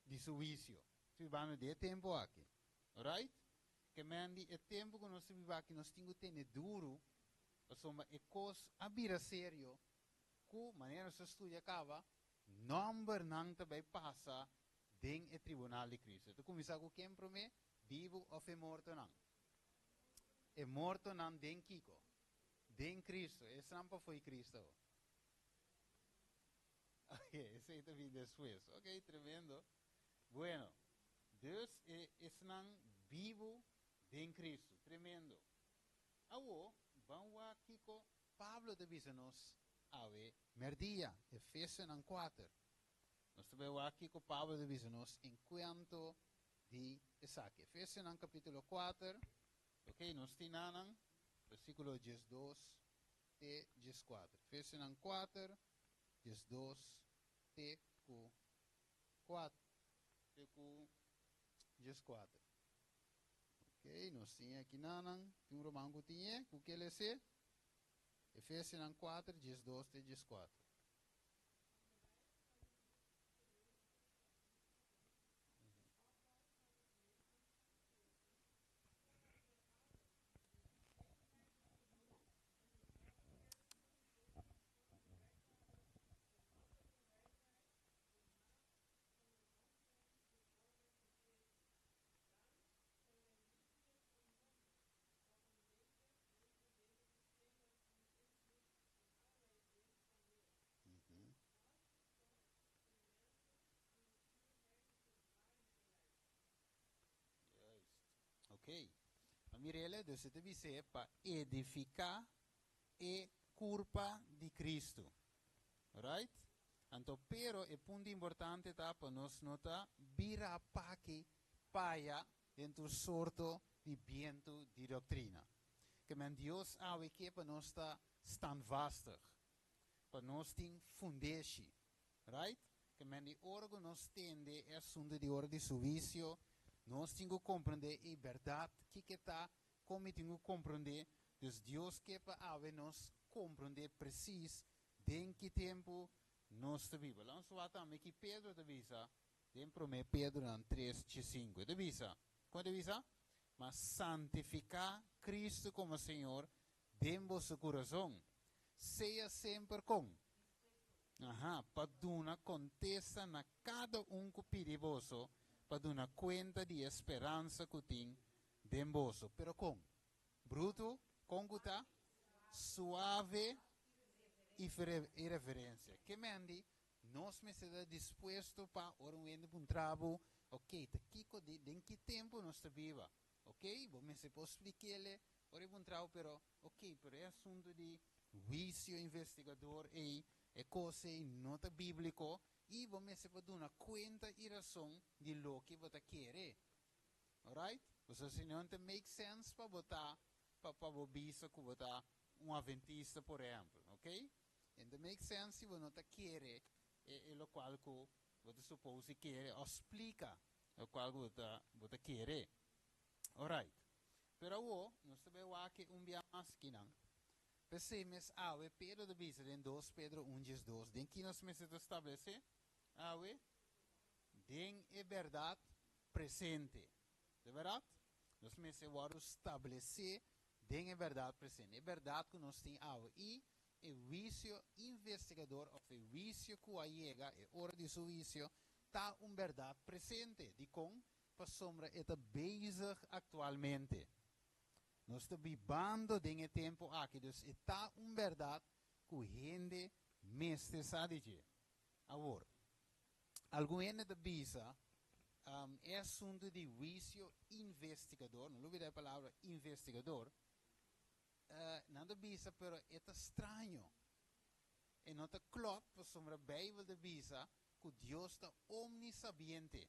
Di su huisio. Ta bibando den e tempu aki. Right? Kemen di e tempu ku nos ta biba aki nos tin ku tene duru pasobra e kos a bira serio ku manera nos a studia kaba nòmbernan ta bai pasa den e tribunal di Cristo. Ta kuminsá ku ken promé? Bibu òf e mortonan? E mortonan den kiko? Den Cristo. Esnan pafó di Cristo awor. Ok, esei ta bin despues. Ok, tremendo. Bueno, dus e esnan bibu den Cristo. Tremendo. Awor, ban wak kiko Pablo ta bisa nos awe merdia, Efesionan kuater. Nos ta bai wak kiko Pablo ta bisa nos en kuanto di esaki. Efesionan kapítulo kuater, ok, nos tin nanan, versíkulo diesdos te dieskuater. Efesionan kuater, 12 te ku 4, te ku 14. Ok, nos tin aki nanan, tin un ruman ku tin e, ku ke les'é? Efesionan 4, 12 te 14. Juist. Oké. Ma mirele, dus e ta bis'é pa edifiká e kurpa di Kristu. Right? Anto pero e punto importante ta pa nos no ta bira paki paya den tur sorto di bientu di doktrina. Ke men Dios awe ke pa nos ta standvastig, pa nos tin fundeshi. Right? Ke men di ora ku nos tende e asuntu di ora di su huisio, nos tin ku komprende e bèrdat kiko ta, kon mi tin ku komprende. Dus Dios ke pa awe nos komprende presis den ki tempu nos ta biba. Laat nos wak tambe ki Pedro ta bisa den Promé Pedronan tres djesinku. E ta bisa, kon e ta bisa? Ma santifiká Kristu komo Señor den boso kurason. Sea semper kon? Aha, pa duna kontesta na kada un ku pidi boso pa duna kuenta di e speransa ku tin den boso. Pero kon? Brutu, kon ku ta? Suave i reverensia. Ke men di, nos mester ta dispuesto pa ora un hende puntra bo, ok, ta kiko di, den ki tempu nos ta biba? Ok, bo mester por splik'ele ora e puntra bo, pero, ok, pero e asuntu di huisio investigador ei, e kos ei no ta bíbliko, i bo mester por duna kuenta i rason di loke bo ta kere. Alright? Pasobra si no ta make sense pa bo ta, pa pa bo bisa ku bo ta un aventista por ehempel, ok? E no ta make sense si bo no ta kere e e lokual ku bo ta suppose di kere òf splika lokual ku bo ta bo ta kere. Alright. Pero awo nos ta bai wak e un bia mas kinan. P'esei mes awe Pedro ta bisa den dos Pedro un 12, den ki nos mester ta stablesé awe? Den e bèrdat presente. De bèrdat? Nos mester wòrdu stablesé den e bèrdat presente, e bèrdat ku nos tin awe. I e huisio investigador òf e huisio ku a yega, e ora di su huisio, ta un bèrdat presente. Dikon? Pasobra e ta bezig aktualmente. Nos ta bibando den e tempu aki, dus e ta un bèrdat ku hende mester sa di dje. Awor, algun hende ta bisa, E asuntu di huisio investigador, no lubida e palabra investigador, nan ta bisa, pero e ta straño. E no ta klòp pasobra Beibel ta bisa ku Dios ta omnisabiente.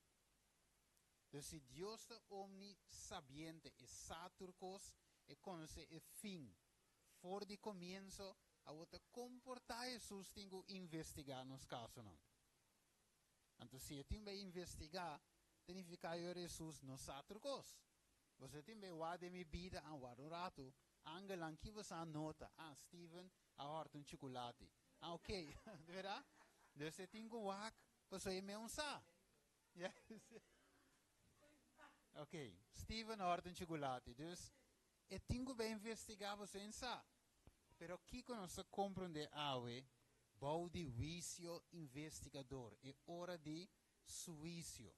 Dus si Dios ta omnisabiente, e sa tur kos, E konosé e fin for di komienso, awor ta komportá Hesus tin ku investigá nos kasonan. Anto si e tin bai investigá, ta nifiká yo Hesus no sa tur kos. Boso tin bai wak den mi bida an wak un ratu, angelnan ki boso a nota? Ah, Steven a hòrta un chukulati. Ah, ok, di bèrdat? Dus e tin ku wak pasobra e meun sa. Yes. Ok, Steven a hòrta un chukulati. Dus e tin ku bai investigá pasobra e sa. Pero kiko nos ta komprondé awe bou di huisio investigador, e ora di su huisio?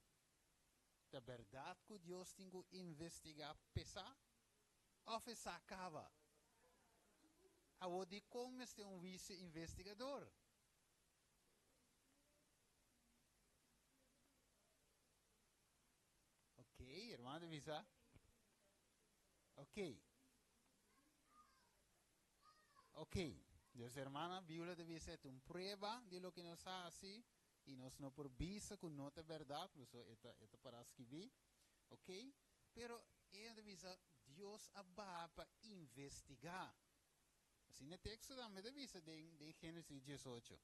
Ta bèrdat ku Dios tin ku investigá p'e sa? Òf e sa kaba? Awor dikon mester un huisio investigador? Ok, hermano ta bisa. Ok. Ok, dus hermana Beulah ta bisa e ta un prueba di loke nos hasi i nos no por bisa ku no ta bèrdat, pasobra e ta e ta pará skibí. Ok, pero e ta bisa Dios a baha pa investigá. Asina e teksto tambe ta bisa den den Génesis 18.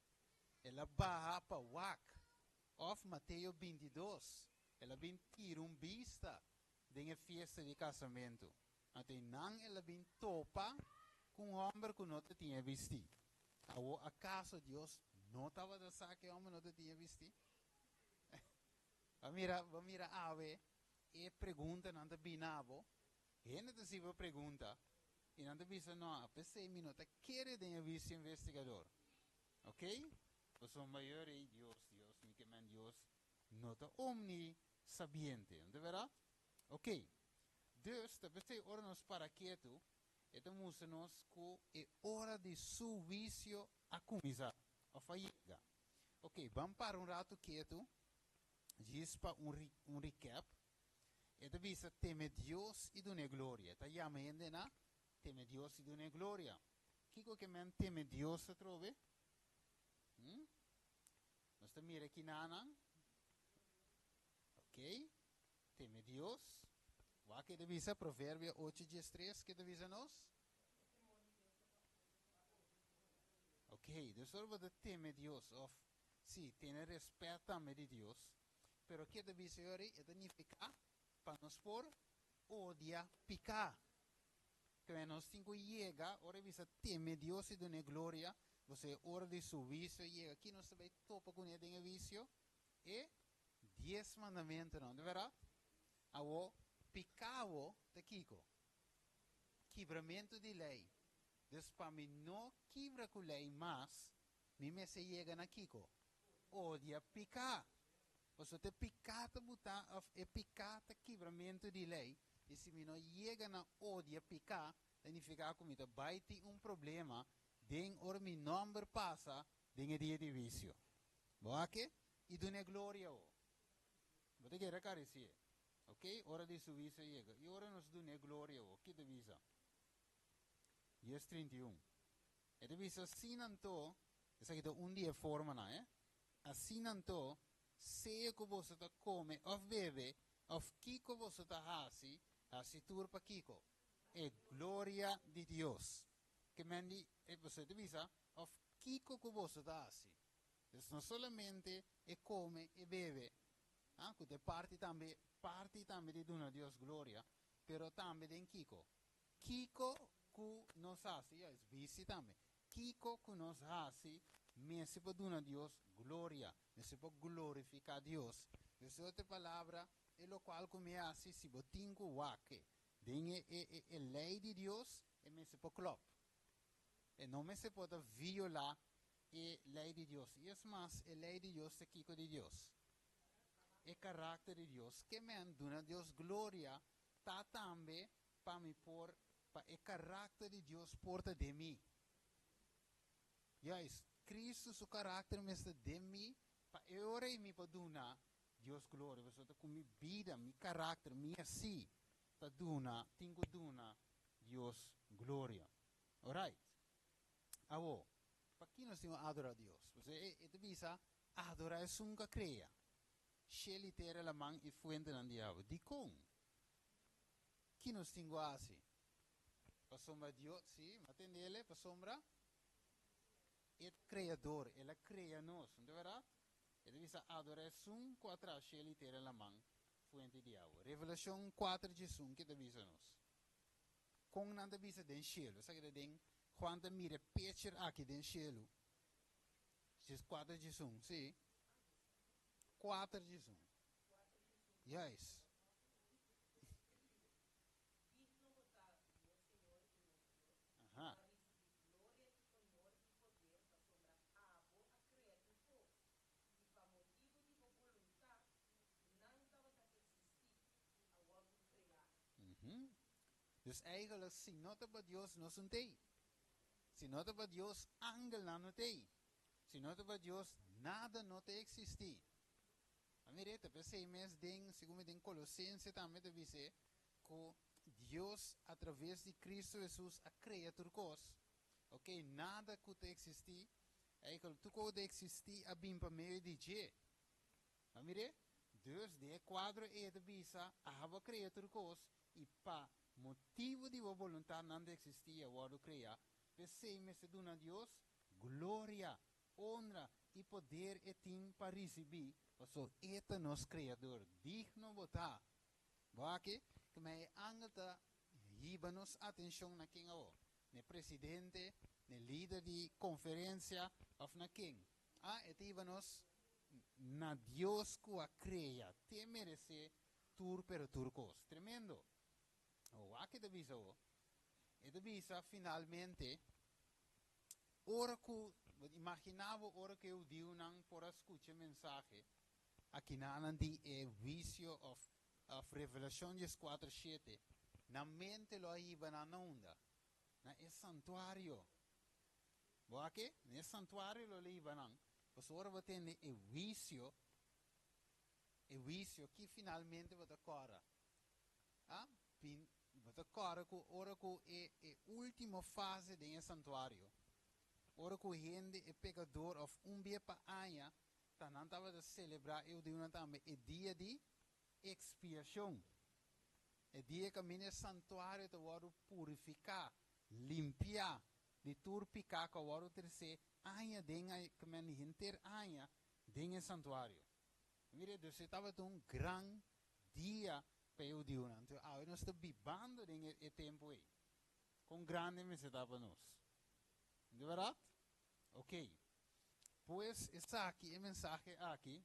El a baha pa wak. Òf Mateo 22, el a bin tira un bista den e fiesta di kasamentu. Anto einan el a bin topa ku un hòmber ku no ta tin e bistí. Awor, akaso Dios no tabata sa ku e hòmber no ta tin e bistí? Bo mira, bo mira awe e preguntanan ta bini na bo. Hende ta siba pregunta i nan ta bisa, No, p'esei mi no ta kere den e wisio investigador. Oké? Pasobra mayor ei Dios, Dios, mi ke men Dios no ta omnisabiente, no ta bèrdat? Oké. Dus, ta p'esei ora nos para ketu, e ta mustra nos ku e ora di su huisio a kuminsá, òf a yega. Oké, ban para un ratu ketu, djis pa un un recap. E ta bisa, Teme Dios i dun'é gloria. E ta yama hende na teme Dios i dun'é gloria. Kiko ke men teme Dios atrobe? Hm? Nos ta mira kinanan. Oké. Teme Dios. Wak ke ta bisa Proverbio 8 13 ke ta bisa nos? Oké, dus ora bo ta teme Dios of si tene respet tambe di Dios, pero ke ta bisa yori e ta nifiká pa nos por odia piká. Kende nos tin ku yega ora e bisa teme Dios i dun'é gloria, bo sa e ora di su huisio yega. Ki nos ta bai topa kuné den e huisio? E dies mandamentunan, no ta bèrdat? Awor, piká awor ta kiko? Kibramentu di lei. Dus pa mi no kibra ku lei mas, mi mester yega na kiko? Odia piká. Pasobra ta e piká ta butá òf e piká ta kibramentu di lei, i si mi no yega na odia piká, ta nifiká ku mi ta bai tin un problema den ora mi nòmber pasa den e dia di huisio. Bo a ke? I dun'é gloria o. Bo ta kere karisié. Oké, ora di su huisio yega. I ora nos dun'é gloria o, ki ta bisa? Dies 31. E ta bisa, Asina anto, esaki ta un di e formanan, eh. Asina anto, sea ku boso ta kome òf bebe, òf kiko boso ta hasi, hasi tur pa kiko? E gloria di Dios. Ke men di, e boso ta bisa, òf kiko ku boso ta hasi. Dus no solamente e kome, e bebe, ah, ku ta e parti tambe, parti tambe di duna Dios gloria, pero tambe den kiko? Kiko ku nos hasi, juist, bisti tambe. Kiko ku nos hasi mester por duna Dios gloria, mester por glorifiká Dios. Dus den otro palabra, e lokual ku mi hasi, si bo tin ku wak den e e e lei di Dios, e mester por klòp. E no mester por ta violá e lei di Dios. I es mas, e lei di Dios ta kiko di Dios? E karakter di Dios. Ke men duna Dios gloria ta tambe pa mi por, pa e karakter di Dios por ta den mi. Juist, Cristo su karakter mester den mi pa e ora ei mi por duna Dios gloria. Pasobra ta ku mi bida, mi karakter, mi así ta duna, tin ku duna Dios gloria. Alright. Awor, paki nos tin ku adora Dios? Pasobra e, e ta bisa, adora esun ku a krea shel i tera, laman i fuentenan di awa. Dikon? Ki nos tin ku hasi? Pasobra Dios, sí, m'a tendele, pasobra e Creador, el a crea nos, no ta verdad? E ta bisa adora esun cu a traha shel y tera laman, fuente di awa. Revelacion cuater djesun ke ta bisa nos? Con nan ta bisa den shelu? Esaki ta den Juan ta mira e picture aki den shelu. Djes cuater djesun, sí. Cuater djesun. Juist. Digno bo ta, nos Señor i nos Dios, Aha. pa risibí gloria i honor i poder, pasobra abo a krea tur kos, i pa motibu di bo boluntat nan tabata eksistí i a wòrdu kreá. Dus eigenlijk, si no ta pa Dios, nos no t'ei. Si no ta pa Dios, angelnan no t'ei. Si no ta pa Dios, nada no ta eksistí. A mir'é, ta p'esei mes den, segun mi den Kolosense tambe ta bis'é, ku Dios a traves di Kristu Hesus a krea tur kos. Ok, nada ku ta eksistí, eigenlijk tur kos ku ta eksistí a bin pa medio di dje. A mir'é? Dus den e kuadro ei e ta bisa, Abo a krea tur kos, i pa motibu di bo boluntat nan ta eksistí i a wòrdu kreá, p'esei mester duna Dios gloria, honra i poder e tin pa risibí, pasobra e ta nos Kreador. Digno bo ta! Bo aki ku mi e angel ta hiba nos atenshon na ken awor? Na e presidente, na e lider di konferensia òf na ken? Ah, e ta hiba nos na Dios ku a krea. Te meresé tur pero tur kos. Tremendo! Wak e ta bisa awor. E ta bisa finalmente, ora ku, imaginá bo ora ku e hudiunan por a skucha e mensahe, Akinanan di e huisio òf òf Revelashon dieskuater shete, nan mente lo a hiba nan na unda? Na e santuario. Bo a ke? Na e santuario lo hiba nan. Pasobra ora bo tende e huisio, e huisio ki finalmente bo ta kòrda? A bin, bo ta kòrda ku ora ku e e último fase den e santuario, ora ku hende, e pekador òf un bia pa aña, Ta nan tabata selebrá e hudiunan tambe e dia di ekspiashon, e dia kaminda e santuario ta wòrdu purifiká, limpiá, di tur piká ku a wòrdu tresé aña den di henter aña den e santuario. Mira, dus e tabata un gran dia pa e hudiunan. Anto awe nos ta bibando den e tempu ei. Kon grandi mester ta pa nos? No ta bèrdat? Oké. Pues esaki, e mensahe aki,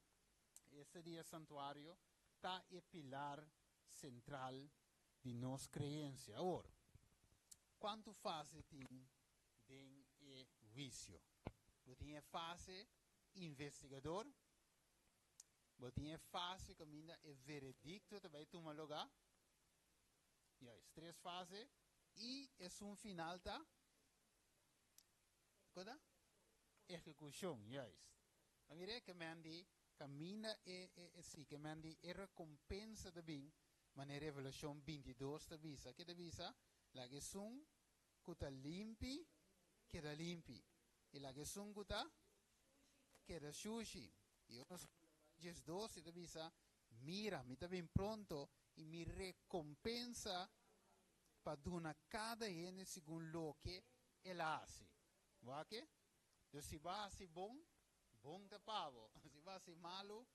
esta di e santuario, ta e pilar sentral di nos kreensia. Awor, kuantu fase tin den e huisio? Bo tin e fase investigador, bo tin e fase kaminda e veredikto ta bai tuma lugá, juist, tres fase, i esun final ta Ko ta? Ehekushon, juist. A mira e kemen di kaminda e e e si kemen di e rekompensa ta bin, manera Revelashon bintidos ta bisa. Ke ta bisa? Laga esun ku ta limpi keda limpi, i laga esun ku ta keda shushi. I ora nos diesdos e ta bisa, Mira, mi ta bin pronto, i mi rekompensa pa duna kada hende segun loke el a hasi. Wak? Dus si bo a hasi bon, bon ta pa bo. Si bo a hasi malu,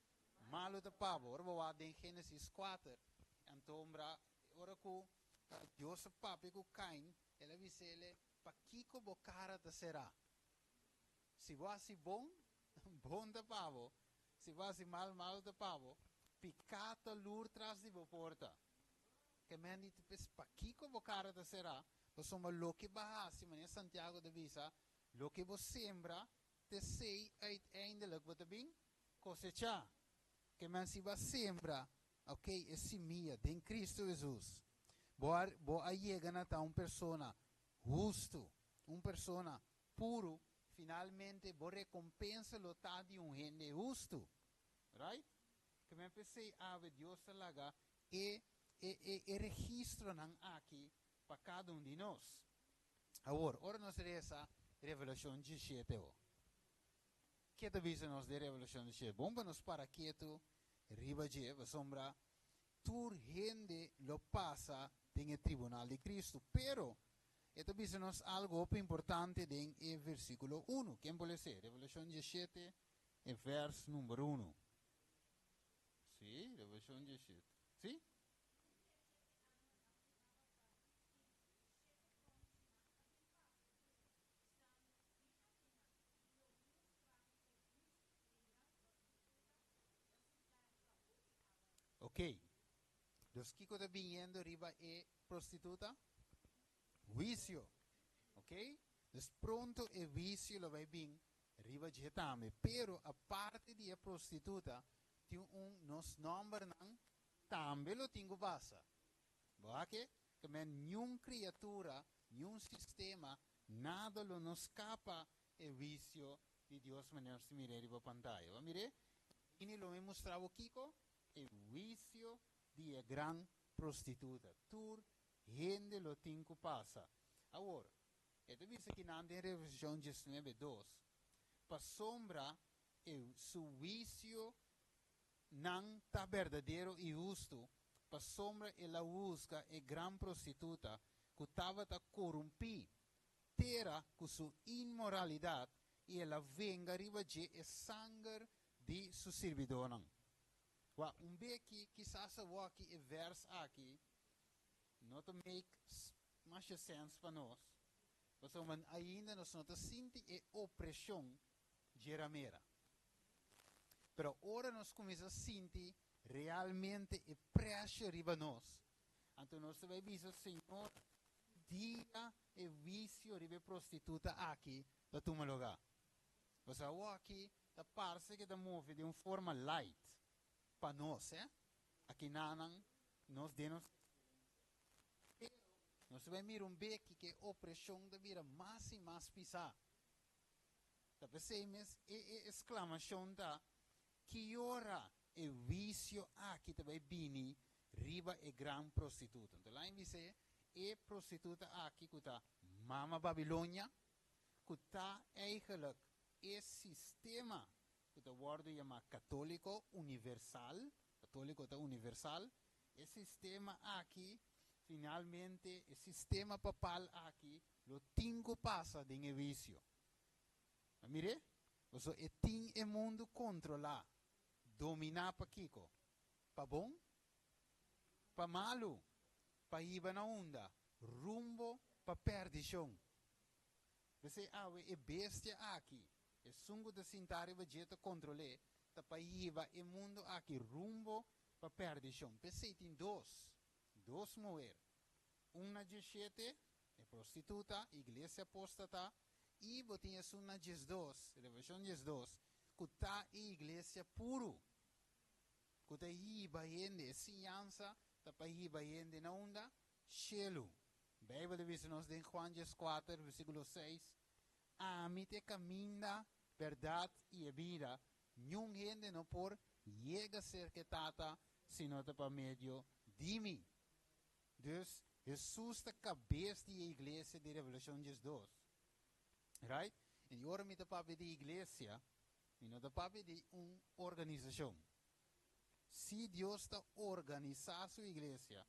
malu ta pa bo. Ora bo wak den Génesis kuater, antombra ora ku Dios a papia ku Kain, el a bisa el, Pakiko bo kara ta será? Si bo hasi bon, bon ta pa bo. Si bo hasi mal, malu ta pa bo. Piká ta lur tras di bo porta. Ke men di, Pues pakiko bo kara ta será? Pasobra loke bo a hasi, manera Santiago ta bisa, loke bo sembra, t'esei uiteindelijk bo ta bin kosechá. Ke men si bo a sembra, ok, e simia den Cristo Hesus, bo a bo a yega na ta un persona hustu, un persona puru, finalmente bo rekompensa lo ta di un hende hustu. Right? Ke men p'esei awe Dios ta laga e e e e registronan aki pa kada un di nos. Awor, ora nos resa Revelashon diesshete o, ke ta bisa nos den Revelashon diesshete? Bon pa nos para ketu riba dje, pasobra tur hende lo pasa den e tribunal di Kristu. Pero, E ta bisa nos algu hopi importante den e versíkulo unu. Ken por les'é? Revelashon diesshete, e vèrs number unu. Sí, Revelashon diesshete. Sí? Ok. Dus kiko ta biniendo riba e prostituta? Huisio. Ok? Dus pronto e huisio lo bai bin riba dje tambe. Pero aparte di e prostituta, tin un nos nòmbernan tambe lo tin ku pasa. Bo a ke? Ke men niun kriatura, niun sistema, nada lo no skapa e huisio di Dios manera nos ta mir'é riba pantaya. Bo a mir'é? Bini lo mi mustra bo kiko? E huisio di e gran prostituta. Tur hende lo tin ku pasa. Awor, e ta bisa kinan den Revelashon diesnuebe dos, Pasobra e su huisio nan ta berdadero i hustu, pasobra el a husga e gran prostituta ku tabata korumpí tera ku su inmoralidat i el a venga riba dje e sanger di su sirbidónan. Wak, un beki kisas awoki e vèrs aki no ta make masha sèns pa nos, pasobra ainda nos no ta sinti e opreshon dje ramera. Pero ora nos kuminsá sinti realmente e pressure riba nos, anto nos ta bai bisa, Señor, ki dia e huisio riba e prostituta aki ta tuma lugá? Pasobra awoki ta parse ke ta move den un forma light pa nos, eh. Akinanan nos den nos eksperensia. Pero nos ta bai mira un beki ke e opreshon ta bira mas i mas pisá. Ta p'esei mes e e esklamashon ta, Ki ora e huisio aki ta bai bini riba e gran prostituta? Anto lain bis'é, E prostituta aki ku ta Mama Babilonia, ku ta eigenlijk e sistema ku ta wòrdu yamá katóliko universal, katóliko ta universal, e sistema aki finalmente, e sistema papal aki lo tin ku pasa den e huisio. A mir'é? Pasobra e tin e mundu kontrolá, dominá pa kiko? Pa bon? Pa malu? Pa hiba na unda? Rumbo pa pèrdishon. P'esei awe e bestia aki, esun ku ta sintá riba dje ta kontrol'é, ta pa hiba e mundu aki rumbo pa pèrdishon. P'esei tin dos, dos muher, un na djeshete, e prostituta, iglesia apóstata, i bo tin esun na 12, Revelashon 12, ku ta e iglesia puru, ku ta hiba hende, e siñansa ta pa hiba hende na unda? Shelu. Beibel ta bisa nos den Juan 14, versíkulo 6, Ami ta e kaminda, bèrdat i e bida, niun hende no por yega serka e Tata si no ta pa medio di mi. Dus, Hesus ta kabes di e iglesia di Revelashon 12. Right? I ora mi ta papia di iglesia, mi no ta papia di un organisashon. Si Dios ta organisá su iglesia,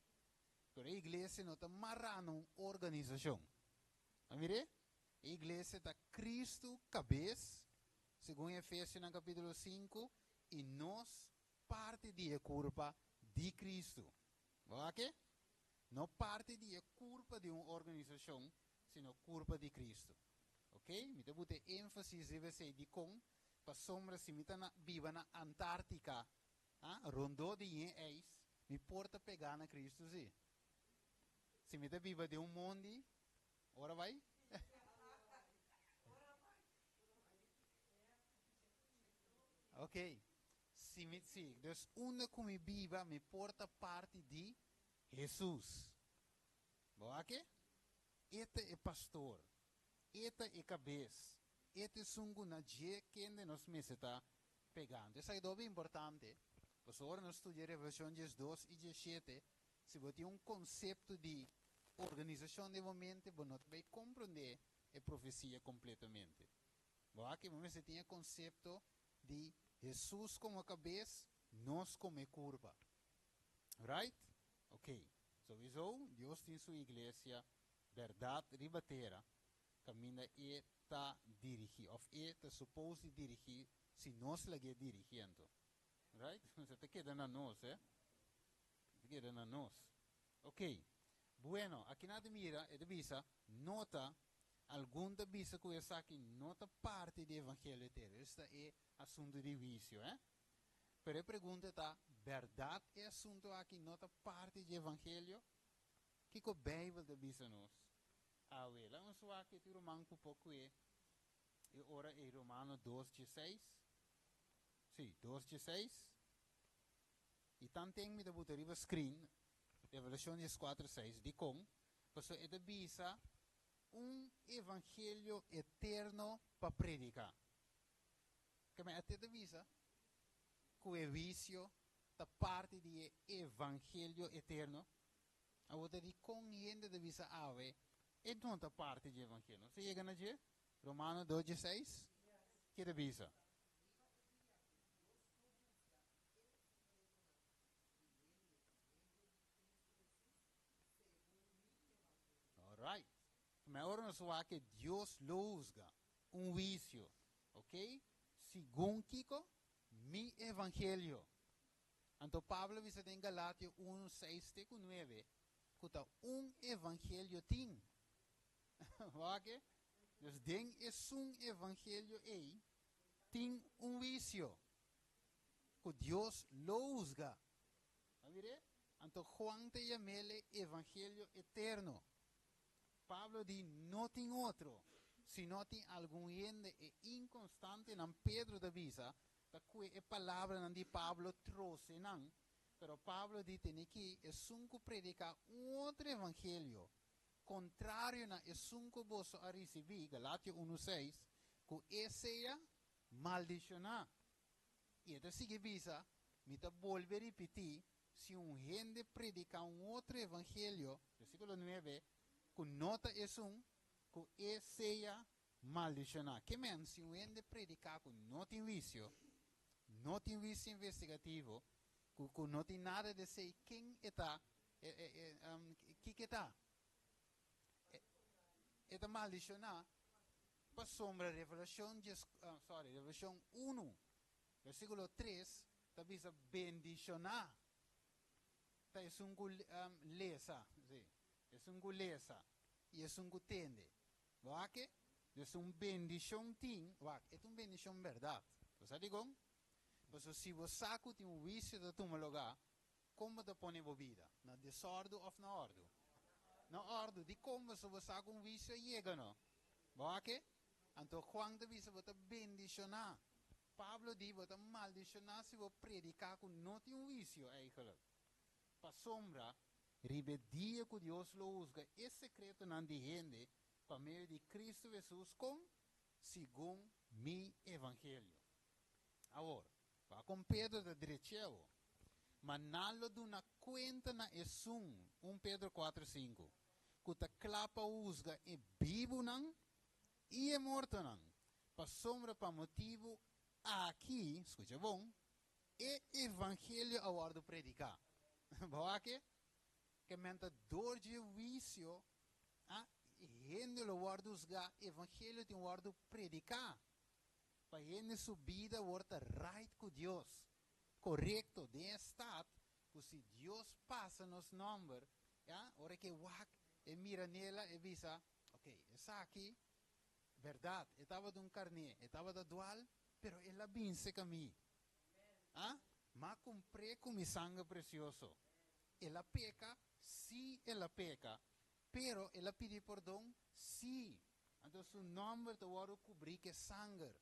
pero e iglesia no ta mará na un organisashon. A mir'é? E iglesia ta Kristu kabes, segun Efesionan kapítulo sinku, i nos parti di e kurpa di Kristu. Bo wak e? No parti di e kurpa di un organisashon, sino kurpa di Kristu. Ok? Mi ta buta e énfasis riba esei. Dikon? Pasobra si mi ta na biba na Antártika, ah, rondó di yen ijs, mi por ta pegá na Kristu sí. Si mi ta biba den un mondi, ora bai? Ok. Si mi, si. Dus unda ku mi biba, mi por ta parti di Hesus. Bo wak e? E ta e pastor. E ta e kabes. E ta esun ku na dje kende nos mester ta pegando. Esaki ta hopi importante, pasobra ora nos studia Revelashon 12 i 17, si bo tin un konsepto di organisashon den bo mente, bo no ta bai komprondé e profesia kompletamente. Bo aki bo mester tin e konsepto di Hesus komo kabes, nos komo e kurpa. Right? Ok. Sowiso, Dios tin su iglesia Bèrdat riba tera kaminda e ta dirigí òf e ta supos di dirigí si nos lag'é dirigí anto. Right? Esei ta keda na nos, eh. Ta keda na nos. Ok. Bueno, aki nan ta mira, e ta bisa, nota, algun ta bisa ku esaki no ta parti di evangelio eterno. Esta e asuntu di huisio, eh. Pero e pregunta ta, bèrdat e asuntu aki no ta parti di evangelio? Kiko Beibel ta bisa nos? Awe, laga nos wak e ruman ku por kue e ora ei Romano dos dieseis. Sí, dos dieseis. I tanten mi ta buta riba screen Revelashon dieskuater seis. Dikon? Pasobra e ta bisa un evangelio eterno pa prediká. Keme a te ta bisa ku e huisio ta parti di e evangelio eterno? Awor ta di kon hende ta bisa awe e no ta parti dje evangelio? Nos a yega na dje? Romano dos dieseis? Ke ta bisa? Alright. Ma ora nos wak ke Dios lo husga, un huisio, ok? Segun kiko? Mi evangelio. Anto Pablo a bisa den Galatio unu, seis te ku nuebe, ku ta un evangelio tin. Wak? Dus den esun evangelio ei tin un huisio ku Dios lo husga. A mir'é? Anto Juan ta yam'el e evangelio eterno. Pablo di no tin otro, si no tin algun hende e inkonstantenan Pedro ta bisa ta kue e palabranan di Pablo trose nan, pero Pablo di tene ki esun ku prediká un otro evangelio kontrario na esun ku boso a risibí, Galatio unu seis, ku e sea maldishoná. I e ta sigui bisa, Mi ta bolbe ripití, si un hende prediká un otro evangelio, versíkulo nuebe, ku no ta esun, ku e sea maldishoná. Ke men, si un hende prediká ku no tin huisio, no tin huisio investigativo, ku ku no tin nada di esei, ken e ta? E, e, e, um, kiko e ta? E, e ta maldishoná pasobra Revelashon dies, uh, sorry, Revelashon unu, versíkulo tres ta bisa bendishoná ta esun ku um, lesa, sí, esun ku lesa i esun ku tende. Bo wak ke? Dus un bendishon tin, wak, e ta un bendishon bèrdat. Bo sa dikon? Pasobra si bo sa ku tin un huisio ta tuma lugá, kon bo ta pone bo bida? Na desòrdu òf na òrdu? Na òrdu. Dikon? Pasobra bo sa ku un huisio a yega, no? Bo wak ke? Anto Juan ta bisa bo ta bendishoná. Pablo di bo ta maldishoná si bo prediká ku no tin un huisio eigenlijk. Pasobra riba e dia ku Dios lo husga e sekretonan di hende pa medio di Kristu Hesus kon? Segun mi evangelio. Awor, pa kon Pedro ta drech'é-bo? Ma nan lo duna kuenta na esun, un Pedro kuater sinku, ku ta kla pa husga e bibunan i e mortonan, pasobra pa motibu aki, skucha bon, E evangelio a wòrdu prediká. Bo wak e? Ke men ta dor dje huisio, a, hende lo wòrdu husgá, evangelio tin wòrdu prediká pa hende su bida wor ta right ku Dios, korekto den e stat ku si Dios pasa nos nòmber, ya, ora ke wak e mira nela e bisa, ok, esaki bèrdat, e tabata un karné, e tabata dual, pero el a binse ka mi. Ah, m'a kumpr'é ku mi sanger presioso. El a peka? Sí, el a peka. Pero el a pidi pordon? Sí. Anto su nòmber ta wòrdu kubrí ku e sanger.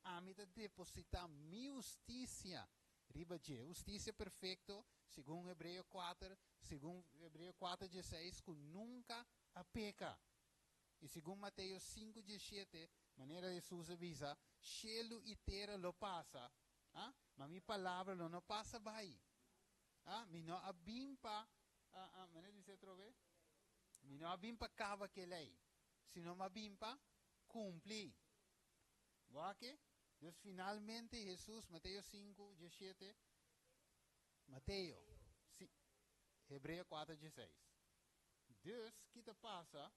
Ami ta depositá mi hustisia riba dje, hustisia perfekto, segun Hebreo kuater, segun Hebreo kuater dieseis, ku nunka a peka. I segun Mateo sinku diesshete, manera Hesus a bisa, Shelu i tera lo pasa, ah, ma mi palabra lo no pasa bai. Ah, mi no a bin pa, ah, ah, manera di bisa atrobe? Mi no a bin pa kaba ku e lei, sino mi a bin pa kumpli. Wak? Dus finalmente Hesus, Mateo sinku diesshete, Mateo, si, Hebreo kuater dieseis. Dus, ki ta pasa?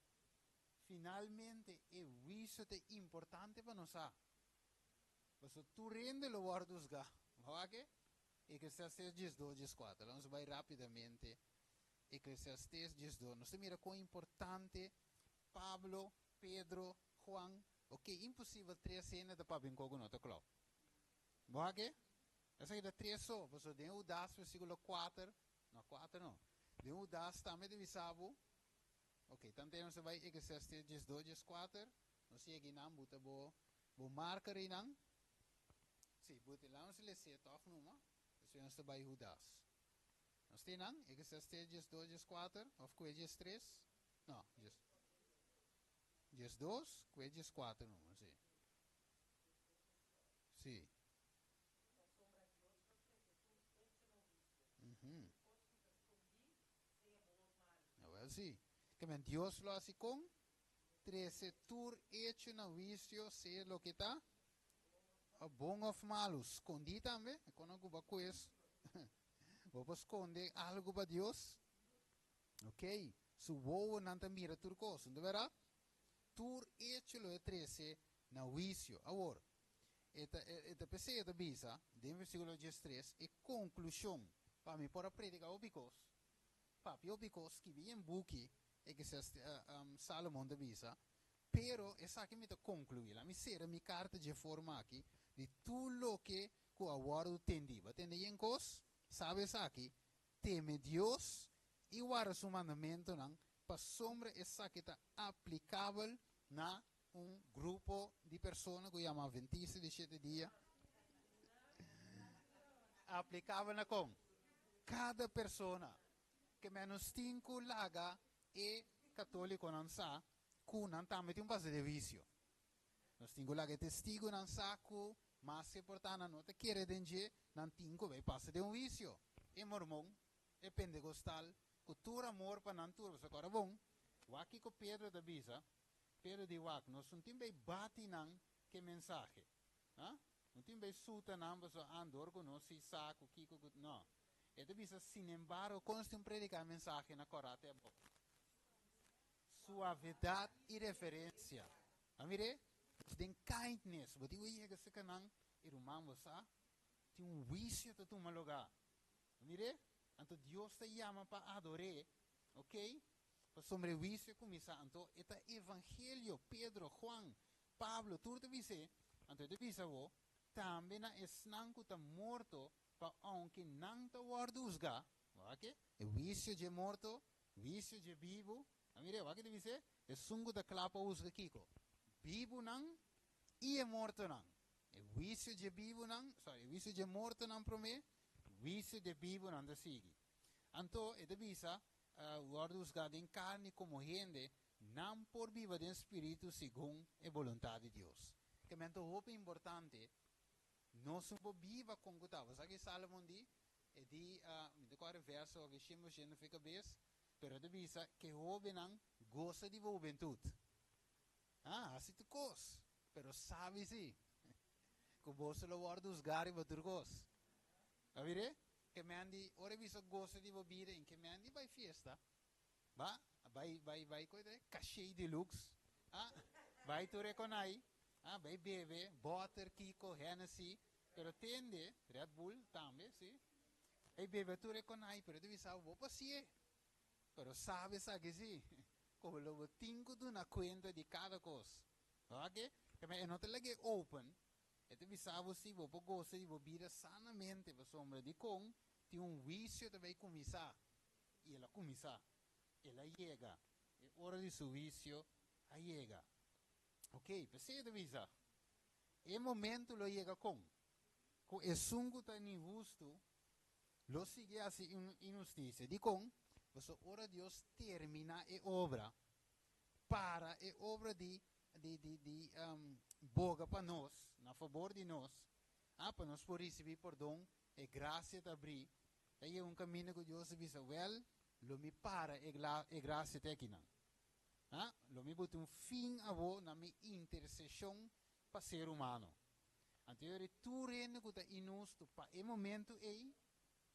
Finalmente, e huisio ta importante pa nos sa. Pasobra tur hende lo wòrdu husgá. Bo wak e? Eclesiastes 12, 14. Laga nos bai rápidamente. Eclesiastes 12. Nos ta mira kon importante Pablo, Pedro, Juan. Ok, imposibel tres hende ta papia un kos ku no ta klou. Bo wak e? Esaki ta tres so, pasobra den Hudas versíkulo kuater, no kuater no, den Hudas tambe ta bisa bo, ok, tantu nos ta bai Eclesiastes 12, 14, nos yega einan, bo ta bo Bo marka reinan? Sí, bo te laga nos les'é tòg numa, despues nos ta bai Hudas. Nos tin nan? Eclesiastes 12, 14, òf kue 13? No, 12, kue 14 numa, sí. Sí. Mhm. Awel sí. Ke men Dios lo hasi kon? Trese tur echo na huisio, sea loke ta bon of malu. Skondí tambe, e kono ku bo a kues. Bo por skonde algu pa Dios? Ok, su wowonan ta mira tur kos, no ta bèrdat? Tur echo lo e trese na huisio. Awor, e ta e ta p'esei e ta bisa den versíkulo 13, e konklushon, pa mi por a prediká hopi kos, Papia hopi kos skibi en buki e kisas Salomon ta bisa, pero esaki mi ta konkluí, la mi sera mi karta dje forma aki, di tur loke ku a wòrdu tendí. Bo a tende yen kos? Sabe esaki, teme Dios i warda su mandamentunan, pasobra esaki ta aplikabel na un grupo di persona ku yama Adventista di Shete Dia. Aplikabel na kon? Kada persona. Ke menos tin ku laga e katólikonan sa ku nan tambe tin un base de wisio. Nos tin ku laga e testigunan sa ku maske por ta nan no ta kere den dje, nan tin ku bai pasa den un wisio. E mormon, e pentekostal, ku tur amor pa nan tur, pasobra kòrda bon, wak kiko Pedro ta bisa, Pedro di wak, nos no tin bay bati nan ke mensahe. Ha? No tin bay suta nan pasobra andor ku nos si sa ku kiko ku no. E ta bisa, sinembargo, kon nos tin prediká e mensahe na kòrá te abou? Suavedat i reverensia. A mir'é? Nos den kindness. Bo tin ku yega serka nan i ruman bo sa tin un huisio ta tuma lugá. A mir'é? Anto Dios ta yama pa ador'é, ok? Pasobra e huisio a kuminsá, anto e ta evangelio, Pedro, Juan, Pablo, tur ta bis'é, anto e ta bisa bo, tambe na esnan ku ta morto, pa ounke nan ta wòrdu husgá, wak e, e huisio dje morto, huisio dje bibu, a mir'é, wak e ta bis'é, esun ku ta kla pa husga kiko? Bibunan i e mortonan. E huisio dje bibunan, sorry, e huisio dje mortonan promé, huisio dje bibunan ta sigui. Anto e ta bisa, Wòrdu husgá den karni komo hende, nan por biba den spiritu segun e boluntat di Dios. Ke men ta hopi importante, nos no por biba kon ku ta. Bo sa ke Salomon di? E di, mi ta kòrda e verso aki shen por shen na fe kabes, pero e ta bisa ke hóbennan gosa di bo hubentut. Ah, hasi tur kos, pero sabi si ku boso lo wòrdu husgá riba tur kos. A mir'é? Ke men di, ora e bisa gosa di bo bida, en ke men di bai fiesta, ba, bai, bai, bai, koe ta e? Caché deluxe, ah, bai tur e konai, ah, bai bebe, bòter, kiko, Hennessy, pero tende, Red Bull tambe, si, bai bebe tur e konai, pero e ta bisa bo, bo pasié, pero sabi esaki si, ku lo bo tin ku duna kuenta di kada kos, oke? Ke men e no ta lag'é open, E ta bisa bo si bo por gosa di bo bida sanamente pasobra dikon tin un huisio ta bay kuminsá. I el a kuminsá. El a yega. E ora di su huisio a yega. Ok, p'esei e ta bisa, E momento lo yega kon ku esun ku ta inhustu lo sigui hasi inhustisia. Dikon? Pasobra ora Dios terminá e obra, para e obra di di di di boga pa nos, na fabor di nos, ah, pa nos por ricibi pordon, e gracia ta abri, ta yega un caminda cu Dios ta bisa, wel, lo mi para e e gracia te akinan. Ah, lo mi bota un fin awo na mi intercesion pa ser humano. Anto yo ri tur hende cu ta inhusto pa e momento ey,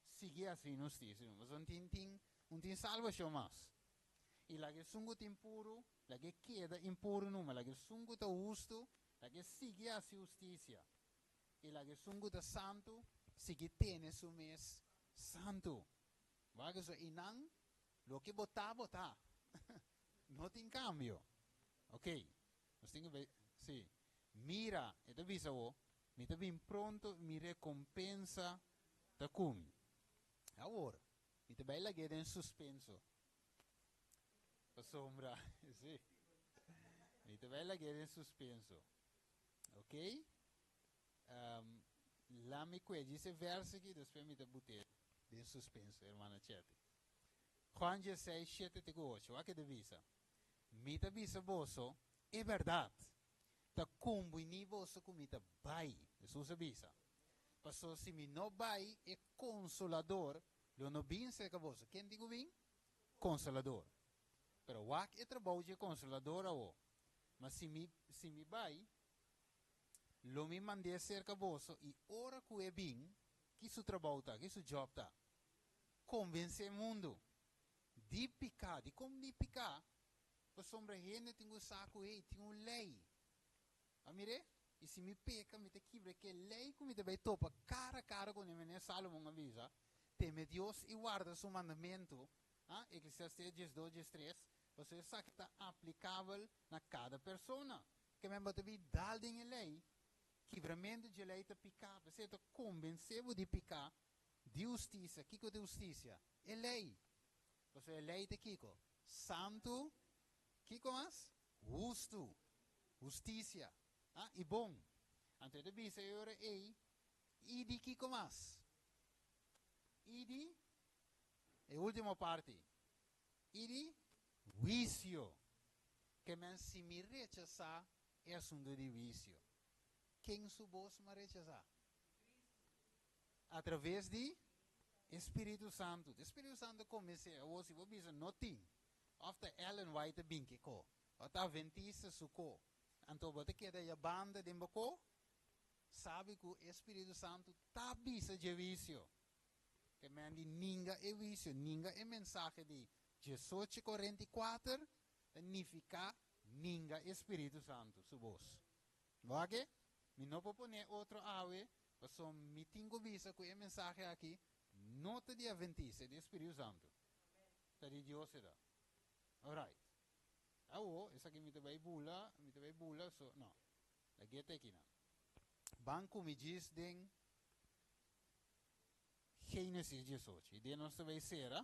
sigui haci inhusticia, pasobra no tin tin, no tin salvacion mas. I laga esun ku ta impuru, laga e keda impuru numa, laga esun ku ta hustu, laga e sigui hasi hustisia, i laga esun ku ta santu, sigui tene su mes santu. Wak esei, i nan, loke bo ta, bo ta. No tin kambio. Ok, nos tin ku bai, si. Mira, e ta bisa bo, mi ta bin pronto i mi rekompensa ta ku mi. Awor, mi ta bai lag'é den suspenso. Pasobra, sí. Mi ta bai lag'é den suspenso. Ok? Um, la mi kue djis e verso aki, despues mi ta but'é den suspenso, hermana Chetty. Juan 16, 7 te ku 8, wak e ta bisa, Mi ta bisa boso e bèrdat, ta kumbiní boso ku mi ta bai, Hesus a bisa, paso si mi no bai, e Konsolador lo no bin serka boso. Ken tin ku bin? Konsolador. Pero wak e trabou dje Konsolador awo. Ma si mi, si mi bai, lo mi mand'é serka boso, i ora ku e bin, ki su trabou ta, ki su djòb ta? Konvensé mundu di piká. Dikon di piká? Pasobra hende tin ku sa ku, hey, tin un lei. A mir'é? I si mi peka, mi ta kibra ke lei ku mi ta bai topa kara kara kuné. Manera Salomon a bisa, Teme Dios i warda su mandamentu. A, Eklesiastés 12, 13, Pasobra esaki ta aplikabel na kada persona. Ke men bo ta bin dal den e lei, kibramentu dje lei ta piká. P'esei ta kombensé bo di piká di hustisia. Kiko ta hustisia? E lei. Pasobra e lei ta kiko? Santu. Kiko mas? Hustu. Hustisia. A, i bon. Anto e ta bisa e ora ei, I di kiko mas? I di, e ultimo parti, i di huisio. Ke men si mi rechasá e asuntu di huisio, ken su bos mi a rechasá? Atraves di e Spiritu Santu. E Spiritu Santu a kombensé awor si bo bisa no tin, òf ta Ellen White a bin ke ko, òf ta Adventista su ko, anto bo ta keda ya banda den bo ko, sabi ku e Spiritu Santu ta bisa dje huisio. Ke men di ninga e huisio, ninga e mensahe di 1844, ta nifiká ninga e Spiritu Santu su bos. Bo a ke? Mi no por pone otro awe, pasobra mi tin ku bisa ku e mensahe aki no ta di Adventista, e di e Spiritu Santu. Ta di Dios e ta. Alright. Awo, esaki mi ta bai bula, mi ta bai bula, so, no. Lag'é ta akinan. Ban ku mi djis den Génesis 18. I den nos ta bai sera.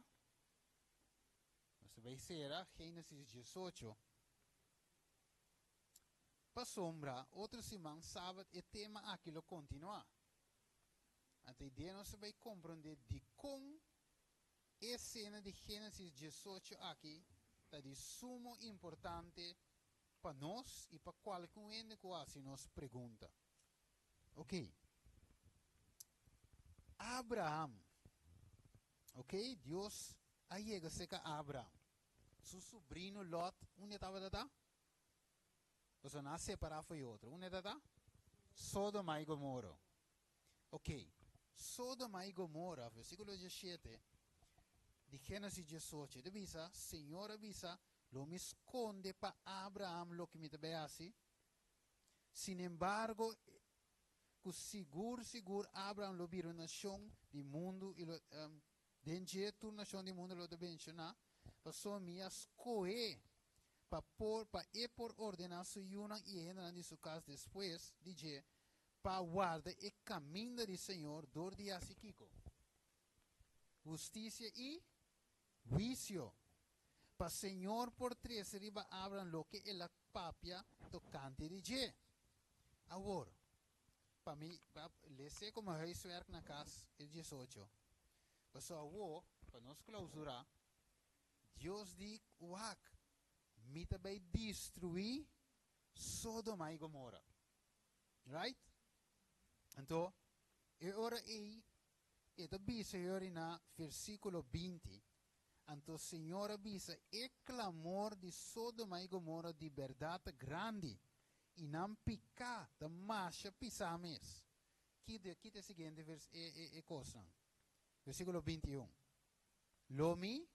Nos ta bai sera Génesis 18. Pasobra otro siman sabat e tema aki lo kontinuá. Anto idea nos ta bai komprondé dikon e esena di Génesis 18 aki ta di sumo importante pa nos i pa kualke un hende ku hasi nos pregunta. Oké. Abraham. Oké, Dios a yega serka Abraham. Su subrino Lot, unda e tabata ta? Pasobra nan a separá for e otro. Unda e ta ta? Sodoma i Gomora. Oké, Sodoma i Gomora, versíkulo 17 di Génesis 18, e ta bisa, Señor a bisa, Lo mi skonde pa Abraham loke mi ta bai hasi. Sinembargo, ku sigur sigur Abraham lo bira un nashon di mundu i lo, den dje tur nashon di mundu lo ta benshoná, pasobra mi a skohé pa por pa e por ordená su yunan i e hendenan di su kas despues di dje pa warda e kaminda di Señor dor di hasi kiko? Hustisia i huisio, pa Señor por trese riba Abraham loke el a papia tokante di dje. Awor, pa mi, pa les'é komo huiswerk na kas e 18. Pasobra awor, pa nos klausurá, Dios di, Wak, mi ta bai destruí Sodoma i Gomora. Right? Anto, e ora ei, e ta bisa yori na versíkulo 20, Anto Señor a bisa, E klamor di Sodoma i Gomora di bèrdat ta grandi, i nan piká ta masha pisá mes. Ki ki ta e siguiente vers e e e kosnan? Versíkulo 21, Lo mi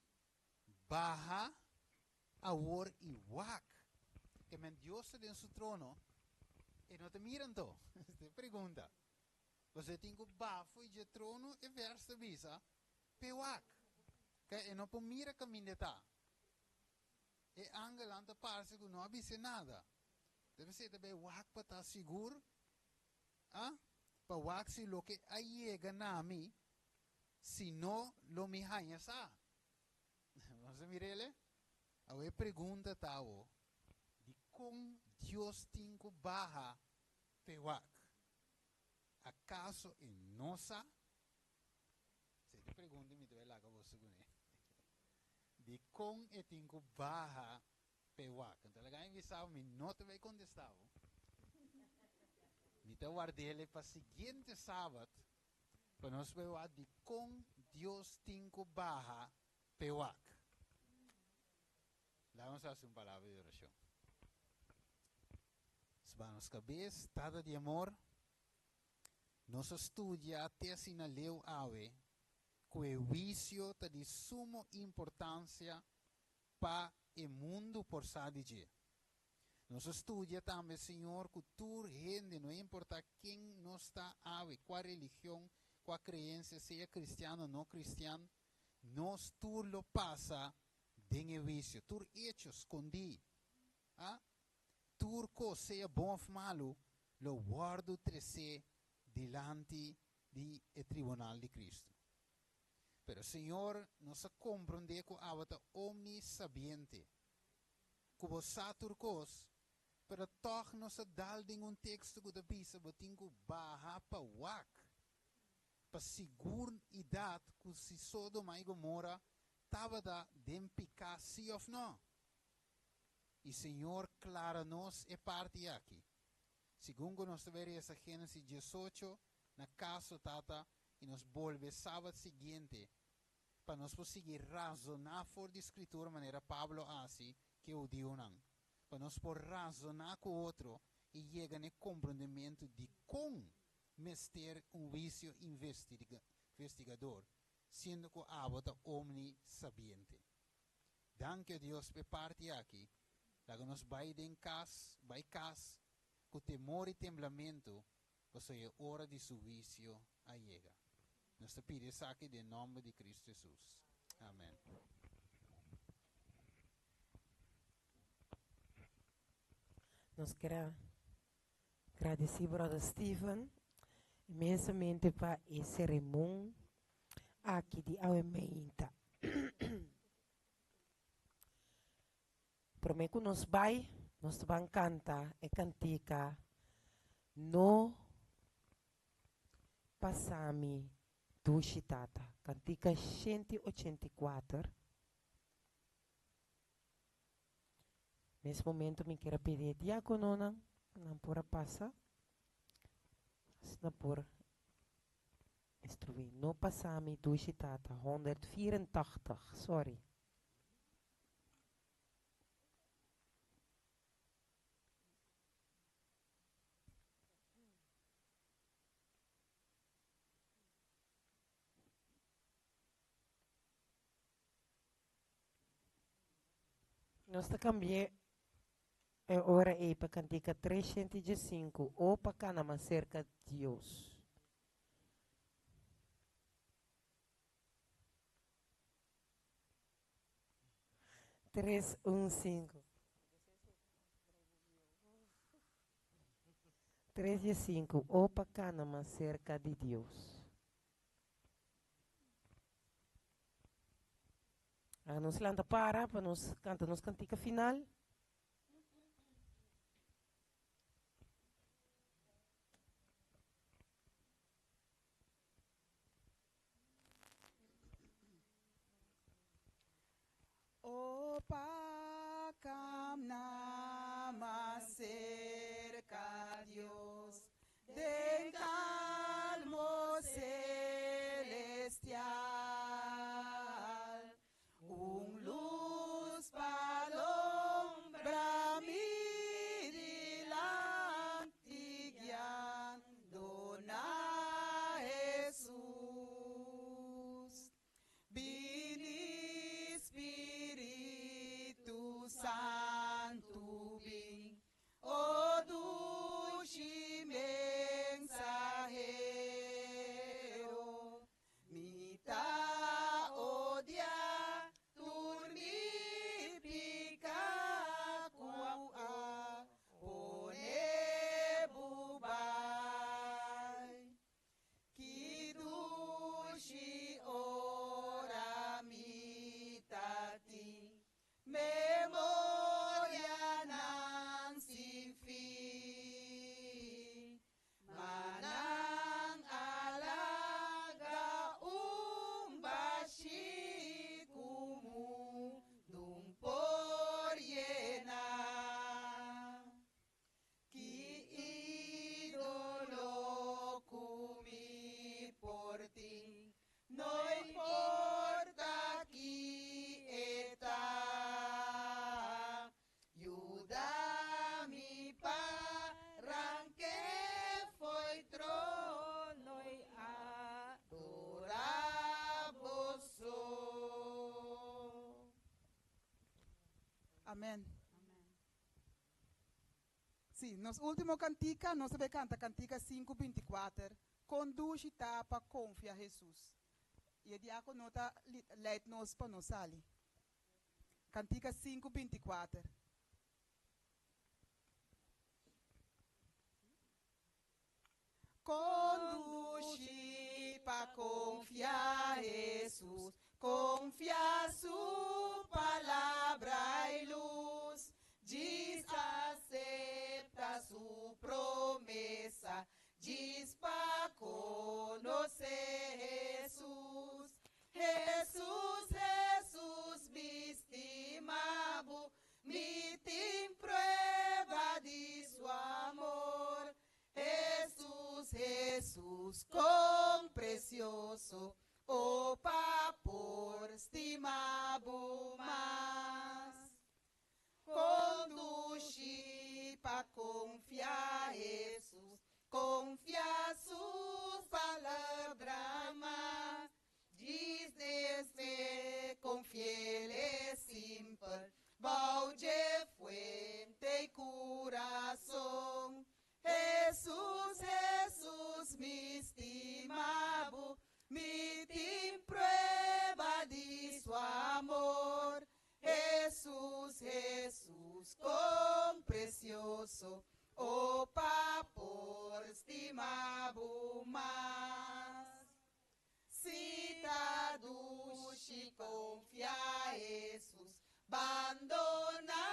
baha. awor i wak. Ke men Dios ta den su trono, e no ta mira anto? Esta e pregunta. Pasobra e tin ku baha fo'i dje trono, e vèrs ta bisa, p'e wak. Ke e no por mira kaminda e ta. E angelnan ta parse ku no a bis'é nada. Debe ser e ta bai wak pa ta sigur, a? Pa wak si loke a yega na mi, si no lo mi haña sa. Nos a mir'el? Awe e pregunta ta awo, dikon Dios tin ku baha p'e wak? Akaso e no sa? Esei ta e pregunta mi ta bai laga boso kuné. Dikon e tin ku baha p'e wak? Anto laga mi bisa bo, mi no ta bai kontestá bo. Mi ta ward'el pa siguiente sabat pa nos bai wak dikon Dios tin ku baha p'e wak. Laga nos hasi un palabra di orashon. Sba nos kabes, Tata di amor, nos a studia te asina leu awe ku e huisio ta di sumo importansia pa e mundu por sa di dje. Nos a studia tambe, Señor, ku tur hende, no importa ken nos ta awe, kua religion, kua kreensia, sea kristian o no kristian, nos tur lo pasa den e huisio. Tur echo skondí, a tur kos, sea bon òf malu, lo wòrdu tresé dilanti di e tribunal di Kristu. Pero, Señor, nos a komprondé ku abo ta omnisabiente, ku bo sa tur kos, pero tòg nos a dal den un teksto ku ta bisa bo tin ku baha pa wak, pa siguridat ku si Sodoma i Gomora tabata den piká sí òf nò. I Señor klara nos e parti aki. Segun ku nos ta bai resa Génesis 18 na kaso, Tata, i nos bolbe sabat siguiente pa nos por sigui razoná for di Skritura manera Pablo a hasi ku e hudiunan, pa nos por razoná ku otro i yega na e komprondementu dikon mester un huisio investigador, siendo ku abo ta omnisabiente. Danki, o Dios, p'e parti aki. Laga nos bai den kas, bai kas, ku temor i temblamentu, pasobra e ora di su huisio a yega. Nos ta pidi esaki den nòmber di Kristu Hesus. Amèn. Nos kier a gradisí Brother Steven inmensamente pa e seremon aki di awe meinta. Promé ku nos bai, nos ta ban kanta e kantika No Pasa Mi Dushi Tata, kantika 184. Mes momento mi kier a pidi e diakononan pa nan por a pasa, asina por instruí. No pasa mi dushi tata, 184, sorry. Nos ta cambi'é e ora ei pa cantica 305, O pa cana mas cerca Dios. Tres un sinku. Tres diesinku, O pa kana mas serka di Dios. A nos lanta para pa nos kanta nos kantika final. O pa camna mas cerca Dios den calmo celestial. Un luz pa lombra mi dilanti guiando na Hesus. Bini Spiritu. Nos último kantika, nos ta bai kanta kantika 524, Kon dushi ta pa konfia Hesus. I e diákono ta leit nos pa nos sali. Kantika 524. Kon dushi pa konfia Hesus, konfia su palabra i lus, djis asepta su promesa, djis pa konosé Hesus. Hesus, Hesus, mi stima bo, mi tin prueba di su amor. Hesus, Hesus, kon presioso, o pa por stima bo mas. Kon dushi pa konfia Hesus, konfia su palabra mas. Djis desde konfiel e simpel, bou dje fuente i kurason. Hesus, Hesus, mi stima bo, mi tin prueba di su amor. Hesus, Hesus, kon presioso, o pa por stima bo mas. Si ta dushi konfia Hesus, bandona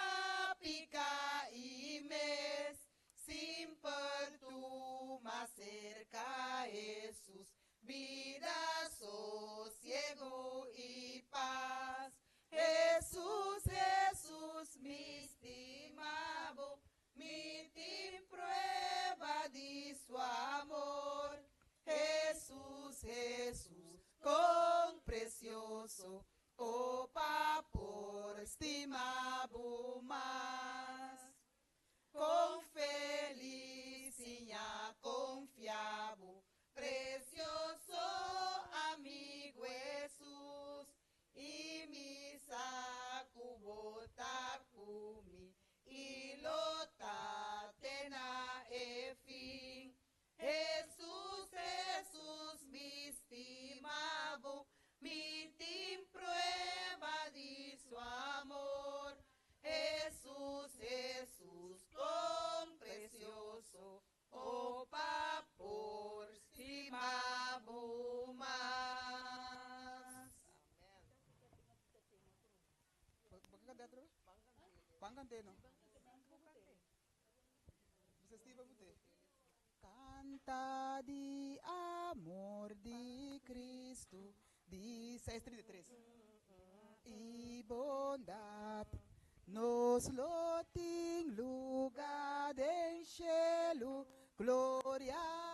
pika i mes. Simpel tuma serka Hesus, bida, sosiegu i pas. Hesus, Hesus, mi stima bo, mi tin prueba di su amor. Hesus, Hesus, kon presioso, o pa por stima bo mas. Kon felis siña konfia bo, presioso amigu Hesus, i mi sa ku bo ta ku mi, i lo ta te na e fin. Hesus, Hesus, mi stima bo, mi tin prueba di su amor. Hesus, Hesus, kon presioso, o pa por stima bo mas. Ban kant'é no? Bisa Steve but'é. Kanta di amor di Kristu, di 633. I bondat, nos lo tin lugá den shelu, gloria.